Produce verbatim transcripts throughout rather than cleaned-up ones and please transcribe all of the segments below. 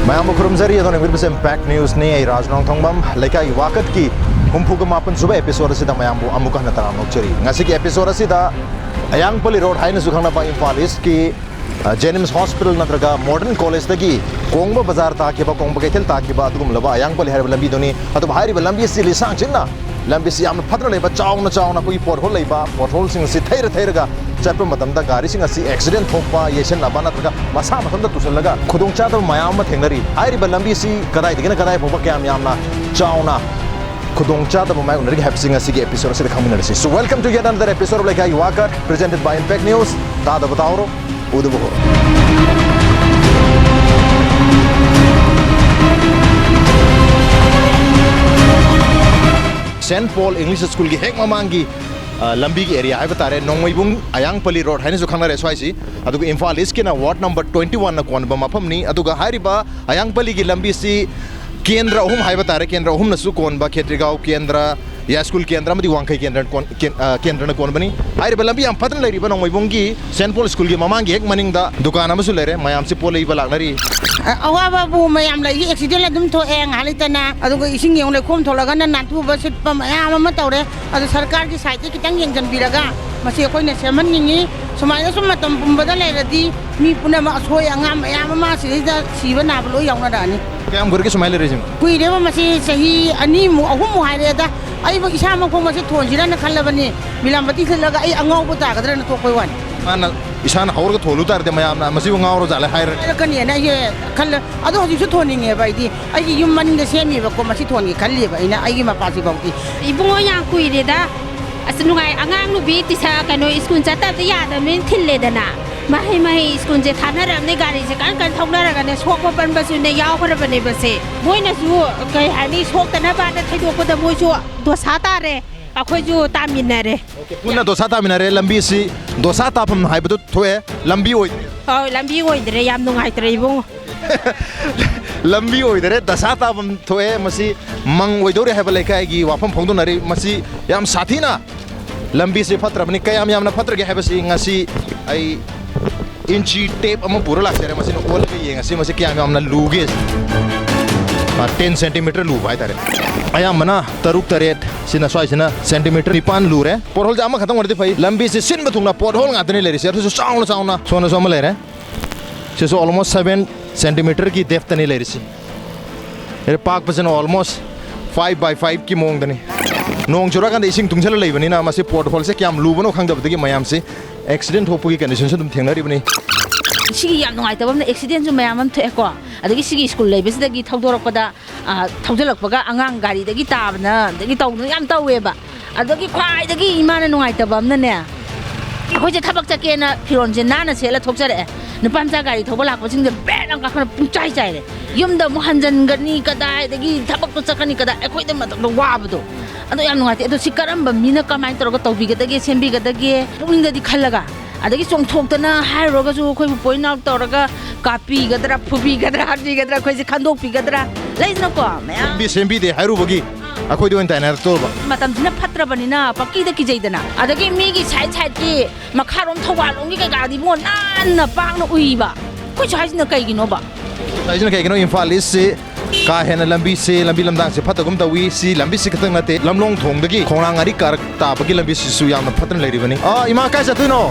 ꯃꯌꯥꯝꯕꯨ ꯈꯨꯔꯨꯝꯖꯔꯤ꯫ ꯑꯗꯣꯝꯅ ꯌꯦꯡꯕꯤꯔꯤꯕꯁꯤ ꯏꯝꯄꯦꯛ ꯅ꯭ꯌꯨꯁꯅꯤ꯫ ꯑꯩ ꯔꯥꯖ ꯅꯣꯡꯊꯣꯡꯕꯝ꯫ ꯂꯩꯀꯥꯏꯒꯤ ꯋꯥꯀꯠꯀꯤ ꯍꯨꯝꯐꯨꯒ ꯃꯥꯄꯟ ꯁꯨꯕ ꯑꯦꯄꯤꯁꯣꯗ ꯑꯁꯤꯗ ꯃꯌꯥꯝꯕꯨ ꯑꯃꯨꯛꯀ ꯍꯟꯅ ꯇꯔꯥꯝꯅ ꯑꯣꯛꯆꯔꯤ꯫ ꯉꯁꯤꯒꯤ ꯑꯦꯄꯤꯁꯣꯗ ꯑꯁꯤꯗ ꯑꯌꯥꯡꯄꯜꯂꯤ ꯔꯣꯗ ꯍꯥꯏꯅꯁꯨ ꯈꯪꯅꯕ ꯏꯝꯐꯥꯜ ꯏꯁꯀꯤ, ꯑ, ꯖꯦꯅꯤꯝꯁ ꯍꯣꯁꯄꯤꯇꯥꯜ ꯅꯠꯇ꯭ꯔꯒ ꯃꯣꯗꯔꯟ ꯀꯣꯂꯦꯖꯇꯒꯤ ꯀꯣꯡꯕ ꯕꯖꯥꯔ ꯇꯥꯈꯤꯕ, ꯀꯣꯡꯕ ꯀꯩꯊꯦꯜ ꯇꯥꯈꯤꯕ ꯑꯗꯨꯒꯨꯝꯂꯕ ꯑꯌꯥꯡꯄꯜꯂꯤ ꯍꯥꯏꯔꯤꯕ ꯂꯝꯕꯤꯗꯨꯅꯤ꯫ ꯑꯗꯨꯕꯨ ꯍꯥꯏꯔꯤꯕ ꯂꯝꯕꯤ ꯑꯁꯤ ꯂꯤꯁꯥꯡ ꯁꯤꯟꯅ, ꯂꯝꯕꯤꯁꯤ ꯌꯥꯝꯅ ꯐꯠꯇꯅ ꯂꯩꯕ, ꯆꯥꯎꯅ ꯆꯥꯎꯅ ꯑꯩꯈꯣꯏꯒꯤ ꯄꯣꯠꯍꯣꯜ ꯂꯩꯕ, ꯄꯣꯠꯍꯣꯜꯁꯤꯡ ꯑꯁꯤ ꯊꯩꯔ ꯊꯩꯔꯒ ꯆꯠꯄ ꯃꯇꯝꯗ ꯒꯥꯔꯤꯁꯤꯡ ꯑꯁꯤ ꯑꯦꯛꯁꯤꯗꯦꯟ ꯊꯣꯛꯄ, ꯌꯩꯁꯟꯅꯕ ꯅꯠꯇ꯭ꯔꯒ ꯃꯁꯥ ꯃꯊꯟꯇ ꯇꯨꯁꯜꯂꯒ ꯈꯨꯗꯣꯡꯆꯥꯗꯕ ꯃꯌꯥꯝ ꯑꯃ ꯊꯦꯡꯅꯔꯤ꯫ ꯍꯥꯏꯔꯤꯕ ꯂꯝꯕꯤꯁꯤ ꯀꯗꯥꯏꯗꯒꯤꯅ ꯀꯗꯥꯏ ꯐꯥꯎꯕ ꯀꯌꯥꯝ ꯌꯥꯝꯅ ꯆꯥꯎꯅ ꯈꯨꯗꯣꯡꯆꯥꯗꯕ ꯃꯥꯌꯣꯛꯅꯔꯤꯒꯦ ꯍꯥꯏꯕꯁꯤ ꯉꯁꯤꯒꯤ ꯑꯦꯄꯤꯁꯣꯗ ꯑꯁꯤꯗ ꯈꯪꯃꯤꯟꯅꯔꯁꯤ꯫ So, welcome to yet another episode of ꯂꯩꯀꯥꯏꯒꯤ ꯋꯥꯀꯠ, presented by ꯏꯝꯄꯦꯛ ꯅ꯭ꯌꯨꯁ꯫ ꯇꯥꯗꯕ ꯇꯥꯍꯧꯔꯣ, ꯎꯗꯕ ꯍꯧꯔꯣ꯫ ꯁꯦꯟꯠ ꯄꯣꯜ ꯏꯪꯂꯤꯁ ꯁ꯭ꯀꯨꯜꯒꯤ ꯍꯦꯛ ꯃꯃꯥꯡꯒꯤ, ꯑ, ꯂꯝꯕꯤꯒꯤ ꯑꯦꯔꯤꯌꯥ ꯍꯥꯏꯕ ꯇꯥꯔꯦ, ꯅꯣꯡꯃꯩꯕꯨꯡ ꯑꯌꯥꯡꯄꯜꯂꯤ ꯔꯣꯗ ꯍꯥꯏꯅꯁꯨ ꯈꯪꯅꯔꯦ ꯁ꯭ꯋꯥꯏꯁꯤ꯫ ꯑꯗꯨꯒ ꯏꯝꯐꯥꯜ ꯏꯁꯀꯤꯅ ꯋꯥꯔꯗ ꯅꯝꯕꯔ twenty one ꯀꯣꯟꯕ ꯃꯐꯝꯅꯤ꯫ ꯑꯗꯨꯒ ꯍꯥꯏꯔꯤꯕ ꯑꯌꯥꯡꯄꯜꯂꯤꯒꯤ ꯂꯝꯕꯤꯁꯤ ꯀꯦꯟꯗ꯭ꯔ ꯑꯍꯨꯝ ꯍꯥꯏꯕ ꯇꯥꯔꯦ, ꯀꯦꯟꯗ꯭ꯔ ꯑꯍꯨꯝꯅꯁꯨ ꯀꯣꯟꯕ, ꯈꯦꯇ꯭ꯔꯤꯒꯥꯎ ꯀꯦꯟꯗ꯭ꯔ, ꯌꯥꯏꯁ꯭ꯀꯨꯜ ꯀꯦꯟꯗ꯭ꯔ ꯑꯃꯗꯤ ꯋꯥꯡꯈꯩ ꯀꯦꯟꯗ꯭ꯔ ꯀꯣꯟ-, ꯀꯦꯟ-, ꯑ, ꯀꯦꯟꯗ꯭ꯔꯅ ꯀꯣꯟꯕꯅꯤ꯫ ꯍꯥꯏꯔꯤꯕ ꯂꯝꯕꯤ ꯌꯥꯝ ꯐꯠꯇꯅ ꯂꯩꯔꯤꯕ ꯅꯣꯡꯃꯩꯕꯨꯡꯒꯤ ꯁꯦꯟꯠ ꯄꯣꯜ ꯁ꯭ꯀꯨꯜꯒꯤ ꯃꯃꯥꯡꯒꯤ ꯍꯦꯛ ꯃꯅꯤꯡꯗ ꯗꯨꯀꯥꯟ ꯑꯃꯁꯨ ꯂꯩꯔꯦ, ꯃꯌꯥꯝꯁꯤ ꯄꯣꯠ ꯂꯩꯕ ꯂꯥꯛꯅꯔꯤ꯫ ꯑ-, ꯑꯋꯥꯕꯕꯨ ꯃꯌꯥꯝ ꯂꯩ, ꯑꯦꯛꯁꯤꯗꯦꯟ ꯑꯗꯨꯝ ꯊꯣꯛꯑꯦ ꯉꯥꯏꯍꯥꯛ ꯂꯩꯇꯅ, ꯑꯗꯨꯒ ꯏꯁꯤꯡ ꯌꯦꯡꯉꯨ ꯂꯩꯈꯣꯝ ꯊꯣꯛꯂꯛꯑꯒꯅ ꯅꯥꯟꯊꯨꯕ ꯁꯤꯠꯄ ꯃꯌꯥꯝ ꯑꯃ ꯇꯧꯔꯦ꯫ ꯑꯗꯨ ꯁꯔꯀꯥꯔꯒꯤ ꯁꯥꯏꯠꯇ ꯈꯤꯇꯪ ꯌꯦꯡꯁꯤꯟꯕꯤꯔꯒ ꯃꯁꯤ ꯑꯩꯈꯣꯏꯅ ꯁꯦꯝꯍꯟꯅꯤꯡꯉꯤ꯫ ꯁꯨꯃꯥꯏꯅ ꯁꯨꯝ ꯃꯇꯝ ꯄꯨꯝꯕꯗ ꯂꯩꯔꯗꯤ ꯃꯤ ꯄꯨꯝꯅꯃꯛ ꯑꯁꯣꯏ ꯑꯉꯥꯝ ꯃꯌꯥꯝ ꯑꯃ ꯁꯤꯗꯩꯗ ꯁꯤꯕ ꯅꯥꯕ ꯂꯣꯏ ꯌꯥꯎꯅꯔꯛꯑꯅꯤ꯫ ꯀꯌꯥꯝ ꯀꯨꯏꯔꯒꯦ ꯁꯨꯃꯥꯏꯅ ꯂꯩꯔꯤꯁꯤꯕꯣ? ꯀꯨꯏꯔꯦꯕ, ꯃꯁꯤ ꯆꯍꯤ ꯑꯅꯤꯃꯨꯛ, ꯑꯍꯨꯝꯃꯨꯛ ꯍꯥꯏꯔꯛꯑꯦꯗ꯫ ꯑꯩꯕꯨ ꯏꯁꯥꯃꯛꯐꯥꯎ ꯃꯁꯤ ꯊꯣꯟꯁꯤꯔꯅ ꯈꯜꯂꯕꯅꯤ, ꯕꯤꯂꯥꯝꯕꯇꯤ ꯊꯤꯜꯂꯒ ꯑꯩ ꯑꯉꯥꯎꯕ ꯇꯥꯒꯗ꯭ꯔꯅ ꯊꯣꯛꯄꯩ ꯋꯥꯅꯤ꯫ ꯃꯥꯅ ꯏꯁꯥꯅ ꯍꯧꯔꯒ ꯊꯣꯜꯂꯨ ꯇꯥꯔꯗꯤ ꯃꯌꯥꯝꯅ ꯃꯁꯤꯕꯨ ꯉꯥꯎꯔ ꯖꯥꯠꯂꯦ ꯍꯥꯏꯔꯅꯤ꯫ ꯍꯥꯏꯔꯛꯀꯅꯤꯅ ꯑꯩꯁꯦ ꯈꯜꯂꯦ꯫ ꯑꯗꯣ ꯍꯧꯖꯤꯛꯁꯨ ꯊꯣꯟꯅꯤꯡꯉꯦꯕ ꯑꯩꯗꯤ꯫ ꯑꯩꯒꯤ ꯌꯨꯝ ꯃꯅꯤꯡꯗ ꯁꯦꯝꯃꯤꯕꯀꯣ, ꯃꯁꯤ ꯊꯣꯟꯒꯦ ꯈꯜꯂꯤꯕ ꯑꯩꯅ ꯑꯩꯒꯤ ꯃꯄꯥꯁꯤꯐꯥꯎꯗꯤ꯫ ꯏꯕꯨꯡꯉꯣ, ꯌꯥꯝ ꯀꯨꯏꯔꯦꯗ꯫ ꯑꯁ, ꯅꯨꯡꯉꯥꯏ꯫ ꯑꯉꯥꯡ ꯅꯨꯄꯤ ꯇꯤꯁ-, ꯀꯩꯅꯣ, ꯁ꯭ꯀꯨꯜ ꯆꯠꯇꯕꯗꯤ ꯌꯥꯗꯕꯅꯤꯅ ꯊꯤꯜꯂꯦꯗꯅ꯫ ꯃꯍꯩ, ꯃꯍꯩ ꯁ꯭ꯀꯨꯜꯁꯦ ꯊꯥꯅꯔꯕꯅꯤ, ꯒꯥꯔꯤꯁꯦ ꯀꯟ ꯀꯟ ꯊꯧꯅꯔꯒꯅꯦ, ꯁꯣꯛꯄ ꯄꯟꯕꯁꯨꯅꯦ ꯌꯥꯎꯈ꯭ꯔꯕꯅꯦꯕꯁꯦ꯫ ꯃꯣꯏꯅꯁꯨ, ꯀꯩ ꯍꯥꯏꯅꯤ, ꯁꯣꯛꯇꯅꯕꯅ ꯊꯩꯗꯣꯛꯄꯗ ꯃꯣꯏꯁꯨ ꯗꯣꯁꯥ ꯇꯥꯔꯦ, ꯑꯩꯈꯣꯏꯁꯨ ꯇꯥꯃꯤꯟꯅꯔꯦ꯫ ꯄꯨꯟꯅ ꯗꯣꯁꯥ ꯇꯥꯃꯤꯟꯅꯔꯦ꯫ ꯂꯝꯕꯤꯁꯤ ꯗꯣꯁꯥ ꯇꯥꯐꯝ ꯍꯥꯏꯕꯗꯨ ꯊꯣꯛꯑꯦ, ꯂꯝꯕꯤ ꯑꯣꯏꯗ꯭ꯔꯦ꯫ ꯑꯧ, ꯂꯝꯕꯤ ꯑꯣꯏꯗ꯭ꯔꯦ꯫ ꯌꯥꯝ ꯅꯨꯡꯉꯥꯏꯇ꯭ꯔꯦ, ꯏꯕꯨꯡꯉꯣ꯫ ꯂꯝꯕꯤ ꯑꯣꯏꯗꯔꯦ, ꯗꯁꯥ ꯇꯥꯐꯝ ꯊꯣꯛꯑꯦ꯫ ꯃꯁꯤ ꯃꯪ ꯑꯣꯏꯗꯧꯔꯦ ꯍꯥꯏꯕ ꯂꯩꯀꯥꯏꯒꯤ ꯋꯥꯐꯝ ꯐꯣꯡꯗꯣꯛꯅꯔꯤ꯫ ꯃꯁꯤ ꯌꯥꯝ ꯁꯥꯊꯤꯅ ꯂꯝꯕꯤꯁꯤ ꯐꯠꯇ꯭ꯔꯕꯅꯤ꯫ ꯀꯌꯥꯝ ꯌꯥꯝꯅ ꯐꯠꯇ꯭ꯔꯒꯦ ꯍꯥꯏꯕꯁꯤ ꯉꯁꯤ ꯑꯩ ꯏꯟꯆꯤ ꯇꯦꯞ ꯑꯃ ꯄꯨꯔ ꯂꯥꯛꯆꯔꯦ꯫ ꯃꯁꯤꯅ ꯑꯣꯜꯂꯒ ꯌꯦꯡꯉꯁꯤ, ꯃꯁꯤ ꯀꯌꯥꯝ ꯌꯥꯝꯅ ꯂꯨꯒꯦ꯫ ꯇꯦꯟ ꯁꯦꯟꯇꯤꯃꯤꯇꯔ ꯂꯨꯕ ꯍꯥꯏꯇꯥꯔꯦ꯫ ꯑꯌꯥꯝꯕꯅ ꯇꯔꯨꯛ ꯇꯔꯦꯠ ꯁꯤꯅ, ꯁ꯭ꯋꯥꯏꯁꯤꯅ ꯁꯦꯟꯇꯤꯃꯤꯇꯔ ꯅꯤꯄꯥꯟ ꯂꯨꯔꯦ꯫ ꯄꯣꯠꯍꯣꯜꯁꯦ ꯑꯃꯈꯛꯇꯪ ꯑꯣꯏꯔꯗꯤ ꯐꯩ꯫ ꯂꯝꯕꯤꯁꯦ ꯁꯤꯟꯕ ꯊꯨꯡꯅ ꯄꯣꯠꯍꯣꯜ ꯉꯥꯛꯇꯅꯤ ꯂꯩꯔꯤꯁꯦ꯫ ꯑꯗꯨꯁꯨ ꯆꯥꯎꯅ ꯆꯥꯎꯅ꯫ ꯁꯣꯝꯅꯁꯨ ꯑꯃ ꯂꯩꯔꯦ꯫ ꯁꯤꯁꯨ almost seven centimeterꯒꯤ depthꯇꯅꯤ ꯂꯩꯔꯤꯁꯤ꯫ ꯑꯗꯩ ꯄꯥꯛꯄꯁꯤꯅ almost five by fiveꯀꯤ ꯃꯑꯣꯡꯗꯅꯤ꯫ ꯅꯣꯡ ꯆꯨꯔꯀꯥꯟꯗ ꯏꯁꯤꯡ ꯇꯨꯡꯁꯤꯜꯂ ꯂꯩꯕꯅꯤꯅ ꯃꯁꯤ ꯄꯣꯠꯍꯣꯜꯁꯦ ꯀꯌꯥꯝ ꯂꯨꯕꯅꯣ ꯈꯪꯗꯕꯗꯒꯤ ꯃꯌꯥꯝꯁꯤ accident ꯊꯣꯛꯄꯒꯤ conditionꯁꯨ ꯑꯗꯨꯝ ꯊꯦꯡꯅꯔꯤꯕꯅꯤ꯫ ꯁꯤꯒꯤ ꯌꯥꯝ ꯅꯨꯡꯉꯥꯏꯇꯕ ꯑꯃꯅ accidentꯁꯨ ꯃꯌꯥꯝ ꯑꯃ ꯊꯣꯛꯑꯦꯀꯣ꯫ ꯑꯗꯒꯤ ꯁꯤꯒꯤ ꯁ꯭ꯀꯨꯜ ꯂꯩꯕꯁꯤꯗꯒꯤ ꯊꯧꯗꯣꯔꯛꯄꯗ, ꯑ, ꯊꯧꯖꯤꯜꯂꯛꯄꯒ ꯑꯉꯥꯡ ꯒꯥꯔꯤꯗꯒꯤ ꯇꯥꯕꯅ, ꯑꯗꯒꯤ ꯇꯧꯗꯅ ꯌꯥꯝ ꯇꯧꯋꯦꯕ꯫ ꯑꯗꯒꯤ ꯈ꯭ꯋꯥꯏꯗꯒꯤ ꯏꯃꯥꯅ ꯅꯨꯡꯉꯥꯏꯇꯕ ꯑꯃꯅꯅꯦ, ꯑꯩꯈꯣꯏꯁꯦ ꯊꯕꯛ ꯆꯠꯀꯦꯅ ꯐꯤꯔꯣꯜꯁꯦ ꯅꯥꯟꯅ ꯁꯦꯠꯂ ꯊꯣꯛꯆꯔꯛꯑꯦ꯫ ꯅꯨꯄꯥ ꯃꯆꯥ ꯒꯥꯔꯤ ꯊꯧꯕ ꯂꯥꯛꯄꯁꯤꯡꯁꯦ ꯕꯦꯠ ꯑꯃ ꯀꯥꯈꯠꯂ ꯄꯨꯡꯆꯥꯏ ꯆꯥꯏꯔꯦ꯫ ꯌꯨꯝꯗ ꯑꯃꯨꯛ ꯍꯟꯖꯟꯒꯅꯤ ꯀꯗꯥꯏꯗꯒꯤ, ꯊꯕꯛꯇꯣ ꯆꯠꯀꯅꯤ ꯀꯗꯥꯏ, ꯑꯩꯈꯣꯏꯗ ꯃꯇꯝꯗ ꯋꯥꯕꯗꯣ꯫ ꯑꯗꯣ ꯌꯥꯝ ꯅꯨꯡꯉꯥꯏꯇꯦ꯫ ꯑꯗꯣ ꯁꯤ ꯀꯔꯝꯕ ꯃꯤꯅ ꯀꯃꯥꯏꯅ ꯇꯧꯔꯒ ꯇꯧꯕꯤꯒꯗꯒꯦ, ꯁꯦꯝꯕꯤꯒꯗꯒꯦ ꯄꯨꯛꯅꯤꯡꯗꯗꯤ ꯈꯜꯂꯒ, ꯑꯗꯒꯤ ꯆꯣꯡꯊꯣꯛꯇꯅ ꯍꯥꯏꯔꯨꯔꯒꯁꯨ ꯑꯩꯈꯣꯏꯕꯨ point out ꯇꯧꯔꯒ ꯀꯥꯞꯄꯤꯒꯗ꯭ꯔꯥ, ꯐꯨꯕꯤꯒꯗ꯭ꯔꯥ, ꯍꯥꯠꯄꯤꯒꯗ꯭ꯔꯥ, ꯑꯩꯈꯣꯏꯁꯦ ꯈꯟꯗꯣꯛꯄꯤꯒꯗ꯭ꯔꯥ, ꯂꯩꯗꯅꯀꯣ ꯃꯌꯥꯝ꯫ ꯁꯦꯝꯕꯤ ꯁꯦꯝꯕꯤꯗꯦ ꯍꯥꯏꯔꯨꯕꯒꯤ ꯑꯩꯈꯣꯏꯗ ꯑꯣꯏꯅ ꯇꯥꯏꯅꯔꯛꯇꯧꯕ꯫ ꯃꯇꯝꯁꯤꯅ ꯐꯠꯇ꯭ꯔꯕꯅꯤꯅ ꯄꯪꯀꯤꯗ ꯀꯤꯖꯩꯗꯅ꯫ ꯑꯗꯒꯤ ꯃꯤꯒꯤ side sideꯀꯤ ꯃꯈꯥꯔꯣꯝ ꯊꯧꯕꯥꯜꯂꯣꯝꯒꯤ ꯀꯩꯀꯥꯗꯤ ꯏꯕꯨꯡꯉꯣ ꯅꯥꯟꯅ ꯄꯥꯛꯅ ꯎꯏꯕ꯫ ꯑꯩꯈꯣꯏ ꯁ꯭ꯋꯥꯏꯁꯤꯅ ꯀꯩꯒꯤꯅꯣꯕ? ꯁ꯭ꯋꯥꯏꯁꯤꯅ ꯀꯩꯒꯤꯅꯣ, ꯏꯝꯐꯥꯜ ꯏꯁꯁꯤ ꯀꯥ ꯍꯦꯟꯅ ꯂꯝꯕꯤꯁꯦ, ꯂꯝꯕꯤ ꯂꯝꯗꯥꯡꯁꯦ ꯐꯠꯇꯒꯨꯝ ꯇꯧꯏ꯫ ꯁꯤ ꯂꯝꯕꯤꯁꯤ ꯈꯛꯇꯪ ꯅꯠꯇꯦ, ꯂꯝꯂꯣꯡ ꯊꯣꯡꯗꯒꯤ ꯈꯣꯡꯅꯥꯡ ꯑꯔꯤ ꯀꯥꯔꯛ ꯇꯥꯕꯒꯤ ꯂꯝꯕꯤꯁꯤꯁꯨ ꯌꯥꯝꯅ ꯐꯠꯇꯅ ꯂꯩꯔꯤꯕꯅꯤ꯫ ꯑ, ꯏꯃꯥ, ꯀꯥꯏ ꯆꯠꯇꯣꯏꯅꯣ?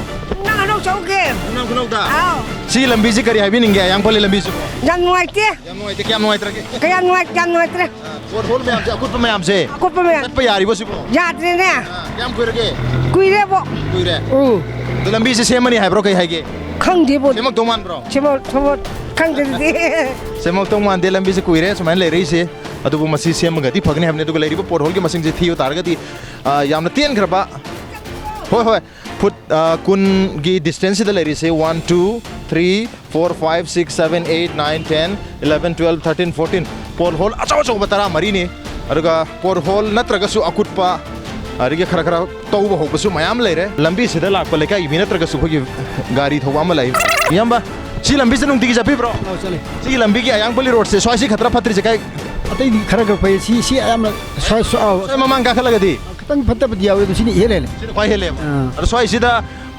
ꯅꯪ ꯍꯅꯧ ꯆꯧꯒꯦ꯫ ꯈꯣꯡꯅꯥꯡ ꯈꯨꯅꯧꯗ꯫ ꯑꯥꯎ꯫ ꯁꯤ ꯂꯝꯕꯤꯁꯤ ꯀꯔꯤ ꯍꯥꯏꯕꯤꯅꯤꯡꯒꯦ? ꯑꯌꯥꯡꯄꯜꯂꯤ ꯂꯝꯕꯤꯁꯤ꯫ ꯌꯥꯝ ꯅꯨꯡꯉꯥꯏꯇꯦ꯫ ꯌꯥꯝ ꯅꯨꯡꯉꯥꯏꯇꯦ꯫ ꯀꯌꯥꯝ ꯅꯨꯡꯉꯥꯏꯇ꯭ꯔꯒꯦ? ꯀꯌꯥꯝ ꯅꯨꯡꯉꯥꯏ ꯀꯌꯥꯝ ꯅꯨꯡꯉꯥꯏꯇ꯭ꯔꯦ꯫ ꯄꯣꯠ ꯍꯣꯜ ꯃꯌꯥꯝꯁꯦ, ꯑꯀꯨꯠꯄ ꯃꯌꯥꯝꯁꯦ꯫ ꯑꯀꯨꯠꯄ ꯃꯌꯥꯝ꯫ ꯆꯠꯄ ꯌꯥꯔꯤꯕꯣ ꯁꯤꯕꯣ? ꯌꯥꯗ꯭ꯔꯦꯅꯦ꯫ ꯑꯥ, ꯀꯌꯥꯝ ꯀꯨꯏꯔꯒꯦ? ꯀꯨꯏꯔꯦꯕꯣ꯫ ꯀꯨꯏꯔꯦ꯫ ꯎꯝ꯫ ꯑꯗꯣ ꯂꯝꯕꯤꯁꯦ ꯁꯦꯝꯃꯅꯤ ꯍꯥꯏꯕ꯭ꯔꯣ, ꯀꯩ ꯍꯥꯏꯒꯦ? ꯈꯪꯗꯦꯕꯣ꯫ ꯁꯦꯝꯃꯛꯇꯧ ꯃꯥꯟꯕ꯭ꯔꯣ? ꯁꯦꯝꯃꯛ ꯁꯦꯝꯃꯛ ꯈꯪꯗꯦ ꯑꯗꯨꯗꯤ꯫ ꯁꯦꯝꯃꯛꯇꯧ ꯃꯥꯟꯗꯦ, ꯂꯝꯕꯤꯁꯦ ꯀꯨꯏꯔꯦ ꯁꯨꯃꯥꯏꯅ ꯂꯩꯔꯛꯏꯁꯦ꯫ ꯑꯗꯨꯕꯨ ꯃꯁꯤ ꯁꯦꯝꯃꯒꯗꯤ ꯐꯒꯅꯤ ꯍꯥꯏꯕꯅꯤ꯫ ꯑꯗꯨꯒ ꯂꯩꯔꯤꯕ ꯄꯣꯠ ꯍꯣꯜꯒꯤ ꯃꯁꯤꯡꯁꯦ ꯊꯤꯕ ꯇꯥꯔꯒꯗꯤ, ꯑ, ꯌꯥꯝꯅ ꯇꯦꯟꯈ꯭ꯔꯕ, ꯍꯣꯏ, ꯍꯣꯏ, ꯐꯨꯠ, ꯑ, ꯀꯨꯟꯒꯤ distanceꯁꯤꯗ ꯂꯩꯔꯤꯁꯦ꯫ One, two, three, four, five, six, seven, eight, nine, ten, eleven, twelve, thirteen, fourteen꯫ ꯄꯣꯠ ꯍꯣꯜ ꯑꯆꯧ ꯑꯆꯧꯕ ꯇꯔꯥꯃꯔꯤꯅꯤ꯫ ꯑꯗꯨꯒ ꯄꯣꯠ ꯍꯣꯜ ꯅꯠꯇ꯭ꯔꯒꯁꯨ ꯑꯀꯨꯠꯄ, ꯑꯗꯒꯤ ꯈꯔ ꯈꯔ ꯇꯧꯕ ꯍꯧꯕꯁꯨ ꯃꯌꯥꯝ ꯂꯩꯔꯦ꯫ ꯂꯝꯕꯤꯁꯤꯗ ꯂꯥꯛꯄ ꯂꯩꯀꯥꯏꯒꯤ ꯃꯤ ꯅꯠꯇ꯭ꯔꯒꯁꯨ ꯑꯩꯈꯣꯏꯒꯤ ꯒꯥꯔꯤ ꯊꯧꯕ ꯑꯃ ꯂꯩ꯫ ꯏꯌꯥꯝꯕ, ꯁꯤ ꯂꯝꯕꯤꯁꯦ ꯅꯨꯡꯇꯤꯒꯤ ꯆꯠꯄꯤꯕ꯭ꯔꯣ? ꯑꯧ, ꯆꯠꯂꯤ꯫ ꯁꯤꯒꯤ ꯂꯝꯕꯤꯒꯤ ꯑꯌꯥꯡꯄꯜꯂꯤ ꯔꯣꯗꯁꯦ ꯁ꯭ꯋꯥꯏꯁꯤ ꯈꯛꯇꯔ ꯐꯠꯇ꯭ꯔꯤꯁꯦ? ꯀꯥꯏ? ꯑꯇꯩꯗꯤ ꯈꯔ ꯈꯔ ꯐꯩ꯫ ꯁꯤ ꯁꯤ ꯑꯌꯥꯝꯕ ꯁ꯭ꯋꯥꯏ ꯁ꯭ꯋꯥꯏ, ꯑꯧ, ꯁ꯭ꯋꯥꯏ ꯃꯃꯥꯡ ꯀꯥꯈꯠꯂꯒꯗꯤ? ꯈꯤꯇꯪ ꯐꯠꯇꯕꯗꯤ ꯌꯥꯎꯋꯦ, ꯑꯗꯨ ꯁꯤꯅ ꯏꯍꯦꯜ ꯍꯦꯜꯂꯦ꯫ ꯁꯤꯅ ꯈ꯭ꯋꯥꯏ ꯍꯦꯜꯂꯦꯕ꯫ ꯑꯥ꯫ ꯑꯗꯣ ꯁ꯭ꯋꯥꯏꯁꯤꯗ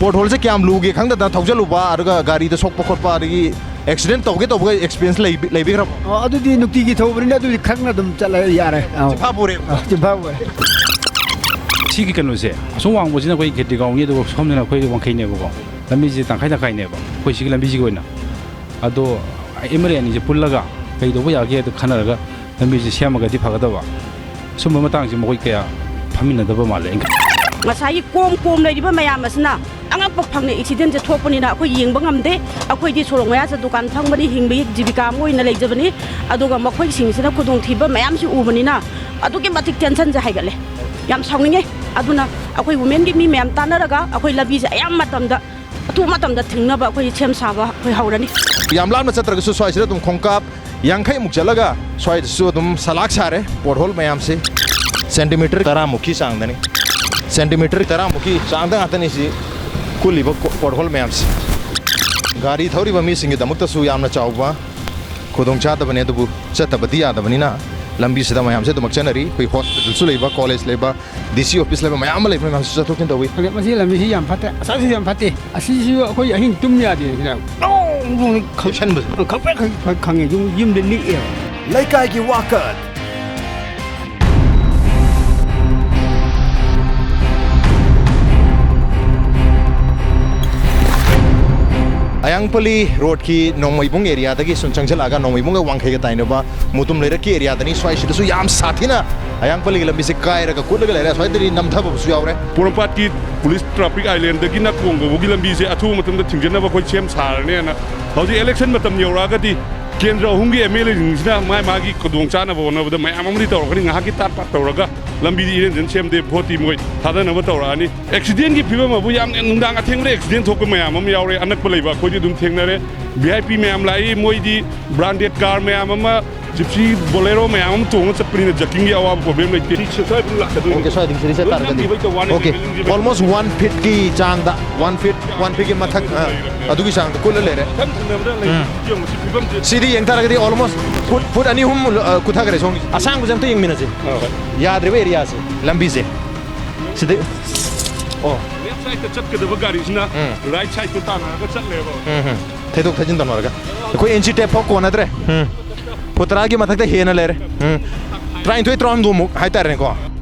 ꯄꯣꯠ ꯍꯣꯜꯁꯦ ꯀꯌꯥꯝ ꯂꯨꯒꯦ ꯈꯪꯗꯗꯅ ꯊꯧꯖꯜꯂꯨꯕ, ꯑꯗꯨꯒ ꯒꯥꯔꯤꯗ ꯁꯣꯛꯄ ꯈꯣꯠꯄ, ꯑꯗꯒꯤ ꯑꯦꯛꯁꯤꯗꯦꯟ ꯇꯧꯒꯦ ꯇꯧꯕꯒ ꯑꯦꯛꯁꯄꯤꯔꯤꯌꯦꯟꯁ ꯂꯩꯕꯤ-, ꯂꯩꯕꯤꯈ꯭ꯔꯕꯣ? ꯑꯣ, ꯑꯗꯨꯗꯤ ꯅꯨꯡꯇꯤꯒꯤ ꯊꯧꯕꯅꯤꯅ ꯑꯗꯨꯗꯤ ꯈꯪꯅ ꯑꯗꯨꯝ ꯆꯠꯂꯦ, ꯌꯥꯔꯦ꯫ ꯑꯥ꯫ ꯆꯤꯟꯐꯥ ꯄꯨꯔꯦꯕ? ꯑꯥ, ꯆꯤꯟꯐꯥ ꯄꯨꯔꯦ꯫ ꯁꯤꯒꯤ ꯀꯩꯅꯣꯁꯦ, ꯑꯁꯣꯝ ꯋꯥꯡꯃꯁꯤꯅ ꯑꯩꯈꯣꯏ ꯈꯦꯇ꯭ꯔꯤꯒꯥꯎꯅꯤ, ꯑꯗꯨꯒ ꯁꯣꯝꯗꯅ ꯑꯩꯈꯣꯏ ꯋꯥꯡꯈꯩꯅꯦꯕꯀꯣ꯫ ꯂꯝꯕꯤꯁꯦ ꯇꯪꯈꯥꯏ ꯇꯪꯈꯥꯏꯅꯦꯕ ꯑꯩꯈꯣꯏ ꯁꯤꯒꯤ ꯂꯝꯕꯤꯁꯤꯒꯤ ꯑꯣꯏꯅ꯫ ꯑꯗꯣ ꯑꯦꯝ ꯑꯦꯜ ꯑꯦ ꯑꯅꯤꯁꯦ ꯄꯨꯜꯂꯒ ꯀꯩꯗꯧꯕ ꯌꯥꯒꯦ ꯍꯥꯏꯗꯣ ꯈꯟꯅꯔꯒ ꯂꯝꯕꯤꯁꯦ ꯁꯦꯝꯃꯒꯗꯤ ꯐꯒꯗꯕ꯫ ꯁꯨꯝꯕ ꯃꯇꯥꯡꯁꯦ ꯃꯈꯣꯏ ꯀꯌꯥ ꯐꯝꯃꯤꯟꯅꯗꯕ ꯃꯥꯜꯂꯦ꯫ ꯉꯁꯥꯏꯒꯤ ꯀꯣꯝ ꯀꯣꯝ ꯂꯩꯔꯤꯕ ꯃꯌꯥꯝ ꯑꯁꯤꯅ ꯑꯉꯛꯄ ꯐꯪꯅ ꯑꯦꯛꯁꯤꯗꯦꯟꯁꯦ ꯊꯣꯛꯄꯅꯤꯅ ꯑꯩꯈꯣꯏ ꯌꯦꯡꯕ ꯉꯝꯗꯦ꯫ ꯑꯩꯈꯣꯏꯗꯤ ꯁꯣꯔꯣꯛ ꯃꯌꯥꯁꯦ ꯗꯨꯀꯥꯟ ꯐꯝꯕꯅꯤ, ꯍꯤꯡꯕꯒꯤ ꯖꯤꯕꯤꯀꯥ ꯑꯃ ꯑꯣꯏꯅ ꯂꯩꯖꯕꯅꯤ꯫ ꯑꯗꯨꯒ ꯃꯈꯣꯏꯁꯤꯡꯁꯤꯅ ꯈꯨꯗꯣꯡꯊꯤꯕ ꯃꯌꯥꯝꯁꯤ ꯎꯕꯅꯤꯅ ꯑꯗꯨꯛꯀꯤ ꯃꯇꯤꯛ ꯇꯦꯟꯁꯟꯁꯦ ꯍꯥꯏꯒꯠꯂꯦ꯫ ꯌꯥꯝ ꯁꯥꯎꯅꯤꯡꯉꯦ꯫ ꯑꯗꯨꯅ ꯑꯩꯈꯣꯏ ꯋꯨꯃꯦꯟꯒꯤ ꯃꯤ ꯃꯌꯥꯝ ꯇꯥꯟꯅꯔꯒ ꯑꯩꯈꯣꯏ ꯂꯝꯕꯤꯁꯦ ꯑꯌꯥꯝꯕ ꯃꯇꯝꯗ, ꯑꯊꯨꯕ ꯃꯇꯝꯗ ꯊꯤꯡꯅꯕ ꯑꯩꯈꯣꯏ ꯁꯦꯝ ꯁꯥꯕ ꯑꯩꯈꯣꯏ ꯍꯧꯔꯅꯤ꯫ ꯌꯥꯝ ꯂꯥꯞꯅ ꯆꯠꯇ꯭ꯔꯒꯁꯨ ꯁ꯭ꯋꯥꯏꯁꯤꯗ ꯑꯗꯨꯝ ꯈꯣꯡꯀꯥꯞ ꯌꯥꯡꯈꯩꯃꯨꯛ ꯆꯠꯂꯒ ꯁ꯭ꯋꯥꯏꯗꯁꯨ ꯑꯗꯨꯝ ꯁꯂꯥꯛ ꯁꯥꯔꯦ꯫ ꯄꯣꯠꯍꯣꯜ ꯃꯌꯥꯝꯁꯤ ꯁꯦꯟꯇꯤꯃꯤꯇꯔ ꯇꯔꯥꯃꯨꯛꯀꯤ ꯆꯥꯡꯗꯅꯤ, ꯁꯦꯟꯇꯤꯃꯤꯇꯔ ꯇꯔꯥꯃꯨꯛꯀꯤ ꯆꯥꯡꯗ ꯉꯥꯛꯇꯅꯤ ꯁꯤ ꯀꯨꯜꯂꯤꯕ ꯀꯣ-, ꯄꯣꯠꯍꯣꯜ ꯃꯌꯥꯝꯁꯤ꯫ ꯒꯥꯔꯤ ꯊꯧꯔꯤꯕ ꯃꯤꯁꯤꯡꯒꯤꯗꯃꯛꯇꯁꯨ ꯌꯥꯝꯅ ꯆꯥꯎꯕ ꯈꯨꯗꯣꯡꯆꯥꯗꯕꯅꯤ, ꯑꯗꯨꯕꯨ ꯆꯠꯇꯕꯗꯤ ꯌꯥꯗꯕꯅꯤꯅ ꯂꯝꯕꯤꯁꯤꯗ ꯃꯌꯥꯝꯁꯦ ꯑꯗꯨꯃꯛ ꯆꯠꯅꯔꯤ꯫ ꯑꯩꯈꯣꯏ ꯍꯣꯁꯄꯤꯇꯥꯜꯁꯨ ꯂꯩꯕ, ꯀꯣꯂꯦꯖ ꯂꯩꯕ, ꯗꯤ ꯁꯤ ꯑꯣꯐꯤꯁ ꯂꯩꯕ ꯃꯌꯥꯝ ꯑꯃ ꯂꯩꯕ, ꯃꯌꯥꯝꯁꯨ ꯆꯠꯊꯣꯛ ꯆꯠꯁꯤꯟ ꯇꯧꯏ꯫ ꯑꯗ ꯃꯁꯤ ꯂꯝꯕꯤꯁꯤ ꯌꯥꯝ ꯐꯠꯇꯦ, ꯑꯁꯥꯁꯨ ꯌꯥꯝ ꯐꯠꯇꯦ꯫ ꯑꯁꯤꯁꯨ ꯑꯩꯈꯣꯏ ꯑꯍꯤꯡ ꯇꯨꯝ ꯌꯥꯗꯦ ꯁꯤꯗ꯫ ꯆꯦꯛꯁꯤꯟꯕꯁꯦ꯫ ꯈꯪꯄ꯭ꯔꯦꯛ ꯈꯪ-, ꯈꯪ-, ꯈꯪꯉꯦ, ꯌꯨꯝ, ꯌꯨꯝꯗ ꯅꯤꯛꯑꯦꯕ꯫ ꯂꯩꯀꯥꯏꯒꯤ ꯋꯥꯀꯠ꯫ ꯑꯌꯥꯡꯄꯜꯂꯤ ꯔꯣꯗꯀꯤ ꯅꯣꯡꯃꯩꯕꯨꯡ ꯑꯦꯔꯤꯌꯥꯗꯒꯤ ꯁꯨꯝ ꯆꯪꯁꯤꯜꯂꯛꯑꯒ ꯅꯣꯡꯃꯩꯕꯨꯡꯒ ꯋꯥꯡꯈꯩꯒ ꯇꯥꯏꯅꯕ ꯃꯨꯇꯨꯝ ꯂꯩꯔꯛꯀꯤ ꯑꯦꯔꯤꯌꯥꯗꯅꯤ꯫ ꯁ꯭ꯋꯥꯏꯁꯤꯗꯁꯨ ꯌꯥꯝ ꯁꯥꯊꯤꯅ ꯑꯌꯥꯡꯄꯜꯂꯤꯒꯤ ꯂꯝꯕꯤꯁꯦ ꯀꯥꯏꯔꯒ ꯀꯨꯠꯂꯒ ꯂꯩꯔꯦ꯫ ꯁ꯭ꯋꯥꯏꯗꯗꯤ ꯅꯝꯊꯕꯕꯨꯁꯨ ꯌꯥꯎꯔꯦ꯫ ꯄꯣꯔꯣꯝꯄꯥꯠꯀꯤ ꯄꯨꯂꯤꯁ ꯇ꯭ꯔꯥꯐꯤꯛ ꯑꯥꯏꯂꯦꯟꯗꯒꯤꯅ ꯀꯣꯡꯒ ꯐꯥꯎꯒꯤ ꯂꯝꯕꯤꯁꯦ ꯑꯊꯨꯕ ꯃꯇꯝꯗ ꯊꯤꯡꯖꯤꯟꯅꯕ ꯑꯩꯈꯣꯏ ꯁꯦꯝ ꯁꯥꯔꯅꯦꯅ꯫ ꯍꯧꯖꯤꯛ ꯏꯂꯦꯛꯁꯟ ꯃꯇꯝ ꯌꯧꯔꯛꯑꯒꯗꯤ ꯀꯦꯟꯗ꯭ꯔ ꯑꯍꯨꯝꯒꯤ ꯑꯦꯝ ꯑꯦꯜ ꯑꯦꯁꯤꯡꯁꯤꯅ ꯃꯥꯏ ꯃꯥꯒꯤ ꯈꯨꯗꯣꯡ ꯆꯥꯅꯕ ꯍꯣꯠꯅꯕꯗ ꯃꯌꯥꯝ ꯑꯃꯗꯤ ꯇꯧꯔꯛꯀꯅꯤ꯫ ꯉꯥꯏꯍꯥꯛꯀꯤ ꯇꯥꯠ ꯄꯥꯠ ꯇꯧꯔꯒ ꯂꯝꯕꯤꯗꯤ ꯏꯔꯦꯟ ꯏꯔꯦꯟ ꯁꯦꯝꯗꯦ, ꯚꯣꯠꯇꯤ ꯃꯣꯏ ꯊꯥꯗꯅꯕ ꯇꯧꯔꯛꯑꯅꯤ꯫ ꯑꯦꯛꯁꯤꯗꯦꯟꯒꯤ ꯐꯤꯕꯝ ꯑꯕꯨ ꯌꯥꯝꯅ ꯅꯨꯡꯗꯥꯡ ꯑꯊꯦꯡꯕꯗ ꯑꯦꯛꯁꯤꯗꯦꯟ ꯊꯣꯛꯄ ꯃꯌꯥꯝ ꯑꯃ ꯌꯥꯎꯔꯦ꯫ ꯑꯅꯛꯄ ꯂꯩꯕ ꯑꯩꯈꯣꯏꯗꯤ ꯑꯗꯨꯝ ꯊꯦꯡꯅꯔꯦ꯫ ꯚꯤ ꯑꯥꯏ ꯄꯤ ꯃꯌꯥꯝ ꯂꯥꯛꯏ, ꯃꯣꯏꯗꯤ ꯕ꯭ꯔꯥꯟꯗꯦꯗ ꯀꯥꯔ ꯃꯌꯥꯝ ꯑꯃ, ꯖꯤꯞꯁꯤ, ꯕꯣꯂꯦꯔꯣ ꯃꯌꯥꯝ ꯑꯃ ꯇꯣꯡꯉ ꯆꯠꯄꯅꯤꯅ ꯖꯔꯀꯤꯡꯒꯤ ꯑꯋꯥꯕ ꯄ꯭ꯔꯣꯕ꯭ꯂꯦꯝ ꯂꯩꯇꯦ꯫ ꯁꯤ ꯁ꯭ꯋꯥꯏ ꯑꯗꯨꯝ ꯂꯥꯛꯀꯗꯣꯏꯅꯤ꯫ ꯑꯣꯀꯦ, ꯁ꯭ꯋꯥꯏꯗꯒꯤ ꯁꯤꯗꯩ ꯆꯠ ꯂꯣꯏ ꯇꯥꯔꯒꯗꯤ꯫ ꯅꯝꯈꯤꯕꯩ ꯇꯧ ꯋꯥꯅꯤ, ꯑꯣꯀꯦ, ꯂꯦꯡꯈꯤꯕꯩ꯫ ꯑꯣꯜꯃꯣꯁ ꯋꯥꯟ ꯐꯤꯠꯀꯤ ꯆꯥꯡꯗ, ꯋꯥꯟ ꯐꯤꯠ, ꯋꯥꯟ ꯐꯤꯠꯀꯤ ꯃꯊꯛ, ꯑ, ꯑꯗꯨꯒꯤ ꯆꯥꯡꯗ ꯀꯨꯜꯂ ꯂꯩꯔꯦ꯫ ꯏꯊꯪ ꯊꯪꯅꯕꯗ ꯂꯩ꯫ ꯎꯝ꯫ ꯌꯦꯡꯉꯨ, ꯁꯤ ꯐꯤꯕꯝꯁꯦ꯫ ꯁꯤꯗꯤ ꯌꯦꯡ ꯇꯥꯔꯒꯗꯤ ꯑꯣꯜꯃꯣꯁ ꯐꯨꯠ, ꯐꯨꯠ ꯑꯅꯤ ꯑꯍꯨꯝ, ꯑ, ꯀꯨꯊꯈ꯭ꯔꯦ ꯁꯣꯝꯒꯤ꯫ ꯑꯁꯥꯡꯕꯁꯦ ꯑꯝꯇ ꯌꯦꯡꯃꯤꯟꯅꯁꯦ꯫ ꯑ, ꯍꯣꯏ꯫ ꯌꯥꯗ꯭ꯔꯤꯕ ꯑꯦꯔꯤꯌꯥꯁꯦ, ꯂꯝꯕꯤꯁꯦ꯫ ꯁꯤꯗ, ꯑꯣ꯫ ꯁꯥꯏꯗꯇ ꯆꯠꯀꯗꯕ ꯒꯥꯔꯤꯁꯤꯅ ꯎꯝ꯫ ꯔꯥꯏꯠ ꯁꯥꯏꯗꯇ ꯇꯥꯟꯅꯔꯒ ꯆꯠꯂꯦꯕ꯫ ꯎꯝ, ꯎꯝ꯫ ꯊꯩꯗꯣꯛ ꯊꯩꯖꯤꯟ ꯇꯧꯅꯔꯒ꯫ ꯑꯩꯈꯣꯏ ꯏꯟꯆꯤ ꯇꯦꯞ ꯐꯥꯎ ꯀꯣꯟꯅꯗ꯭ꯔꯦ꯫ ꯎꯝ꯫ ꯐꯨꯠ ꯇꯔꯥꯒꯤ ꯃꯊꯛꯇ ꯍꯦꯟꯅ ꯂꯩꯔꯦ꯫ ꯎꯝ꯫ ꯇꯔꯥꯅꯤꯊꯣꯏ, ꯇꯔꯥꯍꯨꯝꯗꯣꯏꯃꯨꯛ ꯍꯥꯏꯇꯥꯔꯦꯅꯦꯀꯣ꯫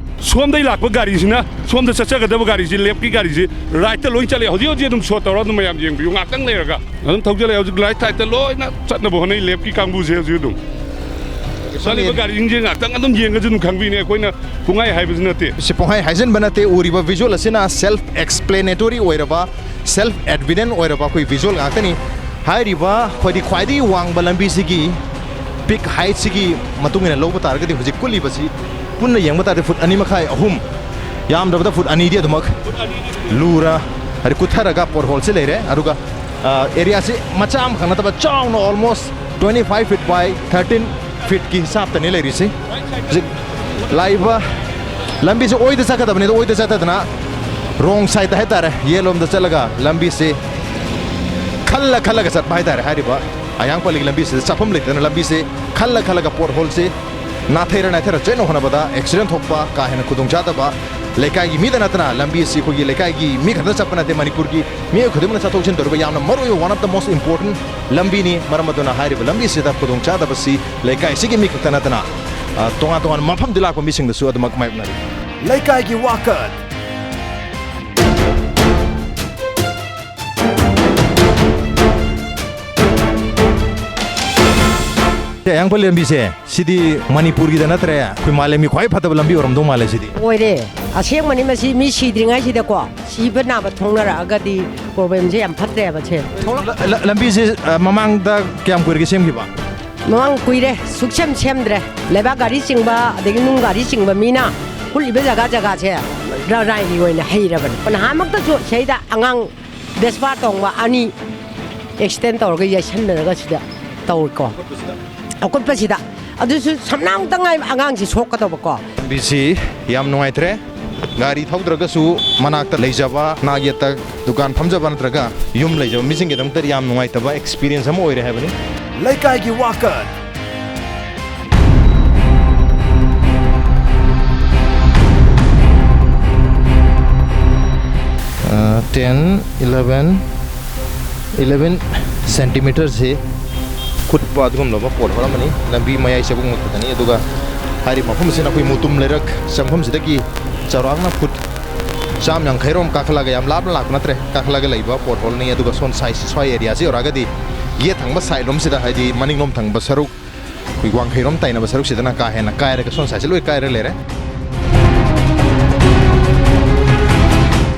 ꯁꯣꯝꯗꯩ ꯂꯥꯛꯄ ꯒꯥꯔꯤꯁꯤꯅ, ꯁꯣꯝꯗ ꯆꯠꯆꯒꯗꯕ ꯒꯥꯔꯤꯁꯤ, ꯂꯦꯐꯀꯤ ꯒꯥꯔꯤꯁꯤ ꯔꯥꯏꯠꯇ ꯂꯣꯏ ꯆꯠꯂꯦ꯫ ꯍꯧꯖꯤꯛ ꯍꯧꯖꯤꯛ ꯑꯗꯨꯝ ꯁꯣ ꯇꯧꯔ ꯑꯗꯨꯝ ꯃꯌꯥꯝ ꯌꯦꯡꯕꯤꯌꯨ꯫ ꯉꯥꯛꯇꯪ ꯂꯩꯔꯒ ꯑꯗꯨꯝ ꯊꯧꯖꯤꯜꯂꯛꯑꯦ꯫ ꯍꯧꯖꯤꯛ ꯔꯥꯏꯠ ꯁꯥꯏꯗꯇ ꯂꯣꯏꯅ ꯆꯠꯅꯕ ꯍꯣꯠꯅꯩ, ꯂꯦꯐꯀꯤ ꯀꯥꯡꯕꯨꯁꯦ ꯍꯧꯖꯤꯛ ꯑꯗꯨꯝ꯫ ꯆꯠꯂꯤꯕ ꯒꯥꯔꯤꯁꯤꯡꯁꯦ ꯉꯥꯛꯇꯪ ꯑꯗꯨꯝ ꯌꯦꯡꯉꯁꯨ ꯑꯗꯨꯝ ꯈꯪꯕꯤꯅꯤ꯫ ꯑꯩꯈꯣꯏꯅ ꯄꯨꯡꯍꯥꯏ ꯍꯥꯏꯕꯁꯨ ꯅꯠꯇꯦ꯫ ꯁꯤ ꯄꯨꯡꯍꯥꯏ ꯍꯥꯏꯖꯤꯟꯕ ꯅꯠꯇꯦ꯫ ꯎꯔꯤꯕ ꯚꯤꯖꯨꯑꯦꯜ ꯑꯁꯤꯅ ꯁꯦꯜꯐ ꯑꯦꯛꯁꯄ꯭ꯂꯦꯅꯦꯇꯣꯔꯤ ꯑꯣꯏꯔꯕ, ꯁꯦꯜꯐ ꯑꯦꯚꯤꯗꯦꯟ ꯑꯣꯏꯔꯕ ꯑꯩꯈꯣꯏ ꯚꯤꯖꯨꯑꯦꯜ ꯉꯥꯛꯇꯅꯤ꯫ ꯍꯥꯏꯔꯤꯕ ꯑꯩꯈꯣꯏꯗꯤ ꯈ꯭ꯋꯥꯏꯗꯒꯤ ꯋꯥꯡꯕ ꯂꯝꯕꯤꯁꯤꯒꯤ ꯄꯤꯛ ꯍꯥꯏꯠꯁꯤꯒꯤ ꯃꯇꯨꯡ ꯏꯟꯅ ꯂꯧꯕ ꯇꯥꯔꯒꯗꯤ ꯍꯧꯖꯤꯛ ꯀꯨꯜꯂꯤꯕꯁꯤ ꯄꯨꯟꯅ ꯌꯦꯡꯕ ꯇꯥꯔꯗꯤ ꯐꯨꯠ ꯑꯅꯤ ꯃꯈꯥꯏ, ꯑꯍꯨꯝ, ꯌꯥꯝꯗ꯭ꯔꯕꯗ ꯐꯨꯠ ꯑꯅꯤꯗꯤ ꯑꯗꯨꯃꯛ ꯂꯨꯔ, ꯍꯥꯏꯗꯤ ꯀꯨꯠꯊꯔꯒ ꯄꯣꯠ ꯍꯣꯜꯁꯤ ꯂꯩꯔꯦ꯫ ꯑꯗꯨꯒ, ꯑ, ꯑꯦꯔꯤꯌꯥꯁꯤ ꯃꯆꯥ ꯑꯃꯈꯛ ꯅꯠꯇꯕ ꯆꯥꯎꯅ almost twenty five feet by thirteen feetꯀꯤ ꯍꯤꯁꯥꯞꯇꯅꯤ ꯂꯩꯔꯤꯁꯤ꯫ ꯍꯧꯖꯤꯛ ꯂꯥꯛꯏꯕ ꯂꯝꯕꯤꯁꯤ ꯑꯣꯏꯗ ꯆꯠꯀꯗꯕꯅꯤ, ꯑꯗꯣ ꯑꯣꯏꯗ ꯆꯠꯇꯗꯅ ꯔꯣꯡ ꯁꯥꯏꯗ ꯍꯥꯏꯇꯥꯔꯦ, ꯌꯦꯠꯂꯣꯝꯗ ꯆꯠꯂꯒ ꯂꯝꯕꯤꯁꯤ ꯈꯜꯂ ꯈꯜꯂꯒ ꯆꯠꯄ ꯍꯥꯏꯇꯥꯔꯦ꯫ ꯍꯥꯏꯔꯤꯕ ꯑꯌꯥꯡꯄꯜꯂꯤꯒꯤ ꯂꯝꯕꯤꯁꯤꯗ ꯆꯠꯐꯝ ꯂꯩꯇꯗꯅ ꯂꯝꯕꯤꯁꯤ ꯈꯜꯂ ꯈꯜꯂꯒ ꯄꯣꯠ ꯍꯣꯜꯁꯤ ꯅꯥꯊꯩꯔ ꯅꯥꯊꯩꯔ ꯆꯦꯟꯅ ꯍꯣꯠꯅꯕꯗ ꯑꯦꯛꯁꯤꯗꯦꯟ ꯊꯣꯛꯄ, ꯀꯥ ꯍꯦꯟꯅ ꯈꯨꯗꯣꯡꯆꯥꯗꯕ, ꯂꯩꯀꯥꯏꯒꯤ ꯃꯤꯗ ꯅꯠꯇꯅ ꯂꯝꯕꯤ ꯑꯁꯤ ꯑꯩꯈꯣꯏꯒꯤ ꯂꯩꯀꯥꯏꯒꯤ ꯃꯤ ꯈꯛꯇ ꯆꯠꯄ ꯅꯠꯇꯦ, ꯃꯅꯤꯄꯨꯔꯒꯤ ꯃꯤꯑꯣꯏ ꯈꯨꯗꯤꯡꯃꯛꯅ ꯆꯠꯊꯣꯛ ꯆꯠꯁꯤꯟ ꯇꯧꯔꯤꯕ ꯌꯥꯝꯅ ꯃꯔꯨꯑꯣꯏꯕ one of the most important ꯂꯝꯕꯤꯅꯤ꯫ ꯃꯔꯝ ꯑꯗꯨꯅ ꯍꯥꯏꯔꯤꯕ ꯂꯝꯕꯤ ꯑꯁꯤꯗ ꯈꯨꯗꯣꯡꯆꯥꯗꯕꯁꯤ ꯂꯩꯀꯥꯏ ꯑꯁꯤꯒꯤ ꯃꯤ ꯈꯛꯇ ꯅꯠꯇꯅ, ꯑ, ꯇꯣꯉꯥꯟ ꯇꯣꯉꯥꯟꯕ ꯃꯐꯝꯗꯤ ꯂꯥꯛꯄ ꯃꯤꯁꯤꯡꯗꯁꯨ ꯑꯗꯨꯃꯛ ꯃꯥꯌꯣꯛꯅꯔꯤ꯫ ꯂꯩꯀꯥꯏꯒꯤ ꯋꯥꯀꯠ꯫ ꯑꯌꯥꯡꯄꯜ ꯂꯝꯕꯤꯁꯦ ꯁꯤꯗꯤ ꯃꯅꯤꯄꯨꯔꯒꯤꯗ ꯅꯠꯇ꯭ꯔꯦ, ꯑꯩꯈꯣꯏ ꯃꯥꯂꯦꯝꯒꯤ ꯈ꯭ꯋꯥꯏ ꯐꯠꯇꯕ ꯂꯝꯕꯤ ꯑꯣꯏꯔꯝꯗꯧ ꯃꯥꯜꯂꯦ ꯁꯤꯗꯤ꯫ ꯑꯣꯏꯔꯦ꯫ ꯑꯁꯦꯡꯕꯅꯤ, ꯃꯁꯤ ꯃꯤ ꯁꯤꯗ꯭ꯔꯤꯉꯩꯁꯤꯗꯀꯣ, ꯁꯤꯕ ꯅꯥꯕ ꯊꯣꯛꯅꯔꯛꯑꯒꯗꯤ ꯄ꯭ꯔꯣꯕ꯭ꯂꯦꯝꯁꯦ ꯌꯥꯝ ꯐꯠꯇ꯭ꯔꯦꯕ ꯁꯦ꯫ ꯊꯣꯛꯂꯛ- ꯂ-, ꯂ-, ꯂꯝꯕꯤꯁꯦ, ꯑ, ꯃꯃꯥꯡꯗ ꯀꯌꯥꯝ ꯀꯨꯏꯔꯒꯦ ꯁꯦꯝꯈꯤꯕ? ꯃꯃꯥꯡ ꯀꯨꯏꯔꯦ, ꯁꯨꯛꯁꯦꯝ ꯁꯦꯝꯗ꯭ꯔꯦ꯫ ꯂꯩꯕꯥꯛ ꯒꯥꯔꯤ ꯆꯤꯡꯕ, ꯑꯗꯒꯤ ꯅꯨꯡ ꯒꯥꯔꯤ ꯆꯤꯡꯕ ꯃꯤꯅ ꯍꯨꯠꯂꯤꯕ ꯖꯒꯥ ꯖꯒꯥꯁꯦ ꯔ-, ꯔꯥꯏꯒꯤ ꯑꯣꯏꯅ ꯍꯩꯔꯕꯅꯤ꯫ ꯅꯍꯥꯟꯃꯛꯇꯁꯨ ꯁꯤꯗꯩꯗ ꯑꯉꯥꯡ ꯗꯦꯁꯄꯥꯔ ꯇꯣꯡꯕ ꯑꯅꯤ ꯑꯦꯛꯁꯤꯗꯦꯟ ꯇꯧꯔꯒ ꯌꯩꯁꯟꯅꯔꯒ ꯁꯤꯗ ꯇꯧꯏꯀꯣ꯫ ꯑꯀꯨꯠꯄꯁꯤꯗ꯫ ꯑꯗꯨꯁꯨ ꯁꯝꯅꯥꯃꯨꯛꯇ ꯉꯥꯏ ꯑꯉꯥꯡꯁꯤ ꯁꯣꯛꯀꯗꯧꯕꯀꯣ꯫ ꯂꯝꯕꯤꯁꯤ ꯌꯥꯝ ꯅꯨꯡꯉꯥꯏꯇ꯭ꯔꯦ꯫ ꯒꯥꯔꯤ ꯊꯧꯗ꯭ꯔꯒꯁꯨ ꯃꯅꯥꯛꯇ ꯂꯩꯖꯕ, ꯅꯥꯛ ꯌꯦꯠꯇ ꯗꯨꯀꯥꯟ ꯐꯝꯖꯕ ꯅꯠꯇ꯭ꯔꯒ ꯌꯨꯝ ꯂꯩꯖꯕ ꯃꯤꯁꯤꯡꯒꯤꯗꯃꯛꯇꯗꯤ ꯌꯥꯝ ꯅꯨꯡꯉꯥꯏꯇꯕ ꯑꯦꯛꯁꯄꯤꯔꯤꯌꯦꯟꯁ ꯑꯃ ꯑꯣꯏꯔꯦ ꯍꯥꯏꯕꯅꯤ꯫ ꯂꯩꯀꯥꯏꯒꯤ ꯋꯥꯀꯠ꯫ ꯑ, Ten, eleven, eleven centimeterꯁꯤ ꯀꯨꯠꯄ ꯑꯗꯨꯒꯨꯝꯂꯕ ꯄꯣꯠ ꯍꯣꯜ ꯑꯃꯅꯤ꯫ ꯂꯝꯕꯤ ꯃꯌꯥꯏ ꯆꯕꯨꯛꯃꯛꯇꯗꯅꯤ꯫ ꯑꯗꯨꯒ ꯍꯥꯏꯔꯤꯕ ꯃꯐꯝ ꯑꯁꯤꯅ ꯑꯩꯈꯣꯏ ꯃꯨꯇꯨꯝ ꯂꯩꯔꯛ ꯆꯪꯐꯝꯁꯤꯗꯒꯤ ꯆꯥꯎꯔꯥꯛꯅ ꯐꯨꯠ ꯆꯥꯝ ꯌꯥꯡꯈꯩ ꯔꯣꯝ ꯀꯥꯈꯠꯂꯒ, ꯌꯥꯝ ꯂꯥꯞꯅ ꯂꯥꯛꯄ ꯅꯠꯇ꯭ꯔꯦ, ꯀꯥꯈꯠꯂꯒ ꯂꯩꯕ ꯄꯣꯠ ꯍꯣꯜꯅꯤ꯫ ꯑꯗꯨꯒ ꯁꯣꯝ ꯁꯥꯏ, ꯁ꯭ꯋꯥꯏ ꯑꯦꯔꯤꯌꯥꯁꯤ ꯌꯧꯔꯛꯑꯒꯗꯤ ꯌꯦꯠ ꯊꯪꯕ ꯁꯥꯏꯠ ꯂꯣꯝꯁꯤꯗ, ꯍꯥꯏꯗꯤ ꯃꯅꯤꯡꯂꯣꯝ ꯊꯪꯕ ꯁꯔꯨꯛ, ꯑꯩꯈꯣꯏ ꯋꯥꯡꯈꯩꯔꯣꯝ ꯇꯥꯏꯅꯕ ꯁꯔꯨꯛꯁꯤꯗꯅ ꯀꯥ ꯍꯦꯟꯅ ꯀꯥꯏꯔꯒ ꯁꯣꯝ ꯁꯥꯏꯠꯁꯦ ꯂꯣꯏ ꯀꯥꯏꯔ ꯂꯩꯔꯦ꯫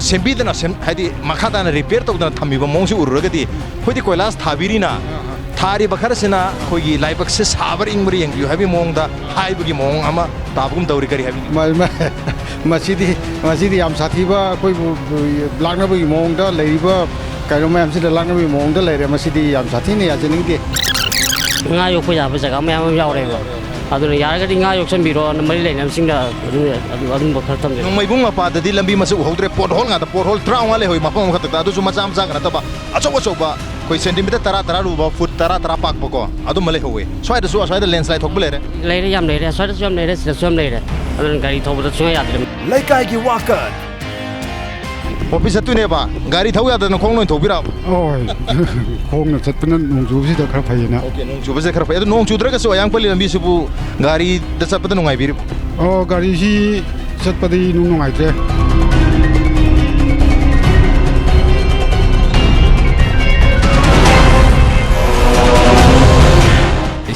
ꯁꯦꯝꯕꯤꯗꯅ ꯁꯦꯝ-, ꯍꯥꯏꯗꯤ ꯃꯈꯥ ꯇꯥꯅ ꯔꯤꯄꯤꯌꯔ ꯇꯧꯗꯅ ꯊꯝꯃꯤꯕ ꯃꯑꯣꯡꯁꯤ ꯎꯔꯨꯔꯒꯗꯤ, ꯑꯩꯈꯣꯏꯗꯤ ꯀꯣꯏꯂꯥꯁ ꯊꯥꯕꯤꯔꯤꯅ, ꯊꯥꯔꯤꯕ ꯈꯔꯁꯤꯅ ꯑꯩꯈꯣꯏꯒꯤ ꯂꯥꯏꯕꯛꯁꯦ ꯁꯥꯕ꯭ꯔꯥ ꯏꯪꯕ꯭ꯔꯥ ꯌꯦꯡꯕꯤꯌꯨ ꯍꯥꯏꯕꯒꯤ ꯃꯑꯣꯡꯗ ꯍꯥꯏꯕꯒꯤ ꯃꯑꯣꯡ ꯑꯃ ꯇꯥꯕꯒꯨꯝ ꯇꯧꯔꯤ꯫ ꯀꯔꯤ ꯍꯥꯏꯕꯤꯅꯤꯡꯉꯤ? ꯃ-, ꯃ-, ꯃꯁꯤꯗꯤ, ꯃꯁꯤꯗꯤ ꯌꯥꯝ ꯁꯥꯊꯤꯕ, ꯑꯩꯈꯣꯏꯕꯨ ꯂꯥꯛꯅꯕꯒꯤ ꯃꯑꯣꯡꯗ, ꯂꯩꯔꯤꯕ ꯀꯩꯅꯣ ꯃꯌꯥꯝꯁꯤꯗ ꯂꯥꯛꯅꯕꯒꯤ ꯃꯑꯣꯡꯗ ꯂꯩꯔꯦ꯫ ꯃꯁꯤꯗꯤ ꯌꯥꯝ ꯁꯥꯊꯤꯅ ꯌꯥꯖꯅꯤꯡꯗꯦ꯫ ꯉꯥ ꯌꯣꯛꯄ ꯌꯥꯕ ꯖꯒꯥ ꯃꯌꯥꯝ ꯑꯃ ꯌꯥꯎꯔꯦꯕ꯫ ꯑꯗꯨꯅ ꯌꯥꯔꯒꯗꯤ ꯉꯥ ꯌꯣꯛꯁꯟꯕꯤꯔꯣ, ꯃꯔꯤ ꯂꯩꯅꯕꯁꯤꯡꯗ ꯑꯗꯨ, ꯑꯗꯨ, ꯑꯗꯨꯝꯕ ꯈꯔ ꯊꯝꯖꯒꯦ꯫ ꯅꯣꯡꯃꯩꯕꯨꯡ ꯃꯄꯥꯗꯗꯤ ꯂꯝꯕꯤ ꯃꯁꯤ ꯎꯍꯧꯗ꯭ꯔꯦ, ꯄꯣꯠ ꯍꯣꯜ ꯉꯥꯛꯇ, ꯄꯣꯠ ꯍꯣꯜ ꯇꯔꯥꯃꯉꯥ ꯂꯩꯍꯧꯋꯤ ꯃꯐꯝ ꯑꯃꯈꯛꯇꯗ, ꯑꯗꯨꯁꯨ ꯃꯆꯥ ꯃꯆꯥ ꯅꯠꯇꯕ, ꯑꯆꯧ ꯑꯆꯧꯕ, ꯑꯩꯈꯣꯏ ꯁꯦꯟꯇꯤꯃꯤꯇꯔ ꯇꯔꯥ ꯇꯔꯥ ꯂꯨꯕ, ꯐꯨꯠ ꯇꯔꯥ ꯇꯔꯥ ꯄꯥꯛꯄꯀꯣ, ꯑꯗꯨꯝꯕ ꯂꯩꯍꯧꯋꯤ꯫ ꯁ꯭ꯋꯥꯏꯗꯁꯨ, ꯑꯁ꯭ꯋꯥꯏꯗ ꯂꯦꯟꯁ꯭ꯂꯥꯏꯠ ꯊꯣꯛꯄ ꯂꯩꯔꯦ꯫ ꯂꯩꯔꯦ, ꯌꯥꯝ ꯂꯩꯔꯦ, ꯑꯁ꯭ꯋꯥꯏꯗꯁꯨ ꯌꯥꯝ ꯂꯩꯔꯦ, ꯁꯤꯗꯁꯨ ꯌꯥꯝ ꯂꯩꯔꯦ꯫ ꯑꯗꯨꯅ ꯒꯥꯔꯤ ꯊꯧꯕꯗ ꯁꯨꯡꯌꯥ ꯌꯥꯗ꯭ꯔꯦ꯫ ꯂꯩꯀꯥꯏꯒꯤ ꯋꯥꯀꯠ꯫ ꯑꯣꯐꯤꯁ ꯆꯠꯇꯣꯏꯅꯦꯕ, ꯒꯥꯔꯤ ꯊꯧ ꯌꯥꯗꯅ ꯈꯣꯡꯅ ꯑꯣꯏꯅ ꯊꯧꯕꯤꯔꯛꯑꯕ? ꯍꯣꯏ꯫ ꯈꯣꯡꯅ ꯆꯠꯄꯅ ꯅꯣꯡ ꯆꯨꯕꯁꯤꯗ ꯈꯔ ꯐꯩꯌꯦꯅ꯫ ꯑꯣꯀꯦ, ꯅꯣꯡ ꯆꯨꯕꯁꯦ ꯈꯔ ꯐꯩ꯫ ꯑꯗꯣ ꯅꯣꯡ ꯆꯨꯗ꯭ꯔꯒꯁꯨ ꯑꯌꯥꯡꯄꯜꯂꯤ ꯂꯝꯕꯤꯁꯤꯕꯨ ꯒꯥꯔꯤꯗ ꯆꯠꯄꯗ ꯅꯨꯡꯉꯥꯏꯕꯤꯔꯤꯕꯣ? ꯑꯣ, ꯒꯥꯔꯤꯁꯤ ꯆꯠꯄꯗꯤ ꯏꯅꯨꯡ ꯅꯨꯡꯉꯥꯏꯇ꯭ꯔꯦ꯫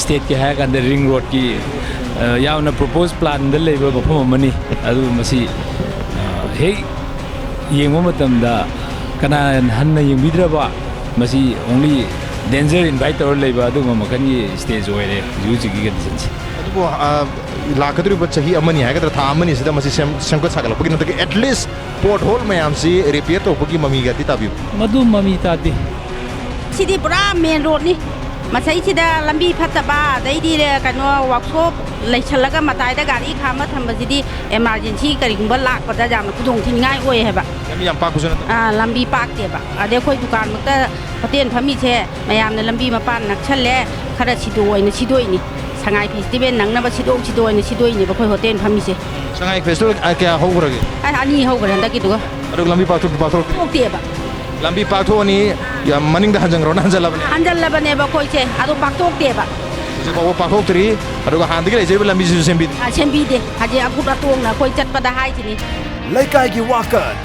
ꯁ꯭ꯇꯦꯠꯀꯤ ꯍꯥꯏꯔꯀꯥꯟꯗ ꯔꯤꯡ ꯔꯣꯗꯀꯤ, ꯑ, ꯌꯥꯝꯅ ꯄ꯭ꯔꯣꯄꯣꯁ ꯄ꯭ꯂꯥꯟꯗ ꯂꯩꯕ ꯃꯐꯝ ꯑꯃꯅꯤ꯫ ꯑꯗꯨ ꯃꯁꯤ, ꯑ, ꯍꯦꯛ ꯌꯦꯡꯕ ꯃꯇꯝꯗ ꯀꯅꯥ ꯍꯟꯅ ꯌꯦꯡꯕꯤꯗ꯭ꯔꯕ, ꯃꯁꯤ only danger invite ꯇꯧꯔ ꯂꯩꯕ ꯑꯗꯨꯒꯨꯝꯕ ꯃꯈꯜꯒꯤ ꯁ꯭ꯇꯦꯖ ꯑꯣꯏꯔꯦ ꯍꯧꯖꯤꯛ ꯍꯧꯖꯤꯛꯀꯤ ꯀꯟꯗꯤꯁꯟꯁꯦ꯫ ꯑꯗꯨꯕꯨ, ꯑ, ꯂꯥꯛꯀꯗꯧꯔꯤꯕ ꯆꯍꯤ ꯑꯃꯅꯤ ꯍꯥꯏꯒꯗ꯭ꯔꯥ, ꯊꯥ ꯑꯃꯅꯤꯁꯤꯗ ꯃꯁꯤ ꯁꯦꯝ-, ꯁꯦꯝꯒꯠ ꯁꯥꯒꯠꯂꯛꯄꯒꯤ ꯅꯠꯇ꯭ꯔꯒ at least ꯄꯣꯠ ꯍꯣꯜ ꯃꯌꯥꯝꯁꯤ ꯔꯤꯄꯤꯌꯔ ꯇꯧꯕꯒꯤ ꯃꯃꯤꯒꯗꯤ ꯇꯥꯕꯤꯕ꯭ꯔꯥ? ꯃꯗꯨ ꯃꯃꯤ ꯇꯥꯗꯦ꯫ ꯁꯤꯗꯤ ꯄꯨꯔꯥ ꯃꯦꯟ ꯔꯣꯗꯅꯤ꯫ ꯃꯁꯩꯁꯤꯗ ꯂꯝꯕꯤ ꯐꯠꯇꯕ, ꯑꯗꯩꯗꯤ ꯀꯩꯅꯣ ꯋꯥꯛꯁꯣꯞ ꯂꯩꯁꯜꯂꯒ ꯃꯇꯥꯏꯗ ꯒꯥꯔꯤ ꯈꯥꯝꯃ ꯊꯝꯕꯁꯤꯗꯤ ꯑꯦꯃꯥꯔꯖꯦꯟꯁꯤ ꯀꯔꯤꯒꯨꯝꯕ ꯂꯥꯛꯄꯗ ꯌꯥꯝꯅ ꯈꯨꯗꯣꯡꯊꯤꯅꯤꯡꯉꯥꯏ ꯑꯣꯏ ꯍꯥꯏꯕ꯫ ꯂꯝꯕꯤ ꯌꯥꯝ ꯄꯥꯛꯄꯁꯨ ꯅꯠꯇꯕ꯫ ꯑꯥ, ꯂꯝꯕꯤ ꯄꯥꯛꯇꯦꯕ꯫ ꯑꯗꯩ ꯑꯩꯈꯣꯏ ꯗꯨꯀꯥꯟꯃꯛꯇ ꯍꯣꯇꯦꯜ ꯐꯝꯃꯤꯁꯦ ꯃꯌꯥꯝꯅ ꯂꯝꯕꯤ ꯃꯄꯥꯟ ꯅꯛꯁꯜꯂꯦ, ꯈꯔ ꯁꯤꯗꯣꯛꯑꯣꯅ ꯁꯤꯗꯣꯛꯏꯅꯤ꯫ ꯁꯉꯥꯏ ꯐꯦꯁꯇꯤꯚꯦꯜ ꯅꯪꯅꯕ ꯁꯤꯗꯣꯛ ꯁꯤꯗꯣꯛꯑꯣꯅ ꯁꯤꯗꯣꯛꯏꯅꯦꯕ ꯑꯩꯈꯣꯏ ꯍꯣꯇꯦꯜ ꯐꯝꯃꯤꯁꯦ꯫ ꯁꯉꯥꯏ ꯐꯦꯁꯇꯤꯚꯦꯜ, ꯑ, ꯀꯌꯥ ꯍꯧꯈ꯭ꯔꯒꯦ? ꯑ, ꯑꯅꯤ ꯍꯧꯈ꯭ꯔꯦ ꯍꯟꯗꯛꯀꯤꯗꯨꯒ꯫ ꯑꯗꯨꯒ ꯂꯝꯕꯤ ꯄꯥꯛꯊꯣꯛ ꯄꯥꯛꯊꯣꯛ ꯊꯣꯛꯇꯦꯕ꯫ ꯂꯝꯕꯤ ꯄꯥꯛꯊꯣꯛꯑꯅꯤ, ꯌꯥꯝ ꯃꯅꯤꯡꯗ ꯍꯟꯖꯟꯈ꯭ꯔꯣꯅ ꯍꯟꯖꯜꯂꯕꯅꯦ꯫ ꯍꯟꯖꯜꯂꯕꯅꯦꯕ ꯑꯩꯈꯣꯏꯁꯦ, ꯑꯗꯣ ꯄꯥꯛꯊꯣꯛꯇꯦꯕ꯫ ꯍꯧꯖꯤꯛ ꯐꯥꯎꯕ ꯄꯥꯛꯊꯣꯛꯇ꯭ꯔꯤ꯫ ꯑꯗꯨꯒ ꯍꯥꯟꯅꯗꯒꯤ ꯂꯩꯖꯔꯤꯕ ꯂꯝꯕꯤꯁꯤꯁꯨ ꯁꯦꯝꯕꯤꯗꯦ꯫ ꯑ, ꯁꯦꯝꯕꯤꯗꯦ꯫ ꯍꯧꯖꯤꯛ ꯑꯀꯨꯠ ꯑꯇꯣꯡꯅ ꯑꯩꯈꯣꯏ ꯆꯠꯄꯗ ꯍꯥꯏꯁꯤꯅꯤ꯫ ꯂꯩꯀꯥꯏꯒꯤ ꯋꯥꯀꯠ꯫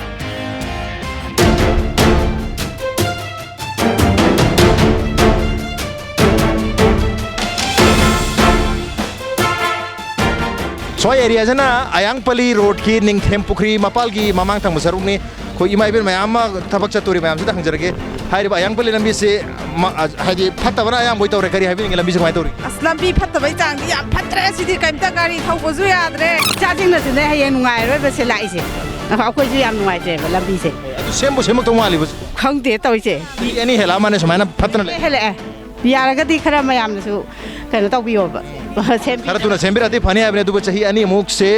ꯁ꯭ꯋꯥꯏ ꯑꯦꯔꯤꯌꯥꯁꯤꯅ ꯑꯌꯥꯡꯄꯜꯂꯤ ꯔꯣꯗꯀꯤ ꯅꯤꯡꯊꯦꯝ ꯄꯨꯈ꯭ꯔꯤ ꯃꯄꯥꯜꯒꯤ ꯃꯃꯥꯡ ꯊꯪꯕ ꯁꯔꯨꯛꯅꯤ꯫ ꯑꯩꯈꯣꯏ ꯏꯃꯥ ꯏꯕꯦꯟ ꯃꯌꯥꯝ ꯑꯃ ꯊꯕꯛ ꯆꯠꯇꯣꯔꯤ ꯃꯌꯥꯝꯁꯤꯗ ꯍꯪꯖꯔꯒꯦ꯫ ꯍꯥꯏꯔꯤꯕ ꯑꯌꯥꯡꯄꯜꯂꯤ ꯂꯝꯕꯤꯁꯤ ꯃ-, ꯑ, ꯍꯥꯏꯗꯤ ꯐꯠꯇꯕꯅ ꯑꯌꯥꯝꯕ ꯑꯣꯏ ꯇꯧꯔꯦ꯫ ꯀꯔꯤ ꯍꯥꯏꯕꯤꯅꯤꯡꯉꯤ? ꯂꯝꯕꯤꯁꯤ ꯀꯃꯥꯏꯅ ꯇꯧꯔꯤ? ꯑꯁ, ꯂꯝꯕꯤ ꯐꯠꯇꯕꯩ ꯆꯥꯡꯗꯤ ꯌꯥꯝ ꯐꯠꯇ꯭ꯔꯦ꯫ ꯁꯤꯗꯤ ꯀꯩꯝꯇ ꯒꯥꯔꯤ ꯊꯧꯕꯁꯨ ꯌꯥꯗ꯭ꯔꯦ꯫ ꯏꯆꯥꯁꯤꯡꯅꯁꯨꯅꯦ ꯍꯌꯦꯡ ꯅꯨꯡꯉꯥꯏꯔꯣꯏꯕ ꯁꯤ ꯂꯥꯛꯏꯁꯦ꯫ ꯑꯩꯈꯣꯏꯁꯨ ꯌꯥꯝ ꯅꯨꯡꯉꯥꯏꯇ꯭ꯔꯦꯕ ꯂꯝꯕꯤꯁꯦ꯫ ꯑꯗꯨ ꯁꯦꯝꯕꯨ ꯁꯦꯝꯃꯛꯇꯧ ꯃꯥꯜꯂꯤꯕ? ꯈꯪꯗꯦ ꯇꯧꯔꯤꯁꯦ꯫ ꯆꯍꯤ ꯑꯅꯤ ꯍꯦꯜꯂꯛꯑ ꯃꯥꯅꯦ ꯁꯨꯃꯥꯏꯅ ꯐꯠꯇꯅ ꯂꯩ꯫ ꯍꯦꯜꯂꯛꯑꯦ꯫ ꯌꯥꯔꯒꯗꯤ ꯈꯔ ꯃꯌꯥꯝꯅꯁꯨ ꯀꯩꯅꯣ ꯇꯧꯕꯤꯌꯣꯕ꯫ ꯁꯦꯝꯕꯤ- ꯈꯔ ꯊꯨꯅ ꯁꯦꯝꯕꯤꯔꯛꯑꯗꯤ ꯐꯅꯤ ꯍꯥꯏꯕꯅꯤ, ꯑꯗꯨꯕꯨ ꯆꯍꯤ ꯑꯅꯤꯃꯨꯛꯁꯦ,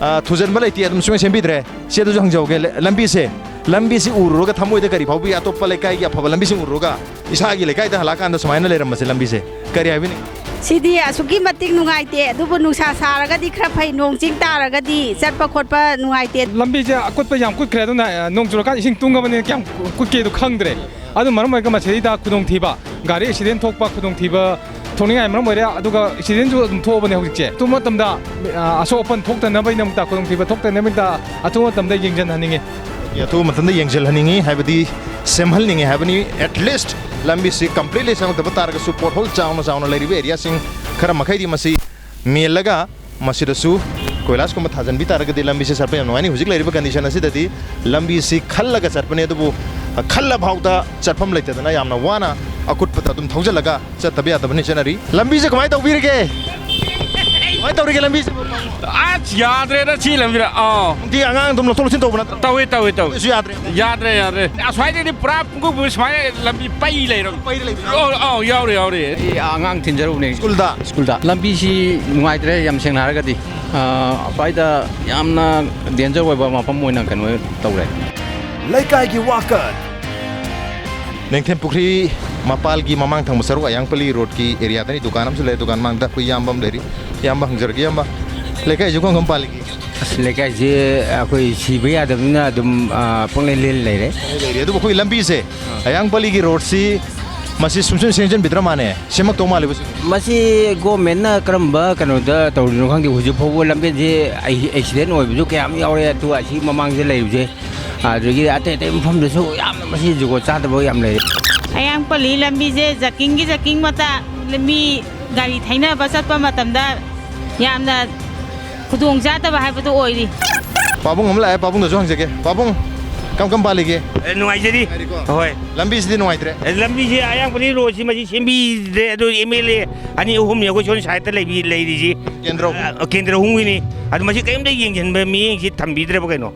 ꯑ, ꯊꯨꯖꯟꯕ ꯂꯩꯇꯦ, ꯑꯗꯨꯝ ꯁꯨꯡꯁꯦꯝ ꯁꯦꯝꯕꯤꯗ꯭ꯔꯦ꯫ ꯁꯤ ꯑꯗꯨꯁꯨ ꯍꯪꯖꯍꯧꯒꯦ꯫ ꯂ-, ꯂꯝꯕꯤꯁꯦ, ꯂꯝꯕꯤꯁꯤ ꯎꯔꯨꯔꯒ ꯊꯃꯣꯏꯗ ꯀꯔꯤ ꯐꯥꯎꯕꯤ? ꯑꯇꯣꯞꯄ ꯂꯩꯀꯥꯏꯒꯤ ꯑꯐꯕ ꯂꯝꯕꯤꯁꯤꯡ ꯎꯔꯨꯔꯒ ꯏꯁꯥꯒꯤ ꯂꯩꯀꯥꯏꯗ ꯍꯜꯂꯛꯑꯀꯥꯟꯗ ꯁꯨꯃꯥꯏꯅ ꯂꯩꯔꯝꯕꯁꯦ ꯂꯝꯕꯤꯁꯦ ꯀꯔꯤ ꯍꯥꯏꯕꯤꯅꯤꯡ? ꯁꯤꯗꯤ ꯑꯁꯨꯛꯀꯤ ꯃꯇꯤꯛ ꯅꯨꯡꯉꯥꯏꯇꯦ, ꯑꯗꯨꯕꯨ ꯅꯨꯡꯁꯥ ꯁꯥꯔꯒꯗꯤ ꯈꯔ ꯐꯩ, ꯅꯣꯡ ꯆꯤꯡ ꯇꯥꯔꯒꯗꯤ ꯆꯠꯄ ꯈꯣꯠꯄ ꯅꯨꯡꯉꯥꯏꯇꯦ꯫ ꯂꯝꯕꯤꯁꯦ ꯑꯀꯨꯠꯄ ꯌꯥꯝ ꯀꯨꯠꯈ꯭ꯔꯦ, ꯑꯗꯨꯅ, ꯑ, ꯅꯣꯡ ꯆꯨꯔꯀꯥꯟꯗ ꯏꯁꯤꯡ ꯇꯨꯡꯉꯕꯅꯤꯅ ꯀꯌꯥꯝ ꯀꯨꯠꯀꯦꯗꯣ ꯈꯪꯗ꯭ꯔꯦ꯫ ꯑꯗꯨꯅ ꯃꯔꯝ ꯑꯣꯏꯔꯒ ꯃꯁꯤꯗꯩꯗ ꯈꯨꯗꯣꯡꯊꯤꯕ, ꯒꯥꯔꯤ ꯑꯦꯛꯁꯤꯗꯦꯟ ꯊꯣꯛꯄ ꯈꯨꯗꯣꯡꯊꯤꯕ ꯊꯣꯛꯅꯤꯡꯉꯥꯏ ꯃꯔꯝ ꯑꯣꯏꯔꯦ꯫ ꯑꯗꯨꯒ ꯑꯦꯛꯁꯤꯗꯦꯟꯁꯨ ꯑꯗꯨꯝ ꯊꯣꯛꯑꯕꯅꯦ ꯍꯧꯖꯤꯛꯁꯦ꯫ ꯑꯊꯨꯕ ꯃꯇꯝꯗ, ꯑ, ꯑꯁꯣꯛ ꯑꯄꯟ ꯊꯣꯛꯇꯅꯕꯒꯤꯗꯃꯛꯇ, ꯈꯨꯗꯣꯡꯊꯤꯕ ꯊꯣꯛꯇꯅꯕꯒꯤꯗꯃꯛꯇ ꯑꯊꯨꯕ ꯃꯇꯝꯗ ꯌꯦꯡꯁꯤꯟꯍꯟꯅꯤꯡꯉꯤ꯫ ꯑꯊꯨꯕ ꯃꯇꯝꯗ ꯌꯦꯡꯁꯤꯜꯍꯟꯅꯤꯡꯉꯤ, ꯍꯥꯏꯕꯗꯤ ꯁꯦꯝꯍꯟꯅꯤꯡꯉꯤ ꯍꯥꯏꯕꯅꯤ꯫ At least ꯂꯝꯕꯤꯁꯤ completely ꯁꯦꯝꯃꯛꯇꯕ ꯇꯥꯔꯒꯁꯨ, pothole ꯆꯥꯎꯅ ꯆꯥꯎꯅ ꯂꯩꯔꯤꯕ areaꯁꯤꯡ ꯈꯔ ꯃꯈꯩꯗꯤ ꯃꯁꯤ ꯃꯦꯜꯂꯒ ꯃꯁꯤꯗꯁꯨ ꯀꯣꯏꯂꯥꯁꯀꯨꯝꯕ ꯊꯥꯖꯤꯟꯕꯤ ꯇꯥꯔꯒꯗꯤ ꯂꯝꯕꯤꯁꯦ ꯆꯠꯄ ꯌꯥꯝ ꯅꯨꯡꯉꯥꯏꯅꯤ꯫ ꯍꯧꯖꯤꯛ ꯂꯩꯔꯤꯕ condition ꯑꯁꯤꯗꯗꯤ ꯂꯝꯕꯤꯁꯤ ꯈꯜꯂꯒ ꯆꯠꯄꯅꯦ, ꯑꯗꯨꯕꯨ ꯈꯜꯂ ꯐꯥꯎꯗ ꯆꯠꯐꯝ ꯂꯩꯇꯗꯅ ꯌꯥꯝꯅ ꯋꯥꯅ ꯑꯀꯨꯠꯄꯗ ꯑꯗꯨꯝ ꯊꯧꯖꯤꯜꯂꯒ ꯆꯠꯇꯕ ꯌꯥꯗꯕꯅꯤ ꯆꯠꯅꯔꯤ꯫ ꯂꯝꯕꯤꯁꯦ ꯀꯃꯥꯏꯅ ꯇꯧꯕꯤꯔꯤꯒꯦ? ꯀꯃꯥꯏꯅ ꯇꯧꯔꯤꯒꯦ ꯂꯝꯕꯤꯁꯦ? ꯑꯁ, ꯌꯥꯗ꯭ꯔꯦꯗ ꯁꯤ ꯂꯝꯕꯤꯗ꯫ ꯑꯥ꯫ ꯅꯨꯡꯇꯤ ꯑꯉꯥꯡ ꯑꯗꯨꯝ ꯂꯧꯊꯣꯛ ꯂꯧꯁꯤꯟ ꯇꯧꯕ ꯅꯠꯇ꯭ꯔꯣ? ꯇꯧꯏ, ꯇꯧꯏ, ꯇꯧꯏ꯫ ꯑꯗꯨꯁꯨ ꯌꯥꯗ꯭ꯔꯦ? ꯌꯥꯗ꯭ꯔꯦ, ꯌꯥꯗ꯭ꯔꯦ꯫ ꯑꯁ꯭ꯋꯥꯏꯗꯩꯗꯤ ꯄꯨꯔꯥ ꯄꯨꯡꯀꯨꯞ ꯁꯨꯃꯥꯏꯅ ꯂꯝꯕꯤ ꯄꯩ ꯂꯩꯔꯕ꯫ ꯄꯩꯔ ꯂꯩꯕ? ꯑꯧ, ꯑꯧ, ꯌꯥꯎꯔꯤ, ꯌꯥꯎꯔꯤ꯫ ꯑꯩ ꯑꯉꯥꯡ ꯊꯤꯟꯖꯔꯨꯕꯅꯦ꯫ ꯁ꯭ꯀꯨꯜꯗ? ꯁ꯭ꯀꯨꯜꯗ꯫ ꯂꯝꯕꯤꯁꯤ ꯅꯨꯡꯉꯥꯏꯇ꯭ꯔꯦ, ꯌꯥꯝ ꯁꯦꯡꯅ ꯍꯥꯏꯔꯒꯗꯤ꯫ ꯑꯥ, ꯑꯁ꯭ꯋꯥꯏꯗ ꯌꯥꯝꯅ danger ꯑꯣꯏꯕ ꯃꯐꯝ ꯑꯣꯏꯅ ꯀꯩꯅꯣ ꯇꯧꯔꯦ꯫ ꯂꯩꯀꯥꯏꯒꯤ ꯋꯥꯀꯠ꯫ ꯅꯤꯡꯊꯦꯝ ꯄꯨꯈ꯭ꯔꯤ ꯃꯄꯥꯜꯒꯤ ꯃꯃꯥꯡ ꯊꯪꯕ ꯁꯔꯨꯛ ꯑꯌꯥꯡꯄꯜꯂꯤ ꯔꯣꯗꯀꯤ areaꯗꯅꯤ꯫ ꯗꯨꯀꯥꯟ ꯑꯃꯁꯨ ꯂꯩ꯫ ꯗꯨꯀꯥꯟ ꯃꯥꯡꯗ ꯑꯩꯈꯣꯏ ꯏꯌꯥꯝꯕ ꯑꯃ ꯂꯩꯔꯤ꯫ ꯏꯌꯥꯝꯕ ꯍꯪꯖꯔꯒꯦ꯫ ꯏꯌꯥꯝꯕ, ꯂꯩꯀꯥꯏꯁꯤ ꯀꯔꯝ ꯀꯔꯝ ꯄꯥꯜꯂꯤꯒꯦ? ꯑꯁ, ꯂꯩꯀꯥꯏꯁꯦ ꯑꯩꯈꯣꯏ ꯁꯤꯕ ꯌꯥꯗꯕꯅꯤꯅ ꯑꯗꯨꯝ, ꯑ, ꯄꯪꯂꯩ ꯂꯩ ꯂꯩꯔꯦ꯫ ꯂꯩꯔꯦ꯫ ꯑꯗꯨꯕꯨ ꯑꯩꯈꯣꯏ ꯂꯝꯕꯤꯁꯦ, ꯑꯌꯥꯡꯄꯜꯂꯤꯒꯤ ꯔꯣꯗꯁꯤ ꯃꯁꯤ ꯁꯨꯡꯁꯦꯝ ꯁꯦꯝꯖꯤꯟꯕꯤꯗ꯭ꯔ ꯃꯥꯅꯦ? ꯁꯦꯝꯃꯛꯇꯧ ꯃꯥꯜꯂꯤꯕ ꯁꯤ? ꯃꯁꯤ ꯒꯣꯔꯃꯦꯟꯅ ꯀꯔꯝꯕ ꯀꯩꯅꯣꯗ ꯇꯧꯔꯤꯅꯣ ꯈꯪꯗꯦ, ꯍꯧꯖꯤꯛ ꯐꯥꯎꯕ ꯂꯝꯕꯦꯟꯁꯦ ꯑꯦ-, ꯑꯦꯛꯁꯤꯗꯦꯟ ꯑꯣꯏꯕꯁꯨ ꯀꯌꯥꯝ ꯌꯥꯎꯔꯦ꯫ ꯑꯗꯨꯒ ꯑꯁꯤ ꯃꯃꯥꯡꯗ ꯂꯩꯔꯤꯕꯁꯦ, ꯑꯗꯨꯗꯒꯤ ꯑꯇꯩ ꯑꯇꯩ ꯃꯐꯝꯗꯁꯨ ꯌꯥꯝꯅ ꯃꯁꯤ ꯖꯨꯒꯣꯠ ꯆꯥꯗꯕ ꯌꯥꯝ ꯂꯩꯔꯦ꯫ ꯑꯌꯥꯡꯄꯜꯂꯤ ꯂꯝꯕꯤꯁꯦ ꯖꯀꯤꯡꯒꯤ ꯖꯀꯤꯡ ꯃꯇꯥ, ꯃꯤ ꯒꯥꯔꯤ ꯊꯩꯅꯕ ꯆꯠꯄ ꯃꯇꯝꯗ ꯌꯥꯝꯅ ꯈꯨꯗꯣꯡ ꯆꯥꯗꯕ ꯍꯥꯏꯕꯗꯨ ꯑꯣꯏꯔꯤ꯫ ꯄꯥꯕꯨꯡ ꯑꯃ ꯂꯥꯛꯑꯦ, ꯄꯥꯕꯨꯡꯗꯁꯨ ꯍꯪꯖꯒꯦ꯫ ꯄꯥꯕꯨꯡ, ꯀꯔꯝ ꯀꯔꯝ ꯄꯥꯜꯂꯤꯒꯦ? ꯑꯦ, ꯅꯨꯡꯉꯥꯏꯖꯔꯤ꯫ ꯅꯨꯡꯉꯥꯏꯔꯤꯀꯣ? ꯍꯣꯏ꯫ ꯂꯝꯕꯤꯁꯤꯗꯤ ꯅꯨꯡꯉꯥꯏꯇ꯭ꯔꯦ? ꯑꯦ, ꯂꯝꯕꯤꯁꯦ ꯑꯌꯥꯡꯄꯜꯂꯤ ꯔꯣꯗꯁꯤ ꯃꯁꯤ ꯁꯦꯝꯕꯤꯗ꯭ꯔꯦ, ꯑꯗꯨ ꯑꯦꯝ ꯑꯦꯜ ꯑꯦ ꯑꯅꯤ ꯑꯍꯨꯝꯅꯤ ꯑꯩꯈꯣꯏ ꯁꯣꯝ ꯁꯥꯏꯗꯇ ꯂꯩꯕꯤ-, ꯂꯩꯔꯤꯁꯤ꯫ ꯀꯦꯟꯗ꯭ꯔ ꯑꯍꯨꯝ꯫ ꯑ, ꯀꯦꯟꯗ꯭ꯔ ꯑꯍꯨꯝꯒꯤꯅꯤ꯫ ꯑꯗꯨ ꯃꯁꯤ ꯀꯔꯤꯝꯇ ꯌꯦꯡꯁꯤꯟꯕ ꯃꯤꯠꯌꯦꯡꯁꯤ ꯊꯝꯕꯤꯗ꯭ꯔꯕ ꯀꯩꯅꯣ?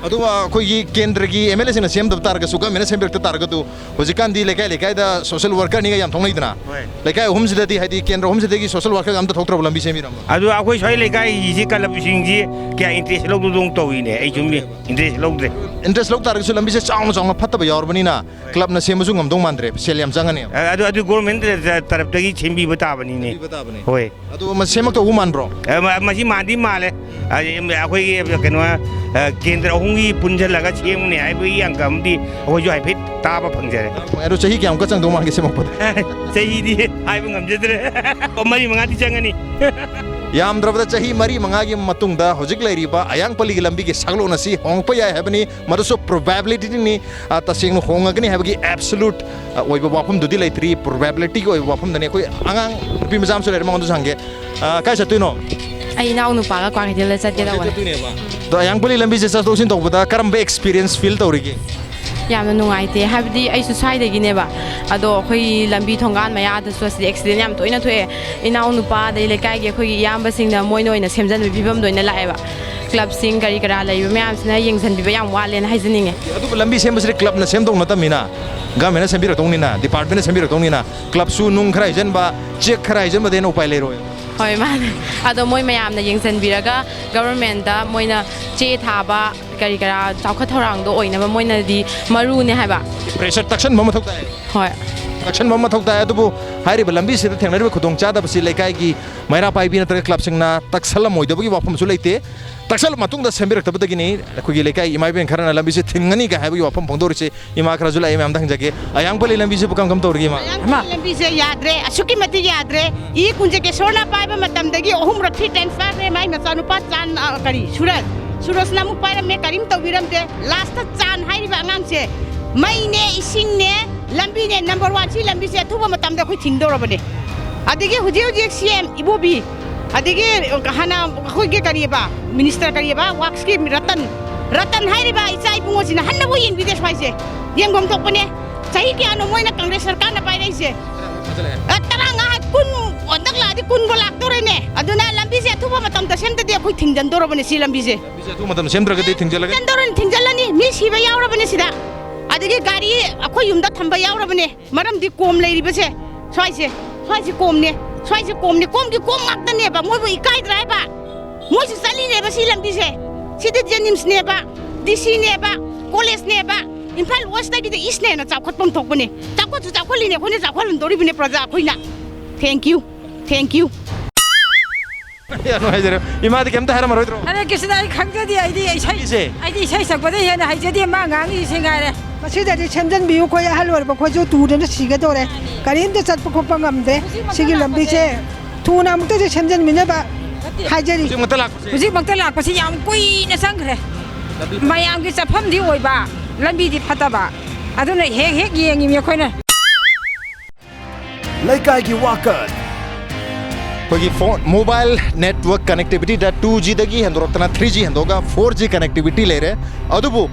ꯑꯗꯨꯒ ꯑꯩꯈꯣꯏꯒꯤ ꯀꯦꯟꯗ꯭ꯔꯒꯤ ꯑꯦꯝ ꯑꯦꯜ ꯑꯦꯁꯤꯡꯅ ꯁꯦꯝꯗꯕ ꯇꯥꯔꯒꯁꯨ, ꯒꯃꯦꯟꯅ ꯁꯦꯝꯕꯤꯔꯛꯇ ꯇꯥꯔꯒꯁꯨ, ꯍꯧꯖꯤꯛꯀꯥꯟꯗꯤ ꯂꯩꯀꯥꯏ ꯂꯩꯀꯥꯏꯗ ꯁꯣꯁꯦꯜ ꯋꯥꯔꯀꯔꯅꯤꯒ ꯌꯥꯝ ꯊꯣꯛꯅꯩꯗꯅ? ꯍꯣꯏ꯫ ꯂꯩꯀꯥꯏ ꯑꯍꯨꯝꯁꯤꯗꯗꯤ, ꯍꯥꯏꯗꯤ ꯀꯦꯟꯗ꯭ꯔ ꯑꯍꯨꯝꯁꯤꯗꯒꯤ ꯁꯣꯁꯦꯜ ꯋꯥꯔꯀꯔ ꯑꯝꯇ ꯊꯣꯛꯇ꯭ꯔꯕ ꯂꯝꯕꯤ ꯁꯦꯝꯕꯤꯔꯝꯕ? ꯑꯗꯨ ꯑꯩꯈꯣꯏ ꯁ꯭ꯋꯥꯏ ꯂꯩꯀꯥꯏꯒꯤꯁꯤ ꯀ꯭ꯂꯕꯁꯤꯡꯁꯤ ꯀꯌꯥ ꯏꯟꯇꯔꯦꯁ ꯂꯧꯗꯗꯧ ꯇꯧꯏꯅꯦ꯫ ꯑꯩꯁꯨ ꯃꯤ ꯏꯟꯇꯔꯦꯁ ꯂꯧꯗ꯭ꯔꯦ꯫ ꯏꯟꯇꯔꯦꯁ ꯂꯧ ꯇꯥꯔꯒꯁꯨ ꯂꯝꯕꯤꯁꯦ ꯆꯥꯎꯅ ꯆꯥꯎꯅ ꯐꯠꯇꯕ ꯌꯥꯎꯔꯕꯅꯤꯅ ꯀ꯭ꯂꯕꯅ ꯁꯦꯝꯕꯁꯨ ꯉꯝꯗꯧ ꯃꯥꯟꯗ꯭ꯔꯦ, ꯁꯦꯜ ꯌꯥꯝ ꯆꯪꯉꯅꯤ꯫ ꯑ-, ꯑꯗꯨ, ꯑꯗꯨ ꯒꯣꯔꯃꯦꯟ ꯇꯔꯞꯇꯒꯤ ꯁꯦꯝꯕꯤꯕ ꯇꯥꯕꯅꯤꯅꯦ꯫ ꯁꯦꯝꯕꯤꯕ ꯇꯥꯕꯅꯤ꯫ ꯍꯣꯏ꯫ ꯑꯗꯨ ꯃ-, ꯁꯦꯝꯃꯛꯇꯧꯕ ꯃꯥꯟꯕ꯭ꯔꯣ? ꯑ, ꯃ-, ꯃꯁꯤ ꯃꯥꯟꯗꯤ ꯃꯥꯜꯂꯦ꯫ ꯑ, ꯑꯩꯈꯣꯏꯒꯤ ꯀꯩꯅꯣ, ꯑ, ꯀꯦꯟꯗ꯭ꯔ ꯑꯍꯨꯝꯒꯤ ꯄꯨꯟꯁꯤꯜꯂꯒ ꯁꯦꯝꯒꯅꯤ ꯍꯥꯏꯕꯒꯤ ꯑꯪꯀ ꯑꯃꯗꯤ ꯑꯩꯈꯣꯏꯁꯨ ꯍꯥꯏꯐꯦꯠ ꯇꯥꯕ ꯐꯪꯖꯔꯦ꯫ ꯑꯗꯨ ꯆꯍꯤ ꯀꯌꯥꯃꯨꯛꯀ ꯆꯪꯗꯧ ꯃꯥꯟꯒꯦ ꯁꯦꯝꯃꯛꯄꯗ? ꯆꯍꯤꯗꯤ ꯍꯥꯏꯕ ꯉꯝꯖꯗ꯭ꯔꯦ꯫ ꯃꯔꯤ ꯃꯉꯥꯗꯤ ꯆꯪꯒꯅꯤ꯫ ꯌꯥꯝꯗ꯭ꯔꯕꯗ ꯆꯍꯤ ꯃꯔꯤ ꯃꯉꯥꯒꯤ ꯃꯇꯨꯡꯗ ꯍꯧꯖꯤꯛ ꯂꯩꯔꯤꯕ ꯑꯌꯥꯡꯄꯜꯂꯤꯒꯤ ꯂꯝꯕꯤꯒꯤ ꯁꯛꯂꯣꯟ ꯑꯁꯤ ꯍꯣꯡꯂꯛꯄ ꯌꯥꯏ ꯍꯥꯏꯕꯅꯤ꯫ ꯃꯗꯨꯁꯨ ꯄ꯭ꯔꯣꯕꯦꯕꯤꯂꯤꯇꯤꯅꯤ꯫ ꯑ, ꯇꯁꯦꯡꯅ ꯍꯣꯡꯉꯒꯅꯤ ꯍꯥꯏꯕꯒꯤ ꯑꯦꯕꯁꯣꯂꯨꯠ, ꯑ, ꯑꯣꯏꯕ ꯋꯥꯐꯝꯗꯨꯗꯤ ꯂꯩꯇ꯭ꯔꯤ꯫ ꯄ꯭ꯔꯣꯕꯦꯕꯤꯂꯤꯇꯤꯒꯤ ꯑꯣꯏꯕ ꯋꯥꯐꯝꯗꯅꯤ꯫ ꯑꯩꯈꯣꯏ ꯑꯉꯥꯡ ꯅꯨꯄꯤ ꯃꯆꯥ ꯑꯃꯁꯨ ꯂꯩꯔꯦ, ꯃꯉꯣꯟꯗꯁꯨ ꯍꯪꯒꯦ꯫ ꯑ, ꯀꯥꯏ ꯆꯠꯇꯣꯏꯅꯣ? ꯑꯩ ꯏꯅꯥꯎ ꯅꯨꯄꯥꯒ ꯀ꯭ꯋꯥꯀꯩꯊꯦꯜꯗ ꯆꯠꯀꯦ ꯇꯧꯕꯅꯦ꯫ ꯆꯠꯇꯣꯏꯅꯦꯕ꯫ ꯑꯗꯣ ꯑꯌꯥꯡꯄꯜꯂꯤ ꯂꯝꯕꯤꯁꯦ ꯆꯠꯊꯣꯛ ꯆꯠꯁꯤꯟ ꯇꯧꯕꯗ ꯀꯔꯝꯕ ꯑꯦꯛꯁꯄꯤꯔꯤꯌꯦꯟꯁ ꯐꯤꯜ ꯇꯧꯔꯤꯒꯦ? ꯌꯥꯝꯅ ꯅꯨꯡꯉꯥꯏꯇꯦ, ꯍꯥꯏꯕꯗꯤ ꯑꯩꯁꯨ ꯁ꯭ꯋꯥꯏꯗꯒꯤꯅꯦꯕ꯫ ꯑꯗꯣ ꯑꯩꯈꯣꯏꯒꯤ ꯂꯝꯕꯤ ꯊꯣꯡꯒꯥꯟ ꯃꯌꯥꯗꯁꯨ ꯑꯁꯤꯗ ꯑꯦꯛꯁꯤꯗꯦꯟ ꯌꯥꯝ ꯇꯣꯏꯅ ꯊꯣꯛꯑꯦ꯫ ꯏꯅꯥꯎ ꯅꯨꯄꯥ, ꯑꯗꯩ ꯂꯩꯀꯥꯏꯒꯤ ꯑꯩꯈꯣꯏꯒꯤ ꯏꯌꯥꯝꯕꯁꯤꯡꯅ ꯃꯣꯏꯅ ꯑꯣꯏꯅ ꯁꯦꯝꯖꯤꯟꯕꯒꯤ ꯐꯤꯕꯝꯗ ꯑꯣꯏꯅ ꯂꯥꯛꯑꯦꯕ꯫ ꯀ꯭ꯂꯕꯁꯤꯡ ꯀꯔꯤ ꯀꯔꯥ ꯂꯩꯕ ꯃꯌꯥꯝꯁꯤꯅ ꯌꯦꯡꯁꯤꯟꯕꯤꯕ ꯌꯥꯝ ꯋꯥꯠꯂꯦꯅ ꯍꯥꯏꯖꯅꯤꯡꯉꯦ꯫ ꯑꯗꯨꯕꯨ ꯂꯝꯕꯤ ꯁꯦꯝꯕꯁꯤꯗꯤ ꯀ꯭ꯂꯕꯅ ꯁꯦꯝꯗꯧ ꯅꯠꯇꯕꯅꯤꯅ, ꯒꯃꯦꯟꯅ ꯁꯦꯝꯕꯤꯔꯛꯇꯧꯅꯤꯅ, ꯗꯤꯄꯥꯔꯠꯃꯦꯟꯅ ꯁꯦꯝꯕꯤꯔꯛꯇꯧꯅꯤꯅ, ꯀ꯭ꯂꯕꯁꯨ ꯅꯨꯡ ꯈꯔ ꯍꯩꯖꯤꯟꯕ, ꯆꯦꯛ ꯈꯔ ꯍꯩꯖꯤꯟꯕꯗꯩ ꯍꯦꯟꯅ ꯎꯄꯥꯏ ꯂꯩꯔꯣꯏ꯫ ꯍꯣꯏ, ꯃꯥꯅꯦ꯫ ꯑꯗꯣ ꯃꯣꯏ ꯃꯌꯥꯝꯅ ꯌꯦꯡꯁꯤꯟꯕꯤꯔꯒ ꯒꯕꯔꯃꯦꯟꯗ ꯃꯣꯏꯅ ꯆꯦ ꯊꯥꯕ, ꯀꯔꯤ ꯀꯔꯥ ꯆꯥꯎꯈꯠ ꯊꯧꯔꯥꯡꯗꯣ ꯑꯣꯏꯅꯕ ꯃꯣꯏꯅꯗꯤ ꯃꯔꯨꯅꯦ ꯍꯥꯏꯕ꯫ ꯄ꯭ꯔꯦꯁꯔ ꯇꯛꯁꯟꯕ ꯃꯊꯧ ꯇꯥꯏ꯫ ꯍꯣꯏ꯫ ꯇꯛꯁꯟꯕ ꯑꯃ ꯃꯊꯧ ꯇꯥꯏ꯫ ꯑꯗꯨꯕꯨ ꯍꯥꯏꯔꯤꯕ ꯂꯝꯕꯤꯁꯤꯗ ꯊꯦꯡꯅꯔꯤꯕ ꯈꯨꯗꯣꯡꯆꯥꯗꯕꯁꯤ ꯂꯩꯀꯥꯏꯒꯤ ꯃꯩꯔꯥ ꯄꯥꯏꯕꯤ ꯅꯠꯇ꯭ꯔꯒ ꯀ꯭ꯂꯕꯁꯤꯡꯅ ꯇꯛꯁꯜꯂꯝꯃꯣꯏꯗꯕꯒꯤ ꯋꯥꯐꯝꯁꯨ ꯂꯩꯇꯦ꯫ ꯇꯛꯁꯜꯂꯕ ꯃꯇꯨꯡꯗ ꯁꯦꯝꯕꯤꯔꯛꯇꯕꯗꯒꯤꯅꯤ꯫ ꯑꯩꯈꯣꯏꯒꯤ ꯂꯩꯀꯥꯏ ꯏꯃꯥ ꯏꯕꯦꯟ ꯈꯔꯅ ꯂꯝꯕꯤꯁꯦ ꯊꯤꯡꯒꯅꯤꯒ ꯍꯥꯏꯕꯒꯤ ꯋꯥꯐꯝ ꯐꯣꯡꯗꯣꯔꯤꯁꯦ꯫ ꯏꯃꯥ ꯈꯔꯁꯨ ꯂꯥꯛꯑꯦ, ꯃꯌꯥꯝꯗ ꯍꯪꯖꯒꯦ꯫ ꯑꯌꯥꯡꯄꯜꯂꯤ ꯂꯝꯕꯤꯁꯤꯕꯨ ꯀꯔꯝ ꯀꯔꯝ ꯇꯧꯔꯤꯒꯦ, ꯏꯃꯥ? ꯑꯌꯥꯡꯄꯜꯂꯤ ꯂꯝꯕꯤꯁꯦ ꯌꯥꯗ꯭ꯔꯦ, ꯑꯁꯨꯛꯀꯤ ꯃꯇꯤꯛ ꯌꯥꯗ꯭ꯔꯦ꯫ ꯏ ꯀꯨꯟꯖꯀꯦꯁꯣꯔꯅ ꯄꯥꯏꯕ ꯃꯇꯝꯗꯒꯤ ꯑꯍꯨꯝꯔꯛ ꯊ꯭ꯔꯤ ꯇꯥꯏꯝꯁ ꯄꯥꯏꯈ꯭ꯔꯦ꯫ ꯃꯥꯏ ꯃꯆꯥꯅꯨꯄꯥ ꯆꯥꯟ, ꯑ, ꯀꯔꯤ, ꯁꯨꯔꯖ, ꯁꯨꯔꯖꯅ ꯑꯃꯨꯛ ꯄꯥꯏꯔꯝꯃꯦ, ꯀꯔꯤꯝ ꯇꯧꯕꯤꯔꯝꯗꯦ꯫ ꯂꯥꯁꯇ ꯆꯥꯟ ꯍꯥꯏꯔꯤꯕ ꯑꯉꯥꯡꯁꯦ ꯃꯩꯅꯦ, ꯏꯁꯤꯡꯅꯦ, ꯂꯝꯕꯤꯅꯦ, ꯅꯝꯕꯔ ꯋꯥꯟ꯫ ꯁꯤ ꯂꯝꯕꯤꯁꯦ ꯑꯊꯨꯕ ꯃꯇꯝꯗ ꯑꯩꯈꯣꯏ ꯊꯤꯡꯗꯧꯔꯕꯅꯦ꯫ ꯑꯗꯒꯤ ꯍꯧꯖꯤꯛ ꯍꯧꯖꯤꯛ ꯁꯤ ꯑꯦꯝ ꯏꯕꯣꯕꯤ, ꯑꯗꯒꯤ ꯍꯥꯟꯅ ꯑꯩꯈꯣꯏꯒꯤ ꯀꯔꯤꯑꯕ, ꯃꯤꯅꯤꯁꯇꯔ ꯀꯔꯤꯑꯕ, ꯋꯥꯛꯁꯀꯤ ꯔꯇꯟ, ꯔꯇꯟ ꯍꯥꯏꯔꯤꯕ ꯏꯆꯥ ꯏꯕꯨꯡꯉꯣꯁꯤꯅ ꯍꯟꯅꯕꯨ ꯌꯦꯡꯕꯤꯗꯦ ꯁ꯭ꯋꯥꯏꯁꯦ꯫ ꯌꯦꯡꯐꯝ ꯊꯣꯛꯄꯅꯦ꯫ ꯆꯍꯤ ꯀꯌꯥꯅꯣ ꯃꯣꯏꯅ ꯀꯪꯒ꯭ꯔꯦꯁ ꯁꯔꯀꯥꯔꯅ ꯄꯥꯏꯔꯛꯏꯁꯦ? ꯑ, ꯇꯔꯥꯃꯉꯥ, ꯀꯨꯟ, ꯍꯟꯗꯛ ꯂꯥꯛꯑꯗꯤ ꯀꯨꯟꯕꯨ ꯂꯥꯛꯇꯣꯔꯦꯅꯦ꯫ ꯑꯗꯨꯅ ꯂꯝꯕꯤꯁꯦ ꯑꯊꯨꯕ ꯃꯇꯝꯗ ꯁꯦꯝꯗꯗꯤ ꯑꯩꯈꯣꯏ ꯊꯤꯡꯖꯤꯟꯗꯧꯔꯕꯅꯦ ꯁꯤ ꯂꯝꯕꯤꯁꯦ꯫ ꯂꯝꯕꯤꯁꯦ ꯑꯊꯨꯕ ꯃꯇꯝꯗ ꯁꯦꯝꯗ꯭ꯔꯒꯗꯤ ꯊꯤꯡꯖꯤꯜꯂꯒꯦ꯫ ꯊꯤꯡꯖꯤꯟꯗꯧꯔꯅꯤ, ꯊꯤꯡꯖꯤꯜꯂꯅꯤ꯫ ꯃꯤ ꯁꯤꯕ ꯌꯥꯎꯔꯕꯅꯦ ꯁꯤꯗ꯫ ꯑꯗꯒꯤ ꯒꯥꯔꯤ ꯑꯩꯈꯣꯏ ꯌꯨꯝꯗ ꯊꯝꯕ ꯌꯥꯎꯔꯕꯅꯦ꯫ ꯃꯔꯝꯗꯤ ꯀꯣꯝ ꯂꯩꯔꯤꯕꯁꯦ ꯁ꯭ꯋꯥꯏꯁꯦ, ꯁ꯭ꯋꯥꯏꯁꯦ ꯀꯣꯝꯅꯦ, ꯁ꯭ꯋꯥꯏꯁꯦ ꯀꯣꯝꯅꯦ꯫ ꯀꯣꯝꯒꯤ ꯀꯣꯝ ꯉꯥꯛꯇꯅꯦꯕ꯫ ꯃꯣꯏꯕꯨ ꯏꯀꯥꯏꯗ꯭ꯔꯥ ꯍꯥꯏꯕ? ꯃꯣꯏꯁꯨ ꯆꯠꯂꯤꯅꯦꯕ ꯁꯤ ꯂꯝꯕꯤꯁꯦ꯫ ꯁꯤꯗꯤ ꯖꯦꯅꯤꯝꯁꯅꯦꯕ, ꯗꯤ ꯁꯤꯅꯦꯕ, ꯀꯣꯂꯦꯖꯅꯦꯕ꯫ ꯏꯝꯐꯥꯜ ꯋꯦꯁꯇꯒꯤꯗꯤ ꯏꯁꯅ ꯍꯦꯟꯅ ꯆꯥꯎꯈꯠꯐꯝ ꯊꯣꯛꯄꯅꯦ꯫ ꯆꯥꯎꯈꯠꯁꯨ ꯆꯥꯎꯈꯠꯂꯤꯅꯦ, ꯑꯩꯈꯣꯏꯅ ꯆꯥꯎꯈꯠꯍꯟꯗꯣꯔꯤꯕꯅꯦ ꯄ꯭ꯔꯖꯥ ꯑꯩꯈꯣꯏꯅ꯫ Thank you, thank you꯫ ꯌꯥꯝ ꯅꯨꯡꯉꯥꯏꯖꯔꯦ꯫ ꯏꯃꯥꯗꯤ ꯀꯩꯝꯇ ꯍꯥꯏꯔꯝꯃꯔꯣꯏꯗ꯭ꯔꯣ? ꯑꯔꯦ ꯀ꯭ꯔꯤꯁꯅ, ꯑꯩ ꯈꯪꯖꯗꯦ꯫ ꯑꯩꯗꯤ ꯏꯁꯩ, ꯏꯁꯩ꯫ ꯑꯩꯗꯤ ꯏꯁꯩ ꯁꯛꯄꯗꯩ ꯍꯦꯟꯅ ꯍꯩꯖꯗꯦ꯫ ꯃꯥ ꯉꯥꯡꯉꯤꯁꯤ ꯉꯥꯏꯔꯦ꯫ ꯃꯁꯤꯗꯗꯤ ꯁꯦꯝꯖꯤꯟꯕꯤꯌꯨ, ꯑꯩꯈꯣꯏ ꯑꯍꯜ ꯑꯣꯏꯔꯕ ꯑꯩꯈꯣꯏꯁꯨ ꯇꯨꯗꯅ ꯁꯤꯒꯗꯧꯔꯦ꯫ ꯀꯔꯤꯝꯇ ꯆꯠꯄ ꯈꯣꯠꯄ ꯉꯝꯗꯦ꯫ ꯍꯧꯖꯤꯛꯃꯛꯇ ꯁꯤꯒꯤ ꯂꯝꯕꯤꯁꯦ ꯂꯥꯛꯄꯁꯦ꯫ ꯊꯨꯅ ꯑꯃꯨꯛꯇꯁꯨ ꯁꯦꯝꯖꯤꯟꯕꯤꯅꯕ ꯅꯠꯇꯦ꯫ ꯍꯥꯏꯖꯔꯤ꯫ ꯍꯧꯖꯤꯛꯃꯛꯇ ꯂꯥꯛꯄꯁꯦ꯫ ꯍꯧꯖꯤꯛꯃꯛꯇ ꯂꯥꯛꯄꯁꯤ ꯌꯥꯝ ꯀꯨꯏꯅ ꯆꯪꯈ꯭ꯔꯦ꯫ ꯂꯝꯕꯤ ꯃꯌꯥꯝꯒꯤ ꯆꯠꯐꯝꯗꯤ ꯑꯣꯏꯕ, ꯂꯝꯕꯤꯗꯤ ꯐꯠꯇꯕ꯫ ꯑꯗꯨꯅ ꯍꯦꯛ ꯍꯦꯛ ꯌꯦꯡꯉꯤꯃꯤ ꯑꯩꯈꯣꯏꯅ꯫ ꯂꯩꯀꯥꯏꯒꯤ ꯋꯥꯀꯠ꯫ ꯑꯩꯈꯣꯏꯒꯤ ꯐꯣꯟ, ꯃꯣꯕꯥꯏꯜ ꯅꯦꯠꯋꯔꯛ ꯀꯅꯦꯛꯇꯤꯚꯤꯇꯤꯗ ꯇꯨ ꯖꯤꯗꯒꯤ ꯍꯦꯟꯗꯣꯔꯛꯇꯅ ꯊ꯭ꯔꯤ ꯖꯤ ꯍꯦꯟꯗꯣꯛꯑꯒ ꯐꯣꯔ ꯖꯤ ꯀꯅꯦꯛꯇꯤꯚꯤꯇꯤ ꯂꯩꯔꯦ꯫ ꯑꯗꯨꯕꯨ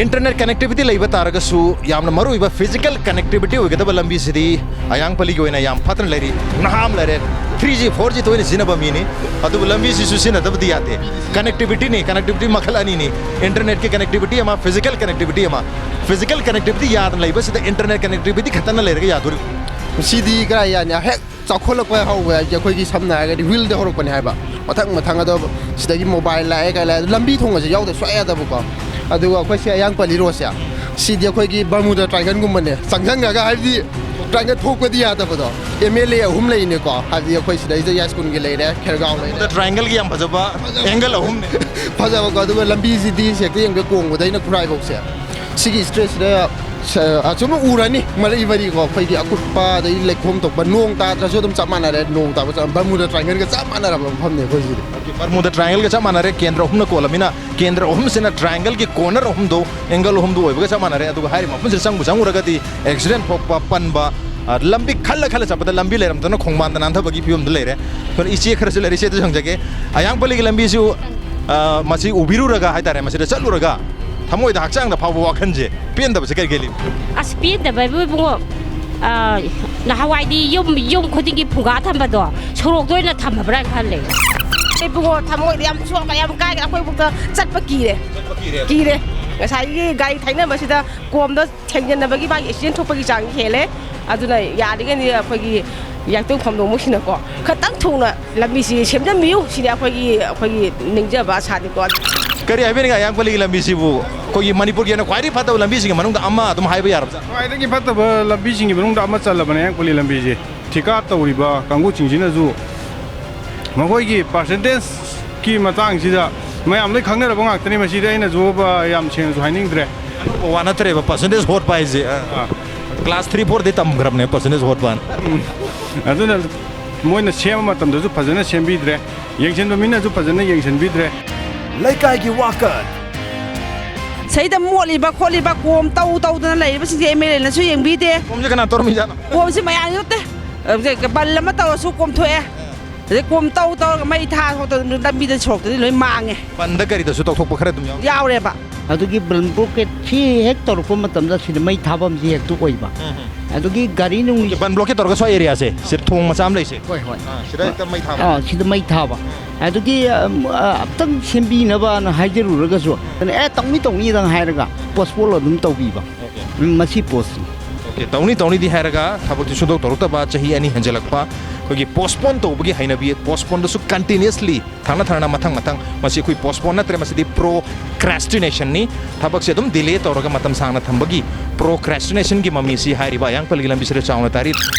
ꯏꯟꯇꯔꯅꯦꯠ ꯀꯅꯦꯛꯇꯤꯚꯤꯇꯤ ꯂꯩꯕ ꯇꯥꯔꯒꯁꯨ ꯌꯥꯝꯅ ꯃꯔꯨꯑꯣꯏꯕ ꯐꯤꯖꯤꯀꯦꯜ ꯀꯅꯦꯛꯇꯤꯚꯤꯇꯤ ꯑꯣꯏꯒꯗꯕ ꯂꯝꯕꯤꯁꯤꯗꯤ ꯑꯌꯥꯡꯄꯜꯂꯤꯒꯤ ꯑꯣꯏꯅ ꯌꯥꯝ ꯐꯠꯇꯅ ꯂꯩꯔꯤ꯫ ꯅꯍꯥ ꯑꯃ ꯂꯩꯔꯦ, ꯊ꯭ꯔꯤ ꯖꯤ, ꯐꯣꯔ ꯖꯤ ꯇꯣꯏꯅ ꯁꯤꯖꯤꯟꯅꯕ ꯃꯤꯅꯤ꯫ ꯑꯗꯨꯕꯨ ꯂꯝꯕꯤꯁꯤꯁꯨ ꯁꯤꯖꯤꯟꯅꯗꯕꯗꯤ ꯌꯥꯗꯦ꯫ ꯀꯅꯦꯛꯇꯤꯚꯤꯇꯤꯅꯤ, ꯀꯅꯦꯛꯇꯤꯚꯤꯇꯤ ꯃꯈꯜ ꯑꯅꯤꯅꯤ꯫ ꯏꯟꯇꯔꯅꯦꯠꯀꯤ ꯀꯅꯦꯛꯇꯤꯚꯤꯇꯤ ꯑꯃ, ꯐꯤꯖꯤꯀꯦꯜ ꯀꯅꯦꯛꯇꯤꯚꯤꯇꯤ ꯑꯃ꯫ ꯐꯤꯖꯤꯀꯦꯜ ꯀꯅꯦꯛꯇꯤꯚꯤꯇꯤ ꯌꯥꯗꯅ ꯂꯩꯕꯁꯤꯗ ꯏꯟꯇꯔꯅꯦꯠ ꯀꯅꯦꯛꯇꯤꯚꯤꯇꯤ ꯈꯛꯇꯅ ꯂꯩꯔꯒ ꯌꯥꯗꯣꯔꯤꯕ꯫ ꯁꯤꯗꯤ ꯀꯔꯥꯏ ꯌꯥꯅꯤ? ꯍꯦꯛ ꯆꯥꯎꯈꯠꯂꯛꯄ ꯍꯧꯕ ꯍꯥꯏꯕꯁꯦ ꯑꯩꯈꯣꯏꯒꯤ ꯁꯝꯅ ꯍꯥꯏꯔꯒꯗꯤ ꯋꯤꯜꯗ ꯍꯧꯔꯛꯄꯅꯦ ꯍꯥꯏꯕ꯫ ꯃꯊꯪ ꯃꯊꯪ ꯑꯗꯣ ꯁꯤꯗꯒꯤ ꯃꯣꯕꯥꯏꯜ ꯂꯥꯛꯑꯦ, ꯀꯩ ꯂꯥꯛꯑꯦ, ꯂꯝꯕꯤ ꯊꯣꯡ ꯑꯁꯤ ꯌꯥꯎꯗ ꯁꯨꯡꯌꯥ ꯌꯥꯗꯕꯀꯣ꯫ ꯑꯗꯨꯒ ꯑꯩꯈꯣꯏ ꯁꯤ ꯑꯌꯥꯡꯄꯜꯂꯤ ꯔꯣꯗꯁꯦ, ꯁꯤꯗꯤ ꯑꯩꯈꯣꯏꯒꯤ ꯕꯔꯃꯨꯗꯥ ꯇ꯭ꯔꯥꯏꯒꯟꯒꯨꯝꯕꯅꯦ꯫ ꯆꯪꯁꯤꯟꯈ꯭ꯔꯒ, ꯍꯥꯏꯕꯗꯤ ꯇ꯭ꯔꯥꯏꯒꯟ ꯊꯣꯛꯄꯗꯤ ꯌꯥꯗꯕꯗꯣ꯫ ꯑꯦꯝ ꯑꯦꯜ ꯑꯦ ꯑꯍꯨꯝ ꯂꯩꯅꯦꯀꯣ, ꯍꯥꯏꯕꯗꯤ ꯑꯩꯈꯣꯏ ꯁꯤꯗꯩꯗ ꯌꯥꯏꯁ꯭ꯀꯨꯜꯒꯤ ꯂꯩꯔꯦ, ꯈꯦꯔꯒꯥꯎ ꯂꯩꯔꯦ꯫ ꯕꯔꯃꯨꯗꯥ ꯇ꯭ꯔꯥꯏꯒꯟꯒꯤ ꯌꯥꯝ ꯐꯖꯕ ꯑꯦꯡꯒꯜ ꯑꯍꯨꯝꯅꯦ꯫ ꯐꯖꯕꯀꯣ꯫ ꯑꯗꯨꯒ ꯂꯝꯕꯤꯁꯤꯗꯤ ꯁꯤ ꯍꯦꯛꯇ ꯌꯦꯡꯕ, ꯀꯣꯡꯕꯗꯩꯅ ꯈꯨꯔꯥꯏꯐꯧꯁꯦ꯫ ꯁꯤꯒꯤ ꯏꯁꯇ꯭ꯔꯦꯠꯁꯤꯗ ꯁ-, ꯑꯁꯨꯝ ꯎꯔꯅꯤ, ꯃꯔꯤ ꯃꯔꯤꯀꯣ, ꯑꯩꯈꯣꯏꯒꯤ ꯑꯀꯨꯠꯄ, ꯑꯗꯩ ꯂꯩꯈꯣꯝ ꯊꯣꯛꯄ, ꯅꯣꯡ ꯇꯥꯗ꯭ꯔꯁꯨ ꯑꯗꯨꯝ ꯆꯞ ꯃꯥꯟꯅꯔꯦ꯫ ꯅꯣꯡ ꯇꯥꯕ ꯆꯞ, ꯕꯔꯃꯨꯗꯥ ꯇ꯭ꯔꯥꯏꯒꯟꯒ ꯆꯞ ꯃꯥꯟꯅꯔꯕ ꯃꯐꯝꯅꯦ ꯑꯩꯈꯣꯏꯁꯤꯗꯤ꯫ ꯕꯔꯃꯨꯗꯥ ꯇ꯭ꯔꯥꯏꯒꯟꯒ ꯆꯞ ꯃꯥꯟꯅꯔꯦ, ꯀꯦꯟꯗ꯭ꯔ ꯑꯍꯨꯝꯅ ꯀꯣꯜꯂꯃꯤꯅ꯫ ꯀꯦꯟꯗ꯭ꯔ ꯑꯍꯨꯝꯁꯤꯅ ꯇ꯭ꯔꯥꯏꯌꯦꯡꯒꯜꯒꯤ ꯀꯣꯔꯅꯔ ꯑꯍꯨꯝꯗꯣ, ꯑꯦꯡꯒꯜ ꯑꯍꯨꯝꯗꯣ ꯑꯣꯏꯕꯒ ꯆꯞ ꯃꯥꯟꯅꯔꯦ꯫ ꯑꯗꯨꯒ ꯍꯥꯏꯔꯤꯕ ꯃꯐꯝꯁꯤꯗ ꯆꯪꯕꯨ ꯆꯪꯉꯨꯔꯒꯗꯤ ꯑꯦꯛꯁꯤꯗꯦꯟ ꯊꯣꯛꯄ, ꯄꯟꯕ, ꯑ, ꯂꯝꯕꯤ ꯈꯜꯂ ꯈꯜꯂ ꯆꯠꯄꯗ ꯂꯝꯕꯤ ꯂꯩꯔꯝꯗꯅ ꯈꯣꯡꯕꯥꯟꯗ ꯅꯥꯟꯊꯕꯒꯤ ꯐꯤꯕꯝꯗ ꯂꯩꯔꯦ꯫ ꯑꯗꯨꯅ ꯏꯆꯦ ꯈꯔꯁꯨ ꯂꯩꯔꯦ, ꯏꯆꯦꯗꯁꯨ ꯍꯪꯖꯒꯦ꯫ ꯑꯌꯥꯡꯄꯜꯂꯤꯒꯤ ꯂꯝꯕꯤꯁꯨ, ꯑ, ꯃꯁꯤ ꯎꯕꯤꯔꯨꯔꯒ ꯍꯥꯏꯇꯥꯔꯦ, ꯃꯁꯤꯗ ꯆꯠꯂꯨꯔꯒ ꯊꯃꯣꯏꯗ, ꯍꯛꯆꯥꯡꯗ ꯐꯥꯎꯕ ꯋꯥꯈꯜꯁꯦ ꯄꯦꯟꯗꯕꯁꯦ ꯀꯔꯤ ꯀꯔꯤ ꯂꯩꯕ? ꯑꯁ, ꯄꯦꯟꯗꯕ ꯍꯥꯏꯕꯨ ꯏꯕꯨꯡꯉꯣ, ꯑ, ꯅꯍꯥꯟꯋꯥꯏꯗꯤ ꯌꯨꯝ, ꯌꯨꯝ ꯈꯨꯗꯤꯡꯒꯤ ꯐꯨꯡꯒꯥ ꯊꯝꯕꯗꯣ ꯁꯣꯔꯣꯛꯇ ꯑꯣꯏꯅ ꯊꯝꯃꯕ꯭ꯔꯥ ꯍꯥꯏꯅ ꯈꯜꯂꯦ꯫ ꯏꯕꯨꯡꯉꯣ, ꯊꯃꯣꯏꯗ ꯌꯥꯝ ꯁꯣꯛꯑꯦ, ꯌꯥꯝ ꯀꯥꯏꯔꯦ꯫ ꯑꯩꯈꯣꯏ ꯐꯥꯎꯗ ꯆꯠꯄ ꯀꯤꯔꯦ꯫ ꯀꯤꯔꯦ꯫ ꯉꯁꯥꯏꯒꯤ ꯒꯥꯔꯤ ꯊꯩꯅꯕꯁꯤꯗ ꯀꯣꯝꯗ ꯊꯦꯡꯖꯤꯟꯅꯕꯒꯤ ꯃꯥꯒꯤ ꯑꯦꯛꯁꯤꯗꯦꯟ ꯊꯣꯛꯄꯒꯤ ꯆꯥꯡꯁꯤ ꯍꯦꯜꯂꯦ꯫ ꯑꯗꯨꯅ ꯌꯥꯔꯤꯉꯩꯗꯤ ꯑꯩꯈꯣꯏꯒꯤ ꯌꯥꯏꯇꯣꯡ ꯐꯝꯗꯣꯡꯕꯁꯤꯅꯀꯣ, ꯈꯇꯪ ꯊꯨꯅ ꯂꯝꯕꯤꯁꯤ ꯁꯦꯝꯖꯟꯕꯤꯌꯨ ꯁꯤꯅꯤ ꯑꯩꯈꯣꯏꯒꯤ, ꯑꯩꯈꯣꯏꯒꯤ ꯅꯤꯡꯖꯕ ꯑꯁꯥꯅꯤꯀꯣ꯫ ꯀꯔꯤ ꯍꯥꯏꯕꯤꯅꯤꯡꯉꯤ? ꯑꯌꯥꯡꯄꯜꯂꯤꯒꯤ ꯂꯝꯕꯤꯁꯤꯕꯨ ꯑꯩꯈꯣꯏꯒꯤ ꯃꯅꯤꯄꯨꯔꯒꯤ ꯑꯣꯏꯅ ꯈ꯭ꯋꯥꯏꯗꯒꯤ ꯐꯠꯇꯕ ꯂꯝꯕꯤꯁꯤꯡꯒꯤ ꯃꯅꯨꯡꯗ ꯑꯃ ꯑꯗꯨꯝ ꯍꯥꯏꯕ ꯌꯥꯔꯕꯖꯥꯠ? ꯈ꯭ꯋꯥꯏꯗꯒꯤ ꯐꯠꯇꯕ ꯂꯝꯕꯤꯁꯤꯡꯒꯤ ꯃꯅꯨꯡꯗ ꯑꯃ ꯆꯜꯂꯕꯅꯦ ꯑꯌꯥꯡꯄꯜꯂꯤ ꯂꯝꯕꯤꯁꯦ꯫ ꯊꯤꯀꯥ ꯇꯧꯔꯤꯕ ꯀꯥꯡꯕꯨꯁꯤꯡꯁꯤꯅꯁꯨ ꯃꯈꯣꯏꯒꯤ ꯄꯥꯔꯁꯦꯟꯇꯦꯖꯀꯤ ꯃꯇꯥꯡꯁꯤꯗ ꯃꯌꯥꯝ ꯂꯣꯏ ꯈꯪꯅꯔꯕ ꯉꯥꯛꯇꯅꯤ꯫ ꯃꯁꯤꯗ ꯑꯩꯅꯁꯨ, ꯑ, ꯌꯥꯝ ꯁꯦꯡꯅꯁꯨ ꯍꯥꯏꯅꯤꯡꯗ꯭ꯔꯦ꯫ ꯑꯅꯧꯕ ꯋꯥ ꯅꯠꯇ꯭ꯔꯦꯕ ꯄꯥꯔꯁꯦꯟꯇꯦꯖ ꯍꯣꯠꯄ ꯍꯥꯏꯁꯦ꯫ ꯑ, ꯑꯥ꯫ ꯀ꯭ꯂꯥꯁ ꯊ꯭ꯔꯤ ꯐꯣꯔꯗꯩ ꯇꯝꯈ꯭ꯔꯕꯅꯦ ꯄꯥꯔꯁꯦꯟꯇꯦꯖ ꯍꯣꯠꯄ ꯍꯥꯏꯅ꯫ ꯎꯝ꯫ ꯑꯗꯨꯅ ꯃꯣꯏꯅ ꯁꯦꯝꯕ ꯃꯇꯝꯗꯁꯨ ꯐꯖꯅ ꯁꯦꯝꯕꯤꯗ꯭ꯔꯦ, ꯌꯦꯡꯁꯤꯟꯕ ꯃꯤꯅꯁꯨ ꯐꯖꯅ ꯌꯦꯡꯁꯤꯟꯕꯤꯗ꯭ꯔꯦ꯫ ꯂꯩꯀꯥꯏꯒꯤ ꯋꯥꯀꯠ꯫ ꯁꯤꯗ ꯃꯣꯠꯂꯤꯕ ꯈꯣꯠꯂꯤꯕ ꯀꯣꯝ ꯇꯧ ꯇꯧꯗꯅ ꯂꯩꯔꯤꯕꯁꯤꯡꯁꯦ ꯑꯦꯝ ꯑꯦꯜ ꯑꯦꯅꯁꯨ ꯌꯦꯡꯕꯤꯗꯦ꯫ ꯀꯣꯝꯁꯦ ꯀꯅꯥ ꯇꯧꯔꯝꯃꯤꯖꯥꯠꯅꯣ? ꯀꯣꯝꯁꯦ ꯃꯌꯥꯝꯒꯤ ꯅꯠꯇꯦ꯫ ꯍꯧꯖꯤꯛ ꯕꯟ ꯑꯃ ꯇꯧꯔꯁꯨ ꯀꯣꯝꯊꯣꯛꯑꯦ꯫ ꯑꯗꯩ ꯀꯣꯝ ꯇꯧ ꯇꯧꯔꯒ ꯃꯩ ꯊꯥ ꯈꯣꯠꯇꯅ ꯂꯝꯕꯤꯗ ꯁꯣꯔꯣꯛꯇꯗꯤ ꯂꯣꯏ ꯃꯥꯡꯉꯦ꯫ ꯕꯟꯗ ꯀꯔꯤꯗꯁꯨ ꯇꯧꯊꯣꯛꯄ ꯈꯔ ꯑꯗꯨꯝ ꯌꯥꯎꯔꯤ꯫ ꯌꯥꯎꯔꯦꯕ꯫ ꯑꯗꯨꯒꯤ ꯕꯟ ꯕ꯭ꯂꯣꯀꯦꯠ ꯁꯤ ꯍꯦꯛ ꯇꯧꯔꯛꯄ ꯃꯇꯝꯗ ꯁꯤꯗ ꯃꯩ ꯊꯥꯐꯝꯁꯤ ꯍꯦꯛꯇ ꯑꯣꯏꯕ꯫ ꯎꯝ, ꯎꯝ꯫ ꯑꯗꯨꯒꯤ ꯒꯥꯔꯤ ꯅꯨꯡ ꯑꯣꯀꯦ, ꯕꯟ ꯕ꯭ꯂꯣꯀꯦꯠ ꯇꯧꯔꯒ ꯁ꯭ꯋꯥꯏ ꯑꯦꯔꯤꯌꯥꯁꯦ, ꯁꯤꯗ ꯊꯣꯡ ꯃꯆꯥ ꯑꯃ ꯂꯩꯁꯦ꯫ ꯍꯣꯏ, ꯍꯣꯏ꯫ ꯑꯥ, ꯁꯤꯗ ꯍꯦꯛꯇ ꯃꯩ ꯊꯥꯕ꯫ ꯑꯥ, ꯁꯤꯗ ꯃꯩ ꯊꯥꯕ꯫ ꯎꯝ꯫ ꯑꯗꯨꯒꯤ, ꯑꯝ, ꯑ, ꯑꯝꯇꯪ ꯁꯦꯝꯕꯤꯅꯕꯅ ꯍꯥꯏꯖꯔꯨꯔꯒꯁꯨ, ꯑꯦ, ꯇꯧꯅꯤ, ꯇꯧꯅꯤꯗꯪ ꯍꯥꯏꯔꯒ ꯄꯣꯁꯄꯣꯟ ꯑꯗꯨꯝ ꯇꯧꯕꯤꯕ꯫ ꯑꯣꯀꯦ꯫ ꯎꯝ, ꯃꯁꯤ ꯄꯣꯁꯁꯤ꯫ ꯑꯣꯀꯦ꯫ ꯇꯧꯅꯤ ꯇꯧꯅꯤꯗꯤ ꯍꯥꯏꯔꯒ ꯊꯕꯛꯇꯤ ꯁꯨꯡꯇꯧ ꯇꯧꯔꯛꯇꯕ, ꯆꯍꯤ ꯑꯅꯤ ꯍꯦꯟꯖꯜꯂꯛꯄ, ꯑꯩꯈꯣꯏꯒꯤ ꯄꯣꯁꯄꯣꯟ ꯇꯧꯕꯒꯤ ꯍꯩꯅꯕꯤ, ꯄꯣꯁꯄꯣꯟꯗꯁꯨ ꯀꯟꯇꯤꯅ꯭ꯌꯨꯁꯂꯤ ꯊꯪꯅ ꯊꯪꯅꯅ ꯃꯊꯪ ꯃꯊꯪ, ꯃꯁꯤ ꯑꯩꯈꯣꯏ ꯄꯣꯁꯄꯣꯟ ꯅꯠꯇ꯭ꯔꯦ, ꯃꯁꯤꯗꯤ ꯄ꯭ꯔꯣꯀ꯭ꯔꯦꯁꯇꯤꯅꯦꯁꯟꯅꯤ꯫ ꯊꯕꯛꯁꯦ ꯑꯗꯨꯝ ꯗꯤꯂꯦ ꯇꯧꯔꯒ ꯃꯇꯝ ꯁꯥꯡꯅ ꯊꯝꯕꯒꯤ ꯄ꯭ꯔꯣꯀ꯭ꯔꯦꯁꯇꯤꯅꯦꯁꯟꯒꯤ ꯃꯃꯤꯁꯤ ꯍꯥꯏꯔꯤꯕ ꯑꯌꯥꯡꯄꯜꯂꯤꯒꯤ ꯂꯝꯕꯤꯁꯤꯗ ꯆꯥꯎꯅ ꯇꯥꯔꯤ꯫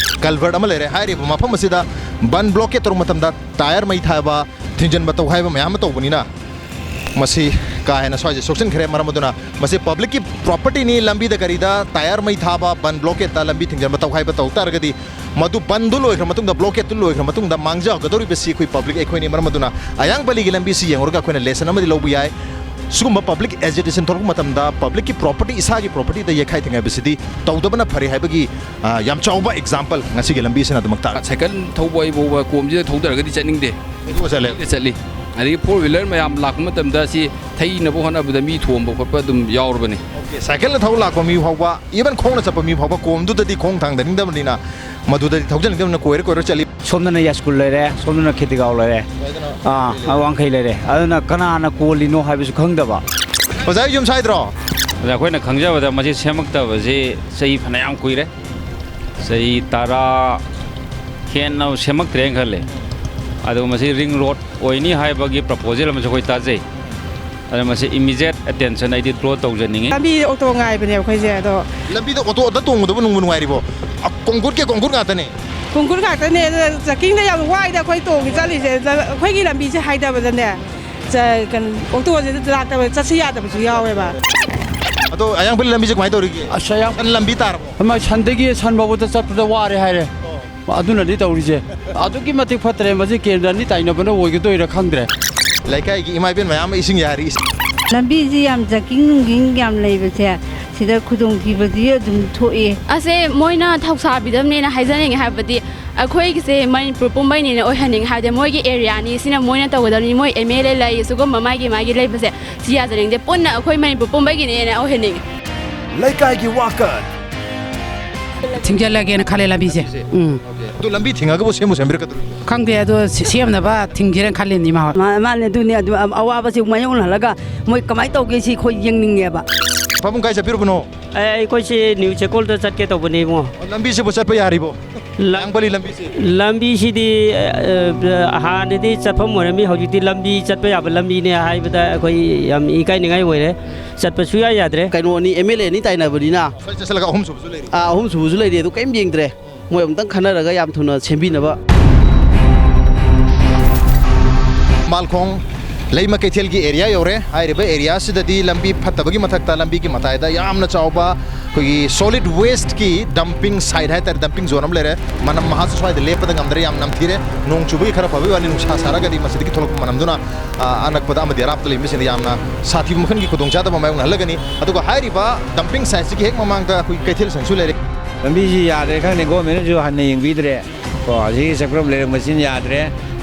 ꯀꯜꯚꯔꯠ ꯑꯃ ꯂꯩꯔꯦ꯫ ꯍꯥꯏꯔꯤꯕ ꯃꯐꯝ ꯑꯁꯤꯗ ꯕꯟ ꯕ꯭ꯂꯣꯀꯦꯠ ꯇꯧꯔꯛꯄ ꯃꯇꯝꯗ ꯇꯥꯌꯔ ꯃꯩ ꯊꯥꯕ, ꯊꯤꯡꯖꯤꯟꯕ ꯇꯧꯈꯥꯏꯕ ꯃꯌꯥꯝ ꯑꯃ ꯇꯧꯕꯅꯤꯅ, ꯃꯁꯤ ꯀꯥ ꯍꯦꯟꯅ ꯁ꯭ꯋꯥꯏꯁꯦ ꯁꯣꯛꯆꯤꯟꯈ꯭ꯔꯦ꯫ ꯃꯔꯝ ꯑꯗꯨꯅ ꯃꯁꯤ ꯄꯕ꯭ꯂꯤꯛꯀꯤ ꯄ꯭ꯔꯣꯄꯔꯇꯤꯅꯤ꯫ ꯂꯝꯕꯤꯗ ꯀꯔꯤꯗ ꯇꯥꯌꯔ ꯃꯩ ꯊꯥꯕ, ꯕꯟ ꯕ꯭ꯂꯣꯀꯦꯠꯇ ꯂꯝꯕꯤ ꯊꯤꯡꯖꯤꯟꯕ ꯇꯧꯈꯥꯏꯕ ꯇꯧ ꯇꯥꯔꯒꯗꯤ, ꯃꯗꯨ ꯕꯟꯗꯨ ꯂꯣꯏꯈ꯭ꯔ ꯃꯇꯨꯡꯗ, ꯕ꯭ꯂꯣꯀꯦꯠꯇꯨ ꯂꯣꯏꯈ꯭ꯔ ꯃꯇꯨꯡꯗ ꯃꯥꯡꯖꯒꯗꯧꯔꯤꯕꯁꯤ ꯑꯩꯈꯣꯏ ꯄꯕ꯭ꯂꯤꯛ ꯑꯩꯈꯣꯏꯅꯤ꯫ ꯃꯔꯝ ꯑꯗꯨꯅ ꯑꯌꯥꯡꯄꯜꯂꯤꯒꯤ ꯂꯝꯕꯤꯁꯤ ꯌꯦꯡꯉꯨꯔꯒ ꯑꯩꯈꯣꯏꯅ ꯂꯦꯁꯟ ꯑꯃꯗꯤ ꯂꯧꯕ ꯌꯥꯏ꯫ ꯁꯤꯒꯨꯝꯕ ꯄꯕ꯭ꯂꯤꯛ ꯑꯦꯖꯤꯇꯦꯁꯟ ꯊꯣꯛꯂꯛꯄ ꯃꯇꯝꯗ ꯄꯕ꯭ꯂꯤꯛꯀꯤ ꯄ꯭ꯔꯣꯄꯔꯇꯤ, ꯏꯁꯥꯒꯤ ꯄ꯭ꯔꯣꯄꯔꯇꯤꯗ ꯌꯩꯈꯥꯏ ꯊꯤꯡꯒꯥꯏꯕꯁꯤꯗꯤ ꯇꯧꯗꯕꯅ ꯐꯔꯦ ꯍꯥꯏꯕꯒꯤ, ꯑ, ꯌꯥꯝ ꯆꯥꯎꯕ ꯑꯦꯛꯖꯥꯝꯄꯜ ꯉꯁꯤꯒꯤ ꯂꯝꯕꯤꯁꯤꯅ ꯑꯗꯨꯃꯛ ꯇꯥꯛꯑꯦ꯫ ꯁꯥꯏꯀꯜ ꯊꯧꯕ ꯑꯩ ꯐꯥꯎꯕ ꯀꯣꯝꯁꯤꯗ ꯊꯧꯗꯔꯒꯗꯤ ꯆꯠꯅꯤꯡꯗꯦ꯫ ꯀꯩꯗꯧꯕ ꯆꯠꯂꯦ? ꯆꯠꯂꯤ꯫ ꯑꯗꯒꯤ ꯐꯣꯔ ꯋꯤꯂꯔ ꯃꯌꯥꯝ ꯂꯥꯛꯄ ꯃꯇꯝꯗ ꯁꯤ ꯊꯩꯅꯕ ꯍꯣꯠꯅꯕꯗ ꯃꯤ ꯊꯣꯝꯕ ꯈꯣꯠꯄ ꯑꯗꯨꯝ ꯌꯥꯎꯔꯕꯅꯤ꯫ ꯑꯣꯀꯦ, ꯁꯥꯏꯀꯜꯅ ꯊꯧ ꯂꯥꯛꯄ ꯃꯤ ꯐꯥꯎꯕ, ꯏꯚꯟ ꯈꯣꯡꯅ ꯆꯠꯄ ꯃꯤ ꯐꯥꯎꯕ ꯀꯣꯝꯗꯨꯗꯗꯤ ꯈꯣꯡ ꯊꯥꯡꯗꯅꯤꯡꯗꯕꯅꯤꯅ, ꯃꯗꯨꯗꯗꯤ ꯊꯧꯖꯅꯤꯡꯗꯕꯅꯤꯅ ꯀꯣꯏꯔ ꯀꯣꯏꯔ ꯆꯠꯂꯤ꯫ ꯁꯣꯝꯗꯅ ꯌꯥꯁꯀꯨꯜ ꯂꯩꯔꯦ, ꯁꯣꯝꯗꯅ ꯈꯦꯇꯤꯒꯥꯎ ꯂꯩꯔꯦ꯫ ꯑꯥ, ꯑꯥ, ꯋꯥꯡꯈꯩ ꯂꯩꯔꯦ꯫ ꯑꯗꯨꯅ ꯀꯅꯥꯅ ꯀꯣꯜꯂꯤꯅꯣ ꯍꯥꯏꯕꯁꯨ ꯈꯪꯗꯕ꯫ ꯑꯣꯖꯥ ꯌꯨꯝ ꯁꯥꯏꯗ꯭ꯔꯣ? ꯑꯣꯖꯥ, ꯑꯩꯈꯣꯏꯅ ꯈꯪꯖꯕꯗ ꯃꯁꯤ ꯁꯦꯝꯃꯛꯇꯕꯁꯤ ꯆꯍꯤ ꯐꯅꯌꯥꯝ ꯀꯨꯏꯔꯦ꯫ ꯆꯍꯤ ꯇꯔꯥ ꯍꯦꯟꯅ ꯁꯦꯝꯃꯛꯇ꯭ꯔꯦꯅ ꯈꯜꯂꯦ꯫ ꯑꯗꯨꯒ ꯃꯁꯤ ꯔꯤꯡ ꯔꯣꯗ ꯑꯣꯏꯅꯤ ꯍꯥꯏꯕꯒꯤ ꯄ꯭ꯔꯄꯣꯖꯦꯜ ꯑꯃꯁꯨ ꯑꯩꯈꯣꯏ ꯇꯥꯖꯩ꯫ ꯑꯗꯨꯅ ꯃꯁꯤ ꯏꯃꯤꯗꯤꯌꯦꯠ ꯑꯦꯇꯦꯟꯁꯟ ꯑꯩꯗꯤ ꯗ꯭ꯔꯣ ꯇꯧꯖꯅꯤꯡꯉꯤ꯫ ꯂꯝꯕꯤ ꯑꯣꯇꯣ ꯉꯥꯏꯕꯅꯦ ꯑꯩꯈꯣꯏꯁꯦ, ꯑꯗꯣ ꯂꯝꯕꯤꯗ ꯑꯣꯇꯣꯗ ꯇꯣꯡꯕꯗꯕꯨ ꯅꯨꯡꯕꯨ ꯅꯨꯡꯉꯥꯏꯔꯤꯕꯣ? ꯑ, ꯀꯣꯡꯀ꯭ꯔꯤꯠꯀꯤ ꯀꯣꯡꯀ꯭ꯔꯤꯠ ꯉꯥꯛꯇꯅꯦ꯫ ꯀꯣꯡꯀ꯭ꯔꯤꯠ ꯉꯥꯛꯇꯅꯦ, ꯑꯗꯨꯅ ꯆꯥꯀꯤꯡꯗ ꯌꯥꯝ ꯋꯥꯏꯗ ꯑꯩꯈꯣꯏ ꯇꯣꯡꯉꯤ ꯆꯠꯂꯤꯁꯦ꯫ ꯑꯩꯈꯣꯏꯒꯤ ꯂꯝꯕꯤꯁꯦ ꯍꯥꯏꯗꯕꯗꯅꯦ, ꯆ-, ꯀꯩꯅꯣ, ꯑꯣꯇꯣꯁꯦ ꯂꯥꯛꯇꯕ, ꯆꯠꯁꯤ ꯌꯥꯗꯕꯁꯨ ꯌꯥꯎꯋꯦꯕ꯫ ꯑꯗꯣ ꯑꯌꯥꯡꯄꯜꯂꯤ ꯂꯝꯕꯤꯁꯦ ꯀꯃꯥꯏꯅ ꯇꯧꯔꯤꯒꯦ? ꯑꯁ, ꯑꯌꯥꯡ- ꯁꯟ ꯂꯝꯕꯤ ꯇꯥꯔꯕꯣ? ꯑꯃ ꯁꯟꯗꯒꯤ ꯁꯟ ꯐꯥꯎꯕꯗ ꯆꯠꯄꯗ ꯋꯥꯔꯦ ꯍꯥꯏꯔꯦ꯫ ꯑꯗꯨꯅꯅꯤ ꯇꯧꯔꯤꯁꯦ꯫ ꯑꯗꯨꯛꯀꯤ ꯃꯇꯤꯛ ꯐꯠꯇ꯭ꯔꯦ꯫ ꯃꯁꯤ ꯀꯦꯟꯗ꯭ꯔ ꯑꯅꯤ ꯇꯥꯏꯅꯕꯅ ꯑꯣꯏꯒꯗꯣꯏꯔꯥ ꯈꯪꯗ꯭ꯔꯦ꯫ ꯂꯩꯀꯥꯏꯒꯤ ꯏꯃꯥ ꯏꯕꯦꯟ ꯃꯌꯥꯝ ꯑꯃ ꯏꯁꯤꯡ ꯌꯥꯔꯤ꯫ ꯂꯝꯕꯤꯁꯤ ꯌꯥꯝ ꯖꯥꯀꯤꯡ ꯅꯨꯡꯀꯤꯡ ꯌꯥꯝ ꯂꯩꯕꯁꯦ, ꯁꯤꯗ ꯈꯨꯗꯣꯡꯊꯤꯕꯗꯤ ꯑꯗꯨꯝ ꯊꯣꯛꯑꯦ꯫ ꯑꯁꯦ ꯃꯣꯏꯅ ꯊꯧꯁꯥꯕꯤꯗꯕꯅꯦꯅ ꯍꯥꯏꯖꯅꯤꯡꯉꯦ, ꯍꯥꯏꯕꯗꯤ ꯑꯩꯈꯣꯏꯒꯤꯁꯦ ꯃꯅꯤꯄꯨꯔ ꯄꯨꯝꯕꯩꯅꯦꯅ ꯑꯣꯏꯍꯟꯅꯤꯡꯉꯦ, ꯍꯥꯏꯕꯗꯤ ꯃꯣꯏꯒꯤ ꯑꯦꯔꯤꯌꯥꯅꯤ, ꯁꯤꯅ ꯃꯣꯏꯅ ꯇꯧꯒꯗꯕꯅꯤ, ꯃꯣꯏ ꯑꯦꯝ ꯑꯦꯜ ꯑꯦ ꯂꯩ, ꯁꯤꯒꯨꯝꯕ ꯃꯥꯒꯤ ꯃꯥꯒꯤ ꯂꯩꯕꯁꯦ ꯁꯤ ꯌꯥꯖꯅꯤꯡꯗꯦ, ꯄꯨꯟꯅ ꯑꯩꯈꯣꯏ ꯃꯅꯤꯄꯨꯔ ꯄꯨꯝꯕꯒꯤꯅꯦꯅ ꯑꯣꯏꯍꯟꯅꯤꯡꯉꯦ꯫ ꯂꯩꯀꯥꯏꯒꯤ ꯋꯥꯀꯠ꯫ ꯊꯤꯡꯖꯤꯜꯂꯒꯦꯅ ꯈꯜꯂꯦ ꯂꯝꯕꯤꯁꯦ꯫ ꯎꯝ꯫ ꯑꯗꯨ ꯂꯝꯕꯤ ꯊꯤꯡꯉꯒꯕꯨ ꯁꯦꯝꯕꯨ ꯁꯦꯝꯕꯤꯔꯛꯀꯗꯧꯔꯤꯕ꯭ꯔꯣ? ꯈꯪꯗꯦ, ꯑꯗꯣ ꯁꯦ-, ꯁꯦꯝꯅꯕ ꯊꯤꯡꯁꯤꯔꯅ ꯈꯜꯂꯤꯅꯤ, ꯏꯃꯥ ꯍꯣꯏ꯫ ꯃꯥ-, ꯃꯥꯅꯦ, ꯑꯗꯨꯅꯦ, ꯑꯗꯨ ꯑ-, ꯑꯋꯥꯕꯁꯤ ꯃꯥꯌꯣꯛꯅꯍꯜꯂꯒ ꯃꯣꯏ ꯀꯃꯥꯏꯅ ꯇꯧꯒꯦ ꯁꯤ ꯑꯩꯈꯣꯏ ꯌꯦꯡꯅꯤꯡꯉꯦꯕ꯫ ꯄꯥꯕꯨꯡ, ꯀꯥꯏ ꯆꯠꯄꯤꯔꯨꯕꯅꯣ? ꯑꯦ, ꯑꯩꯈꯣꯏꯁꯤ ꯅ꯭ꯌꯨ ꯆꯦꯛꯀꯣꯜꯗ ꯆꯠꯀꯦ ꯇꯧꯕꯅꯦ, ꯏꯕꯨꯡꯉꯣ꯫ ꯑꯣ, ꯂꯝꯕꯤꯁꯤꯕꯨ ꯆꯠꯄ ꯌꯥꯔꯤꯕꯣ? ꯂꯝ-, ꯃꯌꯥꯡꯄꯜꯂꯤ ꯂꯝꯕꯤꯁꯤ? ꯂꯝꯕꯤꯁꯤꯗꯤ, ꯑ, ꯑ, ꯍꯥꯟꯅꯗꯤ ꯆꯠꯐꯝ ꯑꯣꯏꯔꯝꯃꯤ, ꯍꯧꯖꯤꯛꯇꯤ ꯂꯝꯕꯤ ꯆꯠꯄ ꯌꯥꯕ ꯂꯝꯕꯤꯅꯦ ꯍꯥꯏꯕꯗ ꯑꯩꯈꯣꯏ ꯌꯥꯝ ꯏꯀꯥꯏꯅꯤꯡꯉꯥꯏ ꯑꯣꯏꯔꯦ꯫ ꯆꯠꯄ ꯁꯨꯌꯥ ꯌꯥꯗ꯭ꯔꯦ꯫ ꯀꯩꯅꯣꯅꯤ, ꯑꯦꯝ ꯑꯦꯜ ꯑꯦ ꯑꯅꯤ ꯇꯥꯏꯅꯕꯅꯤꯅ꯫ ꯁ꯭ꯋꯥꯏ ꯆꯠꯁꯤꯜꯂꯒ ꯑꯍꯨꯝꯁꯨꯕꯁꯨ ꯂꯩꯔꯤ꯫ ꯑꯥ, ꯑꯍꯨꯝꯁꯨꯕꯁꯨ ꯂꯩꯔꯤ, ꯑꯗꯨ ꯀꯔꯤꯝ ꯌꯦꯡꯗ꯭ꯔꯦ꯫ ꯃꯣꯏ ꯑꯃꯨꯛꯇꯪ ꯈꯟꯅꯔꯒ ꯌꯥꯝ ꯊꯨꯅ ꯁꯦꯝꯕꯤꯅꯕ꯫ ꯃꯥꯜꯈꯣꯡ ꯂꯩꯃ ꯀꯩꯊꯦꯜꯒꯤ ꯑꯦꯔꯤꯌꯥ ꯌꯧꯔꯦ꯫ ꯍꯥꯏꯔꯤꯕ ꯑꯦꯔꯤꯌꯥꯁꯤꯗꯗꯤ ꯂꯝꯕꯤ ꯐꯠꯇꯕꯒꯤ ꯃꯊꯛꯇ ꯂꯝꯕꯤꯒꯤ ꯃꯇꯥꯏꯗ ꯌꯥꯝꯅ ꯆꯥꯎꯕ ꯑꯩꯈꯣꯏꯒꯤ solid waste ꯀꯤ dumping site ꯍꯥꯏꯇꯥꯔꯦ, dumping zone ꯑꯃ ꯂꯩꯔꯦ꯫ ꯃꯅꯝ ꯃꯍꯥꯁꯨ ꯁ꯭ꯋꯥꯏꯗ ꯂꯦꯞꯄꯗ ꯉꯝꯗ꯭ꯔꯦ, ꯌꯥꯝ ꯅꯝꯊꯤꯔꯦ꯫ ꯅꯣꯡ ꯆꯨꯕꯒꯤ ꯈꯔ ꯐꯕꯒꯤ ꯋꯥꯅꯤ, ꯅꯨꯡꯁꯥ ꯁꯥꯔꯒꯗꯤ ꯃꯁꯤꯗꯒꯤ ꯊꯣꯛꯂꯛꯄ ꯃꯅꯝꯗꯨꯅ, ꯑ, ꯑꯅꯛꯄꯗ ꯑꯃꯗꯤ ꯑꯔꯥꯞꯄꯗ ꯂꯩꯕꯁꯤꯡꯗ ꯌꯥꯝꯅ ꯁꯥꯊꯤꯕ ꯃꯈꯜꯒꯤ ꯈꯨꯗꯣꯡꯆꯥꯗꯕ ꯃꯥꯌꯣꯛꯅꯍꯜꯂꯒꯅꯤ꯫ ꯑꯗꯨꯒ ꯍꯥꯏꯔꯤꯕ dumping site ꯁꯤꯒꯤ ꯍꯦꯛ ꯃꯃꯥꯡꯗ ꯑꯩꯈꯣꯏ ꯀꯩꯊꯦꯜ ꯁꯪꯁꯨ ꯂꯩꯔꯦ꯫ ꯂꯝꯕꯤꯁꯤ ꯌꯥꯗ꯭ꯔꯦ ꯈꯪꯗꯦ, government ꯅꯁꯨ ꯍꯟꯅ ꯌꯦꯡꯕꯤꯗ꯭ꯔꯦ꯫ ꯀꯣ, ꯑꯁꯤꯒꯤ ꯆꯀ꯭ꯔꯝ ꯂꯩꯔꯛ ꯃꯆꯤꯟ ꯌꯥꯗ꯭ꯔꯦ,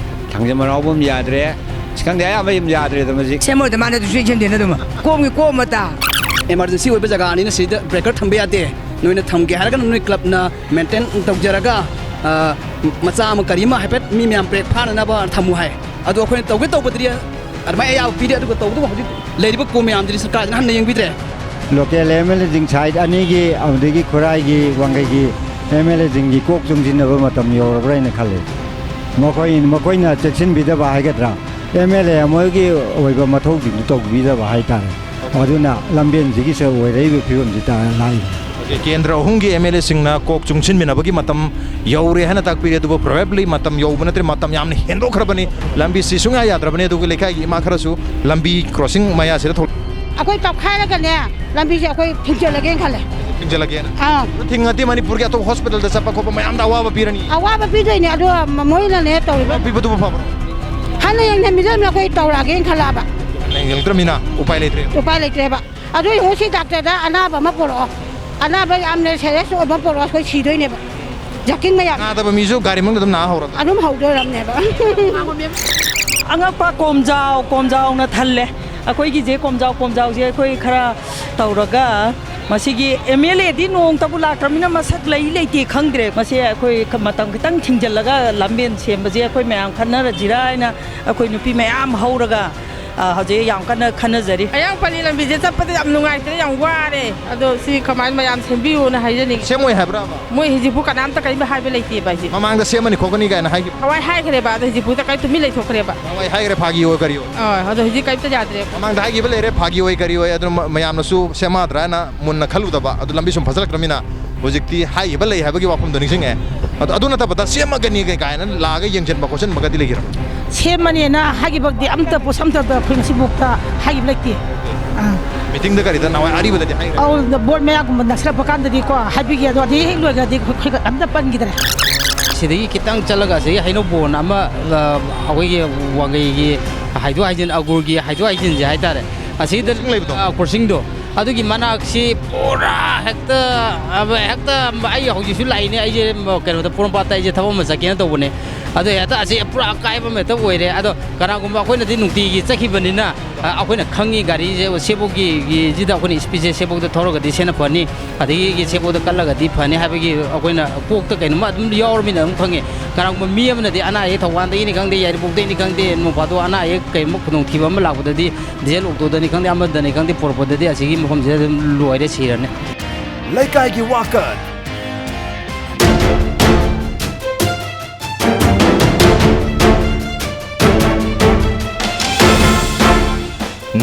ꯊꯥꯡꯖꯃꯅꯥꯎꯕꯝ ꯌꯥꯗ꯭ꯔꯦ꯫ ꯑꯁ, ꯈꯪꯗꯦ, ꯑꯌꯥꯝꯕ ꯑꯗꯨꯝ ꯌꯥꯗ꯭ꯔꯦꯗ ꯃꯁꯤ꯫ ꯁꯦꯝꯃꯣꯏꯗ ꯃꯥꯅ ꯑꯗꯨꯁꯨ ꯁꯦꯝꯗꯦꯅ ꯑꯗꯨꯝ꯫ ꯀꯣꯝꯒꯤ ꯀꯣꯝ ꯃꯇꯥ꯫ Emergency ꯑꯣꯏꯕ ꯖꯒꯥꯅꯤꯅ ꯁꯤꯗ breaker ꯊꯝꯕ ꯌꯥꯗꯦ꯫ ꯅꯣꯏꯅ ꯊꯝꯒꯦ ꯍꯥꯏꯔꯒꯅ ꯅꯣꯏ club ꯅ maintain ꯇꯧꯖꯔꯒ, ꯑ, ꯃꯆꯥ ꯑꯃ ꯀꯔꯤ ꯑꯃ ꯍꯥꯏꯐꯦꯠ ꯃꯤ ꯃꯌꯥꯝ brake ꯐꯥꯅꯅꯕ ꯊꯝꯃꯨ ꯍꯥꯏ꯫ ꯑꯗꯣ ꯑꯩꯈꯣꯏꯅ ꯇꯧꯒꯦ ꯇꯧꯕꯗꯗꯤ ꯑꯗꯨꯃꯥꯏꯅ ꯑꯌꯥꯕ ꯄꯤꯔꯦ, ꯑꯗꯨꯒ ꯇꯧꯕꯗꯕꯨ ꯍꯧꯖꯤꯛ ꯂꯩꯔꯤꯕ ꯀꯣꯝ ꯃꯌꯥꯝꯗꯨꯗꯤ ꯁꯔꯀꯥꯔꯁꯤꯅ ꯍꯟꯅ ꯌꯦꯡꯕꯤꯗ꯭ꯔꯦ꯫ Local ꯑꯦꯝ ꯑꯦꯜ ꯑꯦꯁꯤꯡ side ꯑꯅꯤꯒꯤ, ꯑꯗꯨꯗꯒꯤ ꯈꯨꯔꯥꯏꯒꯤ, ꯋꯥꯡꯈꯩꯒꯤ ꯑꯦꯝ ꯑꯦꯜ ꯑꯦꯁꯤꯡꯒꯤ ꯀꯣꯛ ꯆꯨꯡꯁꯤꯟꯅꯕ ꯃꯇꯝ ꯌꯧꯔꯕ꯭ꯔꯥ ꯍꯥꯏꯅ ꯈꯜꯂꯤ꯫ ꯃꯈꯣꯏ, ꯃꯈꯣꯏꯅ ꯆꯦꯛꯁꯤꯟꯕꯤꯗꯕ ꯍꯥꯏꯒꯗ꯭ꯔꯥ, ꯑꯦꯝ ꯑꯦꯜ ꯑꯦ ꯑꯃꯒꯤ ꯑꯣꯏꯕ ꯃꯊꯧꯁꯤꯡꯗꯨ ꯇꯧꯕꯤꯗꯕ ꯍꯥꯏꯇꯥꯔꯦ꯫ ꯑꯗꯨꯅ ꯂꯝꯕꯦꯟꯁꯤꯒꯤꯁꯨ ꯑꯣꯏꯔꯛꯏꯕ ꯐꯤꯕꯝꯁꯤ ꯇꯥ-, ꯂꯥꯛꯏ꯫ ꯀꯦꯟꯗ꯭ꯔ ꯑꯍꯨꯝꯒꯤ ꯑꯦꯝ ꯑꯦꯜ ꯑꯦꯁꯤꯡꯅ ꯀꯣꯛ ꯆꯨꯡꯁꯤꯟꯃꯤꯟꯅꯕꯒꯤ ꯃꯇꯝ ꯌꯧꯔꯦ ꯍꯥꯏꯅ ꯇꯥꯛꯄꯤꯔꯦ, ꯑꯗꯨꯕꯨ probably ꯃꯇꯝ ꯌꯧꯕ ꯅꯠꯇ꯭ꯔꯦ, ꯃꯇꯝ ꯌꯥꯝꯅ ꯍꯦꯟꯗꯣꯛꯈ꯭ꯔꯕꯅꯤ꯫ ꯂꯝꯕꯤꯁꯤ ꯁꯨꯡꯌꯥ ꯌꯥꯗ꯭ꯔꯕꯅꯤ꯫ ꯑꯗꯨꯒ ꯂꯩꯀꯥꯏꯒꯤ ꯏꯃꯥ ꯈꯔꯁꯨ ꯂꯝꯕꯤ crossing ꯃꯌꯥꯁꯤꯗ ꯊꯣꯛ- ꯑꯩꯈꯣꯏ ꯇꯞꯈꯥꯏꯔꯒꯅꯦ, ꯂꯝꯕꯤꯁꯦ ꯑꯩꯈꯣꯏ ꯊꯤꯡꯖꯤꯜꯂꯒꯦꯅ ꯈꯜꯂꯦ꯫ ꯊꯤꯡꯖꯤꯜꯂꯒꯦꯅ? ꯑꯥ꯫ ꯑꯗꯨ ꯊꯤꯡꯉꯗꯤ ꯃꯅꯤꯄꯨꯔꯒꯤ ꯑꯇꯣꯞꯄ hospital ꯗ ꯆꯠꯄ ꯈꯣꯠꯄ ꯃꯌꯥꯝꯗ ꯑꯋꯥꯕ ꯄꯤꯔꯅꯤ꯫ ꯑꯋꯥꯕ ꯄꯤꯗꯣꯏꯅꯦ, ꯑꯗꯣ ꯃꯣꯏꯅꯅꯦ ꯇꯧꯔꯤꯕ꯫ ꯑꯋꯥꯕ ꯄꯤꯕꯗꯨꯕꯨ ꯐꯕ꯭ꯔꯣ? ꯍꯟꯅ ꯌꯦꯡꯁꯤꯟꯕꯤꯗꯕꯅꯤꯅ ꯑꯩꯈꯣꯏ ꯇꯧꯔꯛꯑꯒꯦꯅ ꯈꯜꯂꯛꯑꯕ꯫ ꯌꯦꯡꯁꯤꯜꯂꯛꯇ꯭ꯔꯕꯅꯤꯅ ꯎꯄꯥꯏ ꯂꯩꯇ꯭ꯔꯦ꯫ ꯎꯄꯥꯏ ꯂꯩꯇ꯭ꯔꯦꯕ꯫ ꯑꯗꯨ ꯌꯦꯡꯉꯨ, ꯁꯤ doctor ꯗ ꯑꯅꯥꯕ ꯑꯃ ꯄꯣꯔꯛꯑꯣ꯫ ꯑꯅꯥꯕ ꯌꯥꯝꯅ serious ꯑꯣꯏꯕ ꯑꯃ ꯄꯣꯔꯛꯑꯣ, ꯑꯩꯈꯣꯏ ꯁꯤꯗꯣꯏꯅꯦꯕ꯫ Jogging ꯃꯌꯥꯝ꯫ ꯅꯥꯗꯕ ꯃꯤꯁꯨ ꯒꯥꯔꯤ ꯃꯅꯨꯡꯗ ꯑꯗꯨꯝ ꯅꯥ ꯍꯧꯔꯕ? ꯑꯗꯨꯝ ꯍꯧꯗꯣꯏꯔꯕꯅꯦꯕ꯫ ꯑꯉꯛꯄ ꯀꯣꯝꯖꯥꯎ, ꯀꯣꯝꯖꯥꯎꯅ ꯊꯜꯂꯦ꯫ ꯑꯩꯈꯣꯏꯒꯤꯁꯦ ꯀꯣꯝꯖꯥꯎ, ꯀꯣꯝꯖꯥꯎꯁꯦ ꯑꯩꯈꯣꯏ ꯈꯔ ꯇꯧꯔꯒ, ꯃꯁꯤꯒꯤ ꯑꯦꯝ ꯑꯦꯜ ꯑꯦꯗꯤ ꯅꯣꯡꯇꯕꯨ ꯂꯥꯛꯇ꯭ꯔꯕꯅꯤꯅ ꯃꯁꯛ ꯂꯩ ꯂꯩꯇꯦ ꯈꯪꯗ꯭ꯔꯦ꯫ ꯃꯁꯤ ꯑꯩꯈꯣꯏ ꯈ-, ꯃꯇꯝ ꯈꯤꯇꯪ ꯊꯤꯡꯖꯤꯜꯂꯒ ꯂꯝꯕꯦꯟ ꯁꯦꯝꯕꯁꯦ ꯑꯩꯈꯣꯏ ꯃꯌꯥꯝ ꯈꯟꯅꯔꯁꯤꯔꯥ ꯍꯥꯏꯅ ꯑꯩꯈꯣꯏ ꯅꯨꯄꯤ ꯃꯌꯥꯝ ꯍꯧꯔꯒ ꯑ, ꯍꯧꯖꯤꯛ ꯌꯥꯝ ꯀꯟꯅ ꯈꯟꯅꯖꯔꯤ꯫ ꯑꯌꯥꯡꯄꯜꯂꯤ ꯂꯝꯕꯤꯁꯦ ꯆꯠꯄꯗ ꯌꯥꯝ ꯅꯨꯡꯉꯥꯏꯇ꯭ꯔꯦ, ꯌꯥꯝ ꯋꯥꯔꯦ꯫ ꯑꯗꯣ ꯁꯤ ꯀꯃꯥꯏꯅ ꯃꯌꯥꯝ ꯁꯦꯝꯕꯤꯌꯨꯅ ꯍꯥꯏꯖꯅꯤꯡꯉꯤ꯫ ꯁꯦꯝꯃꯣꯏ ꯍꯥꯏꯕ꯭ꯔꯥꯕ? ꯃꯣꯏ ꯍꯧꯖꯤꯛꯄꯨ ꯀꯅꯥꯝꯇ ꯀꯔꯤꯝꯇ ꯍꯥꯏꯕ ꯂꯩꯇꯦꯕ ꯍꯧꯖꯤꯛ꯫ ꯃꯃꯥꯡꯗ ꯁꯦꯝꯃꯅꯤ ꯈꯣꯠꯀꯅꯤ ꯀꯥꯏꯅ ꯍꯥꯏꯈꯤꯕ? ꯍꯋꯥꯏ ꯍꯥꯏꯈ꯭ꯔꯦꯕ, ꯑꯗꯣ ꯍꯧꯖꯤꯛ ꯄꯨꯗ ꯀꯔꯤ ꯇꯨꯃꯤꯟ ꯂꯩꯊꯣꯛꯈ꯭ꯔꯦꯕ꯫ ꯅꯍꯥꯟꯋꯥꯏ ꯍꯥꯏꯈ꯭ꯔꯦ, ꯐꯥꯒꯤ ꯑꯣꯏ ꯀꯔꯤ ꯑꯣꯏ꯫ ꯑꯥ, ꯑꯗꯣ ꯍꯧꯖꯤꯛ ꯀꯔꯤꯝꯇ ꯌꯥꯗ꯭ꯔꯦ꯫ ꯃꯃꯥꯡꯗ ꯍꯥꯏꯈꯤꯕ ꯂꯩꯔꯦ, ꯐꯥꯒꯤ ꯑꯣꯏ ꯀꯔꯤ ꯑꯣꯏ, ꯑꯗꯨꯅ ꯃ-, ꯃꯌꯥꯝꯅꯁꯨ ꯁꯦꯝꯃꯗ꯭ꯔꯥ ꯍꯥꯏꯅ ꯃꯨꯟꯅ ꯈꯜꯂꯨꯗꯕ꯫ ꯑꯗꯨ ꯂꯝꯕꯤ ꯁꯨꯝ ꯐꯖꯜꯂꯛꯇ꯭ꯔꯃꯤꯅ ꯍꯧꯖꯤꯛꯇꯤ ꯍꯥꯏꯈꯤꯕ ꯂꯩ ꯍꯥꯏꯕꯒꯤ ꯋꯥꯐꯝꯗꯣ ꯅꯤꯡꯁꯤꯡꯉꯦ꯫ ꯑꯗꯣ ꯑꯗꯨ ꯅꯠꯇꯕꯗ ꯁꯦꯝꯃꯒꯅꯤ ꯀꯥꯏꯅ ꯂꯥꯛꯑꯒ ꯌꯦꯡꯁꯤꯟꯕ ꯈꯣꯠꯆꯤꯟꯕꯒꯗꯤ ꯂꯩꯈꯤꯔꯕ? ꯁꯦꯝꯃꯅꯦꯅ ꯍꯥꯏꯈꯤꯕꯗꯤ ꯑꯝꯇ ꯄꯣꯠꯁꯛ ꯑꯝꯇ ꯑꯩꯈꯣꯏ ꯉꯁꯤꯐꯥꯎꯗ ꯍꯥꯏꯈꯤꯕ ꯂꯩꯇꯦ꯫ ꯑꯥ꯫ ꯃꯤꯇꯤꯡꯗ ꯀꯔꯤꯗ ꯅꯍꯥꯟꯋꯥꯏ ꯑꯔꯤꯕꯗꯗꯤ ꯍꯥꯏꯈ꯭ꯔꯦ? ꯑꯧ, ꯕꯣꯠ ꯃꯌꯥꯒꯨꯝꯕ ꯅꯛꯁꯤꯜꯂꯛꯄ ꯀꯥꯟꯗꯗꯤꯀꯣ, ꯍꯥꯏꯕꯤꯒꯦ꯫ ꯑꯗꯣ ꯑꯗꯩ ꯍꯦꯛ ꯂꯣꯏꯈ꯭ꯔꯗꯤ ꯑꯩꯈꯣꯏ ꯑꯝꯇ ꯄꯟꯈꯤꯗ꯭ꯔꯦ꯫ ꯁꯤꯗꯒꯤ ꯈꯤꯇꯪ ꯆꯠꯂꯒ ꯑꯁꯤꯒꯤ ꯍꯩꯅꯧꯕꯣꯟ ꯑꯃ, ꯑ, ꯑꯩꯈꯣꯏꯒꯤ ꯋꯥꯡꯒꯩꯒꯤ ꯍꯥꯏꯗꯣꯛ ꯍꯥꯏꯖꯤꯟ, ꯑꯒꯨꯔꯒꯤ ꯍꯥꯏꯗꯣꯛ ꯍꯥꯏꯖꯤꯟꯁꯦ ꯍꯥꯏꯇꯥꯔꯦ꯫ ꯑꯁꯤꯗ, ꯀ꯭ꯔꯣꯁꯤꯡ ꯂꯩꯕꯗꯣ? ꯑ, ꯀ꯭ꯔꯣꯁꯤꯡꯗꯣ꯫ ꯑꯗꯨꯒꯤ ꯃꯅꯥꯛꯁꯤ ꯄꯨꯔꯥ ꯍꯦꯛꯇ, ꯑ, ꯍꯦꯛꯇ ꯑꯩ ꯍꯧꯖꯤꯛꯁꯨ ꯂꯥꯛꯏꯅꯦ꯫ ꯑꯩꯁꯦ, ꯀꯩꯅꯣꯗ, ꯄꯣꯔꯣꯝꯄꯥꯠꯇ ꯑꯩꯁꯦ ꯊꯕꯛ ꯑꯃ ꯆꯠꯀꯦꯅ ꯇꯧꯕꯅꯦ꯫ ꯑꯗꯣ ꯍꯦꯛꯇ ꯑꯁꯤ ꯄꯨꯔꯥ ꯑꯀꯥꯏꯕ ꯑꯃ ꯍꯦꯛꯇ ꯑꯣꯏꯔꯦ꯫ ꯑꯗꯣ ꯀꯅꯥꯒꯨꯝꯕ ꯑꯩꯈꯣꯏꯅꯗꯤ ꯅꯨꯡꯇꯤꯒꯤ ꯆꯠꯈꯤꯕꯅꯤꯅ, ꯑ, ꯑꯩꯈꯣꯏꯅ ꯈꯪꯉꯤ ꯒꯥꯔꯤꯁꯦ ꯁꯦꯕꯣꯛꯀꯤ, ꯒꯤꯁꯤꯗ ꯑꯩꯈꯣꯏꯅ ꯏꯁꯄꯤꯠꯁꯦ ꯁꯦꯕꯣꯛꯇ ꯊꯧꯔꯒꯗꯤ ꯁꯦꯅ ꯐꯅꯤ, ꯑꯗꯒꯤ ꯁꯦꯕꯣꯛꯇ ꯀꯜꯂꯒꯗꯤ ꯐꯅꯤ ꯍꯥꯏꯕꯒꯤ ꯑꯩꯈꯣꯏꯅ ꯀꯣꯛꯇ ꯀꯩꯅꯣꯝꯃ ꯑꯗꯨꯝ ꯌꯥꯎꯔꯃꯤꯅ ꯑꯗꯨꯝ ꯈꯪꯉꯤ꯫ ꯀꯅꯥꯒꯨꯝꯕ ꯃꯤ ꯑꯃꯅꯗꯤ ꯑꯅꯥ ꯑꯌꯦꯛ ꯊꯧꯕꯥꯜꯗꯒꯤꯅꯤ ꯈꯪꯗꯦ, ꯌꯥꯏꯔꯤꯄꯣꯛꯇꯒꯤꯅꯤ ꯈꯪꯗꯦ, ꯅꯣꯡꯐꯥꯗꯣꯛ ꯑꯅꯥ ꯑꯌꯦꯛ ꯀꯩꯒꯨꯝꯕ ꯈꯨꯗꯣꯡꯊꯤꯕ ꯑꯃ ꯂꯥꯛꯄꯗꯗꯤ ꯗꯤꯖꯜ ꯑꯣꯛꯇꯣꯗꯅꯤ ꯈꯪꯗꯦ, ꯑꯃꯗꯅꯤ ꯈꯪꯗꯦ, ꯄꯨꯔꯛꯄꯗꯗꯤ ꯑꯁꯤꯒꯤ ꯃꯐꯝꯁꯤꯗ ꯑꯗꯨꯝ ꯂꯣꯏꯔꯦ, ꯁꯤꯔꯅꯤ꯫ ꯂꯩꯀꯥꯏꯒꯤ ꯋꯥꯀꯠ꯫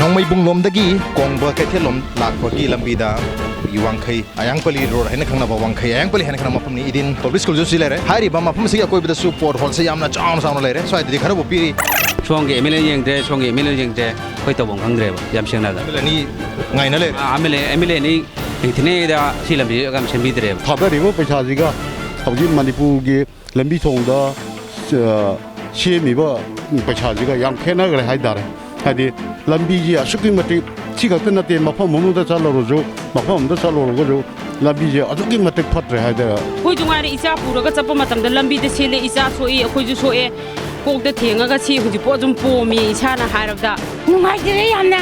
ꯅꯣꯡꯃꯩꯕꯨꯡꯂꯣꯝꯗꯒꯤ ꯀꯣꯡꯕ ꯀꯩꯊꯦꯜꯂꯣꯝ ꯂꯥꯛꯄꯒꯤ ꯂꯝꯕꯤꯗ ꯑꯩꯈꯣꯏꯒꯤ ꯋꯥꯡꯈꯩ ꯑꯌꯥꯡꯄꯜꯂꯤ ꯔꯣꯗ ꯍꯥꯏꯅ ꯈꯪꯅꯕ, ꯋꯥꯡꯈꯩ ꯑꯌꯥꯡꯄꯜꯂꯤ ꯍꯥꯏꯅ ꯈꯪꯅꯕ ꯃꯐꯝꯅꯤ, ꯏꯗꯤꯟ ꯄꯕ꯭ꯂꯤꯛ ꯁ꯭ꯀꯨꯜꯁꯨ ꯁꯤ ꯂꯩꯔꯦ꯫ ꯍꯥꯏꯔꯤꯕ ꯃꯐꯝꯁꯤꯒꯤ ꯑꯀꯣꯏꯕꯗꯁꯨ ꯄꯣꯠ ꯍꯣꯜꯁꯦ ꯌꯥꯝꯅ ꯆꯥꯎꯅ ꯆꯥꯎꯅ ꯂꯩꯔꯦ꯫ ꯁ꯭ꯋꯥꯏꯗꯗꯤ ꯈꯔꯕꯨ ꯄꯤꯔꯤ꯫ ꯁꯣꯝꯒꯤ ꯑꯦꯝ ꯑꯦꯜ ꯑꯦ ꯌꯦꯡꯗ꯭ꯔꯦ, ꯁꯣꯝꯒꯤ ꯑꯦꯝ ꯑꯦꯜ ꯑꯦ ꯌꯦꯡꯗ꯭ꯔꯦ, ꯑꯩꯈꯣꯏ ꯇꯧꯐꯝ ꯈꯪꯗ꯭ꯔꯦꯕ, ꯌꯥꯝ ꯁꯦꯡꯅ ꯍꯥꯏꯔꯕꯗ꯫ ꯑꯦꯝ ꯑꯦꯜ ꯑꯦ ꯑꯅꯤ ꯉꯥꯏꯅ ꯂꯩꯔꯦ꯫ ꯑꯥ, M L A, M L A ꯑꯅꯤ ꯂꯩꯇ꯭ꯔꯤꯉꯩꯗ ꯁꯤ ꯂꯝꯕꯤꯁꯦ ꯌꯥꯝ ꯁꯦꯝꯕꯤꯗ꯭ꯔꯦꯕ꯫ ꯊꯥꯗꯔꯤꯕ ꯄꯩꯁꯥꯁꯤꯒ ꯍꯧꯖꯤꯛ ꯃꯅꯤꯄꯨꯔꯒꯤ ꯂꯝꯕꯤ ꯊꯣꯡꯗ, ꯑ, ꯁꯦꯝꯃꯤꯕ ꯄꯩꯁꯥꯁꯤꯒ ꯌꯥꯝ ꯈꯦꯠꯅꯈ꯭ꯔꯦ ꯍꯥꯏꯇꯥꯔꯦ꯫ ꯍꯥꯏꯗꯤ ꯂꯝꯕꯤꯁꯤ ꯑꯁꯨꯛꯀꯤ ꯃꯇꯤꯛ, ꯁꯤ ꯈꯛꯇ ꯅꯠꯇꯦ, ꯃꯐꯝ ꯑꯃꯗ ꯆꯠꯂꯨꯔꯁꯨ, ꯃꯐꯝ ꯑꯃꯗ ꯆꯠꯂꯨꯔꯒꯁꯨ ꯂꯝꯕꯤꯁꯦ ꯑꯗꯨꯛꯀꯤ ꯃꯇꯤꯛ ꯐꯠꯇ꯭ꯔꯦ ꯍꯥꯏꯇꯥꯔꯦ꯫ ꯑꯩꯈꯣꯏꯁꯨ ꯉꯥꯏꯔꯦ, ꯏꯆꯥ ꯄꯨꯔꯒ ꯆꯠꯄ ꯃꯇꯝꯗ ꯂꯝꯕꯤꯗ ꯁꯦꯜꯂꯦ, ꯏꯆꯥ ꯁꯣꯛꯏ, ꯑꯩꯈꯣꯏꯁꯨ ꯁꯣꯛꯑꯦ꯫ ꯀꯣꯛꯇ ꯊꯦꯡꯉꯒ ꯁꯤ ꯍꯧꯖꯤꯛꯐꯥꯎ ꯑꯗꯨꯝ ꯄꯣꯝꯃꯤ, ꯏꯁꯥꯅ ꯍꯥꯏꯔꯕꯗ꯫ ꯅꯨꯡꯉꯥꯏꯇꯔꯦ ꯌꯥꯝꯅ꯫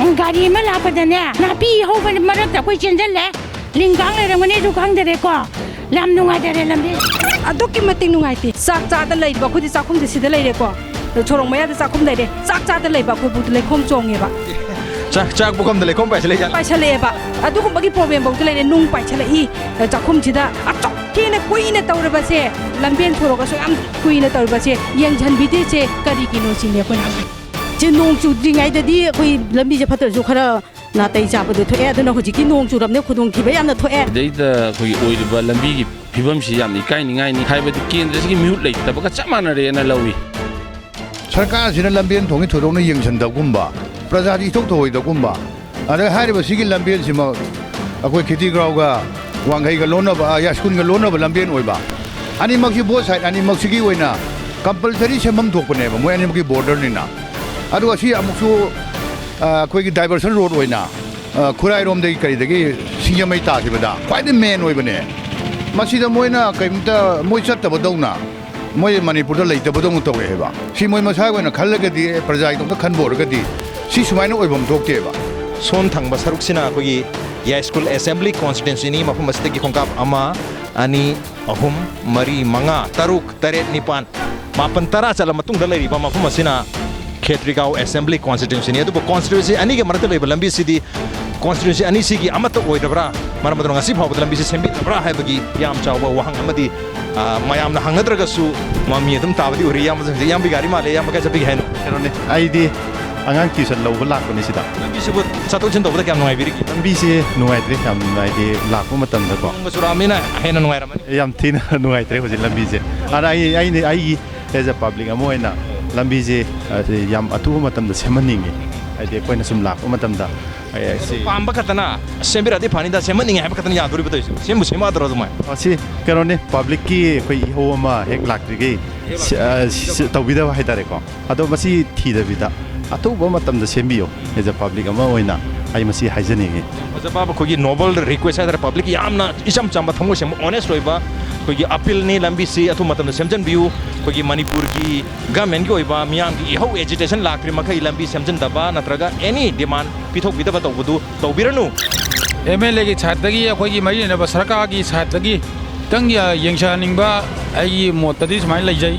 ꯎꯝ, ꯒꯥꯔꯤ ꯑꯃ ꯂꯥꯛꯄꯗꯅꯦ, ꯅꯥꯄꯤ ꯍꯧꯕ ꯃꯔꯛꯇ ꯑꯩꯈꯣꯏ ꯆꯦꯟꯁꯤꯜꯂꯦ꯫ ꯂꯤꯡꯒꯥꯡ ꯂꯩꯔꯝꯒꯅꯤꯁꯨ ꯈꯪꯗꯔꯦꯀꯣ꯫ ꯌꯥꯝ ꯅꯨꯡꯉꯥꯏꯇꯔꯦ ꯂꯝꯕꯤ꯫ ꯑꯗꯨꯛꯀꯤ ꯃꯇꯤꯛ ꯅꯨꯡꯉꯥꯏꯇꯦ꯫ ꯆꯥꯛ ꯆꯥꯗ ꯂꯩꯕ ꯑꯩꯈꯣꯏꯗꯤ ꯆꯥꯛꯈꯨꯝꯁꯦ ꯁꯤꯗ ꯂꯩꯔꯦꯀꯣ꯫ ꯁꯣꯔꯣꯛ ꯃꯌꯥꯗ ꯆꯥꯛꯈꯨꯝ ꯂꯩꯔꯦ, ꯆꯥꯛ ꯆꯥꯗ ꯂꯩꯕ ꯑꯩꯈꯣꯏꯕꯨꯗ ꯂꯩꯈꯣꯝ ꯆꯣꯡꯉꯦꯕ꯫ ꯆꯥꯛ ꯆꯥꯛ ꯄꯨꯈꯝꯗ ꯂꯩꯈꯣꯝ ꯄꯥꯏꯁꯤꯜꯂꯛꯏ ꯖꯥꯠꯂ? ꯄꯥꯏꯁꯜꯂꯛꯑꯦꯕ꯫ ꯑꯗꯨꯒꯨꯝꯕꯒꯤ ꯄ꯭ꯔꯣꯕ꯭ꯂꯦꯝꯐꯧꯗ ꯂꯩꯔꯦ꯫ ꯅꯨꯡ ꯄꯥꯏꯁꯜꯂꯛꯏ꯫ ꯆꯥꯛꯈꯨꯝꯁꯤꯗ ꯑꯁꯨꯛ ꯊꯤꯅ ꯀꯨꯏꯅ ꯇꯧꯔꯕꯁꯦ, ꯂꯝꯕꯦꯟ ꯁꯣꯔꯣꯛ ꯑꯁꯨꯛ ꯌꯥꯝ ꯀꯨꯏꯅ ꯇꯧꯔꯕꯁꯦ ꯌꯦꯡꯁꯤꯟꯕꯤꯗ꯭ꯔꯤꯁꯦ ꯀꯔꯤꯒꯤꯅꯣ ꯁꯤꯅꯤ ꯑꯩꯈꯣꯏꯅ ꯍꯪꯉꯤ꯫ ꯁꯤ ꯅꯣꯡ ꯆꯨꯗ꯭ꯔꯤꯉꯩꯗꯗꯤ ꯑꯩꯈꯣꯏ ꯂꯝꯕꯤꯁꯦ ꯐꯠꯇ꯭ꯔꯁꯨ ꯈꯔ ꯅꯥꯇꯩ ꯆꯥꯕꯗꯣ ꯊꯣꯛꯑꯦ꯫ ꯑꯗꯨꯅ ꯍꯧꯖꯤꯛꯇꯤ ꯅꯣꯡ ꯆꯨꯔꯕꯅꯤꯅ ꯈꯨꯗꯣꯡꯊꯤꯕ ꯌꯥꯝꯅ ꯊꯣꯛꯑꯦ꯫ ꯁꯤꯗꯩꯗ ꯑꯩꯈꯣꯏꯒꯤ ꯑꯣꯏꯔꯤꯕ ꯂꯝꯕꯤꯒꯤ ꯐꯤꯕꯝꯁꯤ ꯌꯥꯝꯅ ꯏꯀꯥꯏꯅꯤꯡꯉꯥꯏꯅꯤ꯫ ꯍꯥꯏꯕꯗꯤ ꯀꯦꯟꯗ꯭ꯔꯁꯤꯒꯤ ꯃꯤꯍꯨꯠ ꯂꯩꯇꯕꯒ ꯆꯞ ꯃꯥꯟꯅꯔꯦꯅ ꯂꯧꯏ꯫ ꯁꯔꯀꯥꯔꯁꯤꯅ ꯂꯝꯕꯦꯟ ꯊꯣꯡꯒꯤ ꯊꯣꯏꯗꯣꯛꯅ ꯌꯦꯡꯁꯤꯟꯗꯕꯒꯨꯝꯕ, ꯄ꯭ꯔꯖꯥꯗꯤ ꯏꯊꯧ ꯊꯧꯑꯣꯏꯗꯕꯒꯨꯝꯕ, ꯑꯗꯩ ꯍꯥꯏꯔꯤꯕ ꯁꯤꯒꯤ ꯂꯝꯕꯦꯟꯁꯤꯃꯛ ꯑꯩꯈꯣꯏ ꯈꯦꯇꯤ ꯒ꯭ꯔꯥꯎꯒ ꯋꯥꯡꯈꯩꯒ ꯂꯣꯟꯅꯕ, ꯑ, ꯌꯥꯏꯁ꯭ꯀꯨꯜꯒ ꯂꯣꯟꯅꯕ ꯂꯝꯕꯦꯟ ꯑꯣꯏꯕ, ꯑꯅꯤꯃꯛꯁꯤ both side ꯑꯅꯤꯃꯛꯁꯤꯒꯤ ꯑꯣꯏꯅ compulsory ꯁꯦꯝꯐꯝ ꯊꯣꯛꯄꯅꯦꯕ, ꯃꯣꯏ ꯑꯅꯤꯃꯛꯀꯤ borderꯅꯤꯅ꯫ ꯑꯗꯨꯒ ꯁꯤ ꯑꯃꯨꯛꯁꯨ, ꯑ, ꯑꯩꯈꯣꯏꯒꯤ diversion road ꯑꯣꯏꯅ, ꯑ, ꯈꯨꯔꯥꯏꯔꯣꯝꯗꯒꯤ ꯀꯔꯤꯗꯒꯤ ꯁꯤꯡꯖꯃꯩ ꯇꯥꯈꯤꯕꯗ ꯈ꯭ꯋꯥꯏꯗꯒꯤ main ꯑꯣꯏꯕꯅꯦ꯫ ꯃꯁꯤꯗ ꯃꯣꯏꯅ ꯀꯔꯤꯝꯇ, ꯃꯣꯏ ꯆꯠꯇꯕꯗꯧꯅ, ꯃꯣꯏ ꯃꯅꯤꯄꯨꯔꯗ ꯂꯩꯇꯕꯗꯧꯅ ꯇꯧꯔꯛꯑꯦꯕ꯫ ꯁꯤ ꯃꯣꯏ ꯃꯁꯥꯒꯤ ꯑꯣꯏꯅ ꯈꯜꯂꯒꯗꯤ, ꯄ꯭ꯔꯖꯥꯒꯤꯗꯃꯛꯇ ꯈꯟꯕ ꯑꯣꯏꯔꯒꯗꯤ ꯁꯤ ꯁꯨꯃꯥꯏꯅ ꯑꯣꯏꯐꯝ ꯊꯣꯛꯇꯦꯕ꯫ ꯁꯣꯟ ꯊꯪꯕ ꯁꯔꯨꯛꯁꯤꯅ ꯑꯩꯈꯣꯏꯒꯤ ꯌꯥꯏꯁ꯭ꯀꯨꯜ assembly constituencyꯅꯤ꯫ ꯃꯐꯝ ꯑꯁꯤꯗꯒꯤ ꯈꯣꯡꯀꯥꯞ ꯑꯃ, ꯑꯅꯤ, ꯑꯍꯨꯝ, ꯃꯔꯤ, ꯃꯉꯥ, ꯇꯔꯨꯛ, ꯇꯔꯦꯠ, ꯅꯤꯄꯥꯟ, ꯃꯥꯄꯟ, ꯇꯔꯥ ꯆꯠꯂ ꯃꯇꯨꯡꯗ ꯂꯩꯔꯤꯕ ꯃꯐꯝ ꯑꯁꯤꯅ ꯈꯦꯇ꯭ꯔꯤꯒꯥꯎ assembly constituencyꯅꯤ꯫ ꯑꯗꯨꯕꯨ constituency ꯑꯅꯤꯒꯤ ꯃꯔꯛꯇ ꯂꯩꯕ ꯂꯝꯕꯤꯁꯤꯗꯤ constituency ꯑꯅꯤꯁꯤꯒꯤ ꯑꯃꯠꯇ ꯑꯣꯏꯗꯕ꯭ꯔꯥ? ꯃꯔꯝ ꯑꯗꯨꯅ ꯉꯁꯤ ꯐꯥꯎꯕꯗ ꯂꯝꯕꯤꯁꯤ ꯁꯦꯝꯕꯤꯗꯕ꯭ꯔꯥ ꯍꯥꯏꯕꯒꯤ ꯌꯥꯝ ꯆꯥꯎꯕ ꯋꯥꯍꯪ ꯑꯃꯗꯤ, ꯑ, ꯃꯌꯥꯝꯅ ꯍꯪꯅꯗ꯭ꯔꯒꯁꯨ ꯃꯃꯤ ꯑꯗꯨꯝ ꯇꯥꯕꯗꯤ ꯑꯣꯏꯔꯤ꯫ ꯏꯌꯥꯝꯕꯁꯨ ꯍꯧꯖꯤꯛ ꯏꯌꯥꯝꯕꯒꯤ ꯒꯥꯔꯤ ꯃꯥꯜꯂꯦ꯫ ꯏꯌꯥꯝꯕ ꯀꯥꯏ ꯆꯠꯄꯤꯒꯦ ꯍꯥꯏꯅꯣ? ꯀꯩꯅꯣꯅꯦ, ꯑꯩꯗꯤ ꯑꯉꯥꯡ tuition ꯂꯧꯕ ꯂꯥꯛꯄꯅꯦ ꯁꯤꯗ꯫ ꯂꯝꯕꯤꯁꯤꯕꯨ ꯆꯠꯊꯣꯛ ꯆꯠꯁꯤꯟ ꯇꯧꯕꯗ ꯀꯌꯥꯝ ꯅꯨꯡꯉꯥꯏꯕꯤꯔꯤꯒꯦ? ꯂꯝꯕꯤꯁꯤ ꯅꯨꯡꯉꯥꯏꯇ꯭ꯔꯦ, ꯌꯥꯝ ꯅꯨꯡꯉꯥꯏꯇꯦ, ꯂꯥꯛꯄ ꯃꯇꯝꯗꯀꯣ꯫ ꯅꯣꯡꯒ ꯆꯨꯔꯛꯑꯕꯅꯤꯅ ꯍꯦꯟꯅ ꯅꯨꯡꯉꯥꯏꯔꯝꯃꯅꯤ꯫ ꯌꯥꯝ ꯊꯤꯅ ꯅꯨꯡꯉꯥꯏꯇ꯭ꯔꯦ ꯍꯧꯖꯤꯛ ꯂꯝꯕꯤꯁꯦ꯫ ꯑꯗ ꯑꯩ, ꯑꯩꯅ, ꯑꯩꯒꯤ as a public ꯑꯃ ꯑꯣꯏꯅ ꯂꯝꯕꯤꯁꯦ, ꯑ, ꯌꯥꯝ ꯑꯊꯨꯕ ꯃꯇꯝꯗ ꯁꯦꯝꯍꯟꯅꯤꯡꯉꯤ꯫ ꯍꯥꯏꯗꯤ ꯑꯩꯈꯣꯏꯅ ꯁꯨꯝ ꯂꯥꯛꯄ ꯃꯇꯝꯗ, ꯑꯦ, ꯁꯤ ꯄꯥꯝꯕ ꯈꯛꯇꯅ ꯁꯦꯝꯕꯤꯔꯛꯑꯗꯤ ꯐꯅꯤꯗ, ꯁꯦꯝꯍꯟꯅꯤꯡꯉꯦ ꯍꯥꯏꯕ ꯈꯛꯇꯅ ꯌꯥꯗꯣꯔꯤꯕ ꯇꯧꯔꯤꯁꯦ꯫ ꯁꯦꯝꯕꯨ ꯁꯦꯝꯃꯛꯑꯗ꯭ꯔꯣ ꯑꯗꯨꯃꯥꯏꯅ? ꯑ, ꯁꯤ ꯀꯩꯅꯣꯅꯤ, publicꯀꯤ ꯑꯩꯈꯣꯏ ꯏꯍꯧ ꯑꯃ ꯍꯦꯛ ꯂꯥꯛꯇ꯭ꯔꯤꯈꯩ ꯁꯤ, ꯑ, ꯁꯤ ꯇꯧꯕꯤꯗꯕ ꯍꯥꯏꯇꯥꯔꯦꯀꯣ꯫ ꯑꯗꯣ ꯃꯁꯤ ꯊꯤꯗꯕꯤꯗ ꯑꯊꯨꯕ ꯃꯇꯝꯗ ꯁꯦꯝꯕꯤꯌꯣ꯫ As a public ꯑꯃ ꯑꯣꯏꯅ ꯑꯩ ꯃꯁꯤ ꯍꯥꯏꯖꯅꯤꯡꯉꯤ꯫ ꯐꯖꯕ ꯑꯩꯈꯣꯏꯒꯤ noble request ꯍꯥꯏꯇꯥꯔꯦ, public ꯌꯥꯝꯅ ꯏꯆꯝ ꯆꯝꯕ, ꯊꯃꯣꯏ ꯁꯦꯡꯕ, honest ꯑꯣꯏꯕ ꯑꯩꯈꯣꯏꯒꯤ appealꯅꯤ꯫ ꯂꯝꯕꯤꯁꯤ ꯑꯊꯨꯕ ꯃꯇꯝꯗ ꯁꯦꯝꯖꯤꯟꯕꯤꯌꯨ꯫ ꯑꯩꯈꯣꯏꯒꯤ ꯃꯅꯤꯄꯨꯔꯒꯤ governmentꯀꯤ ꯑꯣꯏꯕ ꯃꯤꯌꯥꯝꯒꯤ ꯏꯍꯧ agitation ꯂꯥꯛꯇ꯭ꯔꯤ ꯃꯈꯩ ꯂꯝꯕꯤ ꯁꯦꯝꯖꯤꯟꯗꯕ ꯅꯠꯇ꯭ꯔꯒ any demand ꯄꯤꯊꯣꯛꯄꯤꯗꯕ ꯇꯧꯕꯗꯨ ꯇꯧꯕꯤꯔꯅꯨ꯫ MLAꯒꯤ sideꯇꯒꯤ, ꯑꯩꯈꯣꯏꯒꯤ ꯃꯔꯤ ꯂꯩꯅꯕ ꯁꯔꯀꯥꯔꯒꯤ sideꯇꯒꯤ ꯈꯤꯇꯪ ꯌꯦꯡꯁꯤꯟꯍꯟꯅꯤꯡꯕ ꯑꯩꯒꯤ ꯃꯣꯠꯇꯗꯤ ꯁꯨꯃꯥꯏꯅ ꯂꯩꯖꯩ꯫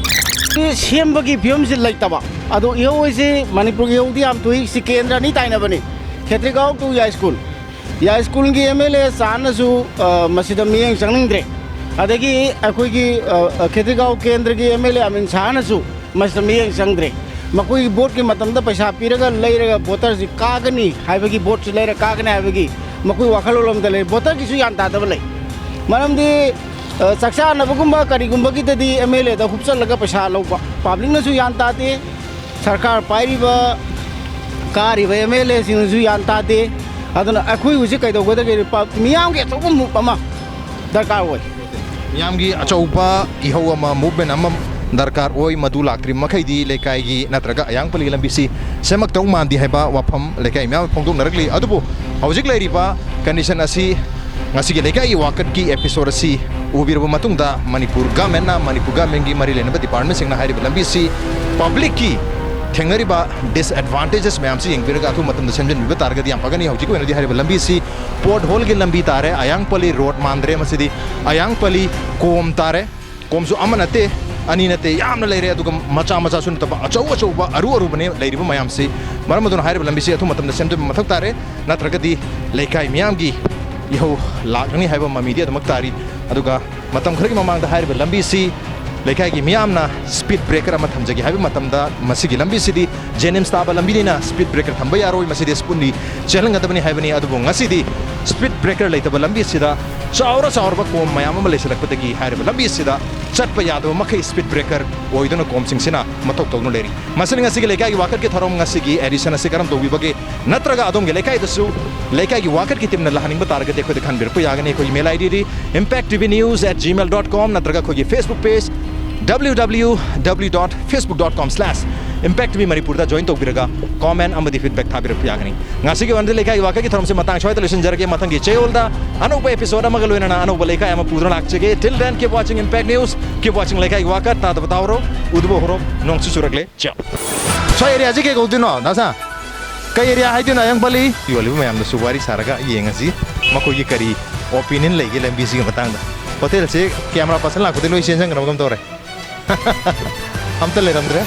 ꯁꯦꯝꯕꯒꯤ ꯐꯤꯕꯝꯁꯤ ꯂꯩꯇꯕ꯫ ꯑꯗꯣ ꯏꯍꯧ ꯍꯥꯏꯁꯤ ꯃꯅꯤꯄꯨꯔꯒꯤ ꯏꯍꯧꯗꯤ ꯌꯥꯝ ꯊꯣꯛꯏ꯫ ꯁꯤ ꯀꯦꯟꯗ꯭ꯔ ꯑꯅꯤ ꯇꯥꯏꯅꯕꯅꯤ, ꯈꯦꯇ꯭ꯔꯤꯒꯥꯎ to ꯌꯥꯏꯁ꯭ꯀꯨꯜ꯫ ꯌꯥꯏꯁ꯭ꯀꯨꯜꯒꯤ MLA ꯆꯥꯟꯅꯁꯨ, ꯑ, ꯃꯁꯤꯗ ꯃꯤꯠꯌꯦꯡ ꯆꯪꯅꯤꯡꯗ꯭ꯔꯦ꯫ ꯑꯗꯒꯤ ꯑꯩꯈꯣꯏꯒꯤ, ꯑ, ꯑ, ꯈꯦꯇ꯭ꯔꯤꯒꯥꯎ ꯀꯦꯟꯗ꯭ꯔꯒꯤ MLA ꯑꯃꯤꯟ ꯁꯥꯍꯅꯁꯨ ꯃꯁꯤꯗ ꯃꯤꯠꯌꯦꯡ ꯆꯪꯗ꯭ꯔꯦ꯫ ꯃꯈꯣꯏꯒꯤ ꯚꯣꯠꯀꯤ ꯃꯇꯝꯗ ꯄꯩꯁꯥ ꯄꯤꯔꯒ ꯂꯩꯔꯒ ꯚꯣꯇꯔꯁꯤ ꯀꯥꯒꯅꯤ ꯍꯥꯏꯕꯒꯤ, ꯚꯣꯠꯁꯤ ꯂꯩꯔ ꯀꯥꯒꯅꯤ ꯍꯥꯏꯕꯒꯤ ꯃꯈꯣꯏ ꯋꯥꯈꯜꯂꯣꯟ ꯑꯃꯗ ꯂꯩ꯫ ꯚꯣꯇꯔꯒꯤꯁꯨ ꯒ꯭ꯌꯥꯟ ꯇꯥꯗꯕ ꯂꯩ꯫ ꯃꯔꯝꯗꯤ, ꯑ, ꯆꯥꯛ ꯆꯥꯅꯕꯒꯨꯝꯕ ꯀꯔꯤꯒꯨꯝꯕꯒꯤꯗꯗꯤ MLAꯗ ꯍꯨꯞꯆꯜꯂꯒ ꯄꯩꯁꯥ ꯂꯧꯕ꯫ ꯄꯕ꯭ꯂꯤꯛꯅꯁꯨ ꯒ꯭ꯌꯥꯟ ꯇꯥꯗꯦ, ꯁꯔꯀꯥꯔ ꯄꯥꯏꯔꯤꯕ, ꯀꯥꯔꯤꯕ MLAꯁꯤꯡꯅꯁꯨ ꯒ꯭ꯌꯥꯟ ꯇꯥꯗꯦ꯫ ꯑꯗꯨꯅ ꯑꯩꯈꯣꯏ ꯍꯧꯖꯤꯛ ꯀꯩꯗꯧꯒꯗꯒꯦ? ꯄ-, ꯃꯤꯌꯥꯝꯒꯤ ꯑꯆꯧꯕ ꯃꯨꯞ ꯑꯃ ꯗꯔꯀꯥꯔ ꯑꯣꯏ꯫ ꯃꯤꯌꯥꯝꯒꯤ ꯑꯆꯧꯕ ꯏꯍꯧ ꯑꯃ, movement ꯑꯃ ꯗꯔꯀꯥꯔ ꯑꯣꯏ꯫ ꯃꯗꯨ ꯂꯥꯛꯇ꯭ꯔꯤꯕ ꯃꯈꯩꯗꯤ ꯂꯩꯀꯥꯏꯒꯤ ꯅꯠꯇ꯭ꯔꯒ ꯑꯌꯥꯡꯄꯜꯂꯤ ꯂꯝꯕꯤꯁꯤ ꯁꯦꯝꯃꯛꯇꯧ ꯃꯥꯟꯗꯦ ꯍꯥꯏꯕ ꯋꯥꯐꯝ ꯂꯩꯀꯥꯏ ꯃꯤꯌꯥꯝ ꯐꯣꯡꯗꯣꯛꯅꯔꯛꯂꯤ꯫ ꯑꯗꯨꯕꯨ ꯍꯧꯖꯤꯛ ꯂꯩꯔꯤꯕ condition ꯑꯁꯤ, ꯉꯁꯤꯒꯤ ꯂꯩꯀꯥꯏꯒꯤ ꯋꯥꯀꯠꯀꯤ episode ꯑꯁꯤ ꯎꯕꯤꯔꯕ ꯃꯇꯨꯡꯗ, ꯃꯅꯤꯄꯨꯔ governmentꯅ, ꯃꯅꯤꯄꯨꯔ governmentꯒꯤ ꯃꯔꯤ ꯂꯩꯅꯕ departmentꯁꯤꯡꯅ ꯍꯥꯏꯔꯤꯕ ꯂꯝꯕꯤꯁꯤ publicꯀꯤ ꯊꯦꯡꯅꯔꯤꯕ disadvantages ꯃꯌꯥꯝꯁꯤ ꯌꯦꯡꯕꯤꯔꯒ ꯑꯊꯨꯕ ꯃꯇꯝꯗ ꯁꯦꯝꯖꯤꯟꯕꯤꯕ ꯇꯥꯔꯒꯗꯤ ꯌꯥꯝ ꯐꯒꯅꯤ꯫ ꯍꯧꯖꯤꯛꯀꯤ ꯑꯣꯏꯅꯗꯤ ꯍꯥꯏꯔꯤꯕ ꯂꯝꯕꯤꯁꯤ potholeꯒꯤ ꯂꯝꯕꯤ ꯇꯥꯔꯦ, ꯑꯌꯥꯡꯄꯜꯂꯤ road ꯃꯥꯟꯗ꯭ꯔꯦ, ꯃꯁꯤꯗꯤ ꯑꯌꯥꯡꯄꯜꯂꯤ ꯀꯣꯝ ꯇꯥꯔꯦ꯫ ꯀꯣꯝꯁꯨ ꯑꯃ ꯅꯠꯇꯦ, ꯑꯅꯤ ꯅꯠꯇꯦ, ꯌꯥꯝꯅ ꯂꯩꯔꯦ꯫ ꯑꯗꯨꯒ ꯃꯆꯥ ꯃꯆꯥꯁꯨ ꯅꯠꯇꯕ, ꯑꯆꯧ ꯑꯆꯧꯕ, ꯑꯔꯨ ꯑꯔꯨꯕꯅꯦ ꯂꯩꯔꯤꯕ ꯃꯌꯥꯝꯁꯤ꯫ ꯃꯔꯝ ꯑꯗꯨꯅ ꯍꯥꯏꯔꯤꯕ ꯂꯝꯕꯤꯁꯤ ꯑꯊꯨꯕ ꯃꯇꯝꯗ ꯁꯦꯝꯖꯤꯟꯕ ꯃꯊꯧ ꯇꯥꯔꯦ, ꯅꯠꯇ꯭ꯔꯒꯗꯤ ꯂꯩꯀꯥꯏ ꯃꯤꯌꯥꯝꯒꯤ ꯏꯍꯧ ꯂꯥꯛꯀꯅꯤ ꯍꯥꯏꯕ ꯃꯃꯤꯗꯤ ꯑꯗꯨꯃꯛ ꯇꯥꯔꯤ꯫ ꯑꯗꯨꯒ ꯃꯇꯝ ꯈꯔꯒꯤ ꯃꯃꯥꯡꯗ ꯍꯥꯏꯔꯤꯕ ꯂꯝꯕꯤꯁꯤ ꯂꯩꯀꯥꯏꯒꯤ ꯃꯤꯌꯥꯝꯅ speed breaker ꯑꯃ ꯊꯝꯖꯒꯦ ꯍꯥꯏꯕ ꯃꯇꯝꯗ, ꯃꯁꯤꯒꯤ ꯂꯝꯕꯤꯁꯤꯗꯤ JNIMS ꯇꯥꯕ ꯂꯝꯕꯤꯅꯤꯅ speed breaker ꯊꯝꯕ ꯌꯥꯔꯣꯏ, ꯃꯁꯤꯗꯤ ꯁ꯭ꯀꯨꯜꯅꯤ ꯆꯦꯜꯍꯟꯒꯗꯕꯅꯤ ꯍꯥꯏꯕꯅꯤ꯫ ꯑꯗꯨꯕꯨ ꯉꯁꯤꯗꯤ speed breaker ꯂꯩꯇꯕ ꯂꯝꯕꯤꯁꯤꯗ ꯆꯥꯎꯔ ꯆꯥꯎꯔꯕ ꯀꯣꯝ ꯃꯌꯥꯝ ꯑꯃ ꯂꯩꯁꯤꯜꯂꯛꯄꯗꯒꯤ ꯍꯥꯏꯔꯤꯕ ꯂꯝꯕꯤꯁꯤꯗ ꯆꯠꯄ ꯌꯥꯗꯕ ꯃꯈꯩ speed breaker ꯑꯣꯏꯗꯨꯅ ꯀꯣꯝꯁꯤꯡꯁꯤꯅ ꯃꯊꯧ ꯇꯧꯗꯨꯅ ꯂꯩꯔꯤ꯫ ꯃꯁꯤꯅꯤ ꯉꯁꯤꯒꯤ ꯂꯩꯀꯥꯏꯒꯤ ꯋꯥꯀꯠꯀꯤ ꯊꯧꯔꯝ꯫ ꯉꯁꯤꯒꯤ edition ꯑꯁꯤ ꯀꯔꯝ ꯇꯧꯕꯤꯕꯒꯦ? ꯅꯠꯇ꯭ꯔꯒ ꯑꯗꯣꯝꯒꯤ ꯂꯩꯀꯥꯏꯗꯁꯨ ꯂꯩꯀꯥꯏꯒꯤ ꯋꯥꯀꯠꯀꯤ ꯇꯤꯝꯅ ꯂꯥꯛꯍꯟꯅꯤꯡꯕ ꯇꯥꯔꯒꯗꯤ ꯑꯩꯈꯣꯏꯗ ꯈꯟꯕꯤꯔꯛꯄ ꯌꯥꯒꯅꯤ꯫ ꯑꯩꯈꯣꯏꯒꯤ mail ID D impact T V news at gmail dot com ꯅꯠꯇ꯭ꯔꯒ ꯑꯩꯈꯣꯏꯒꯤ Facebook page W W W dot facebook dot com slash impact T V ꯃꯅꯤꯄꯨꯔꯗ join ꯇꯧꯕꯤꯔꯒ comment ꯑꯃꯗꯤ feedback ꯊꯥꯕꯤꯔꯛꯄ ꯌꯥꯒꯅꯤ꯫ ꯉꯁꯤꯒꯤ ꯑꯣꯏꯅꯗꯤ ꯂꯩꯀꯥꯏꯒꯤ ꯋꯥꯀꯠꯀꯤ ꯊꯧꯔꯝꯁꯤ ꯃꯇꯥꯡ ꯁ꯭ꯋꯥꯏꯗ ꯂꯣꯏꯁꯤꯟꯖꯔꯒꯦ꯫ ꯃꯊꯪꯒꯤ ꯆꯌꯣꯜꯗ ꯑꯅꯧꯕ episode ꯑꯃꯒ ꯂꯣꯏꯅꯅ ꯑꯅꯧꯕ ꯂꯩꯀꯥꯏ ꯑꯃ ꯄꯨꯗꯨꯅ ꯂꯥꯛꯆꯒꯦ꯫ Till then, keep watching Impact News, keep watching ꯂꯩꯀꯥꯏꯒꯤ ꯋꯥꯀꯠ꯫ ꯇꯥꯗꯕ ꯇꯥꯍꯧꯔꯣ, ꯎꯗꯕ ꯎꯍꯧꯔꯣ, ꯅꯣꯡꯁꯨ ꯆꯨꯔꯛꯂꯦ꯫ ꯆꯥꯎ꯫ ꯁ꯭ꯋꯥꯏ area ꯁꯤ ꯀꯩ ꯀꯧꯗꯣꯏꯅꯣ, ꯗꯥ ꯁꯥ? ꯀꯩ area ꯍꯥꯏꯗꯣꯏꯅꯣ, ꯑꯌꯥꯡꯄꯜꯂꯤ? ꯌꯣꯜꯂꯤꯕ ꯃꯌꯥꯝꯗꯁꯨ ꯋꯥꯔꯤ ꯁꯥꯔꯒ ꯌꯦꯡꯉꯁꯤ, ꯃꯈꯣꯏꯒꯤ ꯀꯔꯤ opinion ꯂꯩꯒꯦ ꯂꯝꯕꯤꯁꯤꯒꯤ ꯃꯇꯥꯡꯗ꯫ ꯍꯣꯇꯦꯜꯁꯦ camera person ꯂꯥꯛꯄꯗꯩ ꯂꯣꯏ ꯆꯦꯟꯖꯟꯈ꯭ꯔꯕꯒꯨꯝ ꯇꯧꯔꯦ꯫ ꯑꯝꯇ ꯂꯩꯔꯝꯗ꯭ꯔꯦ꯫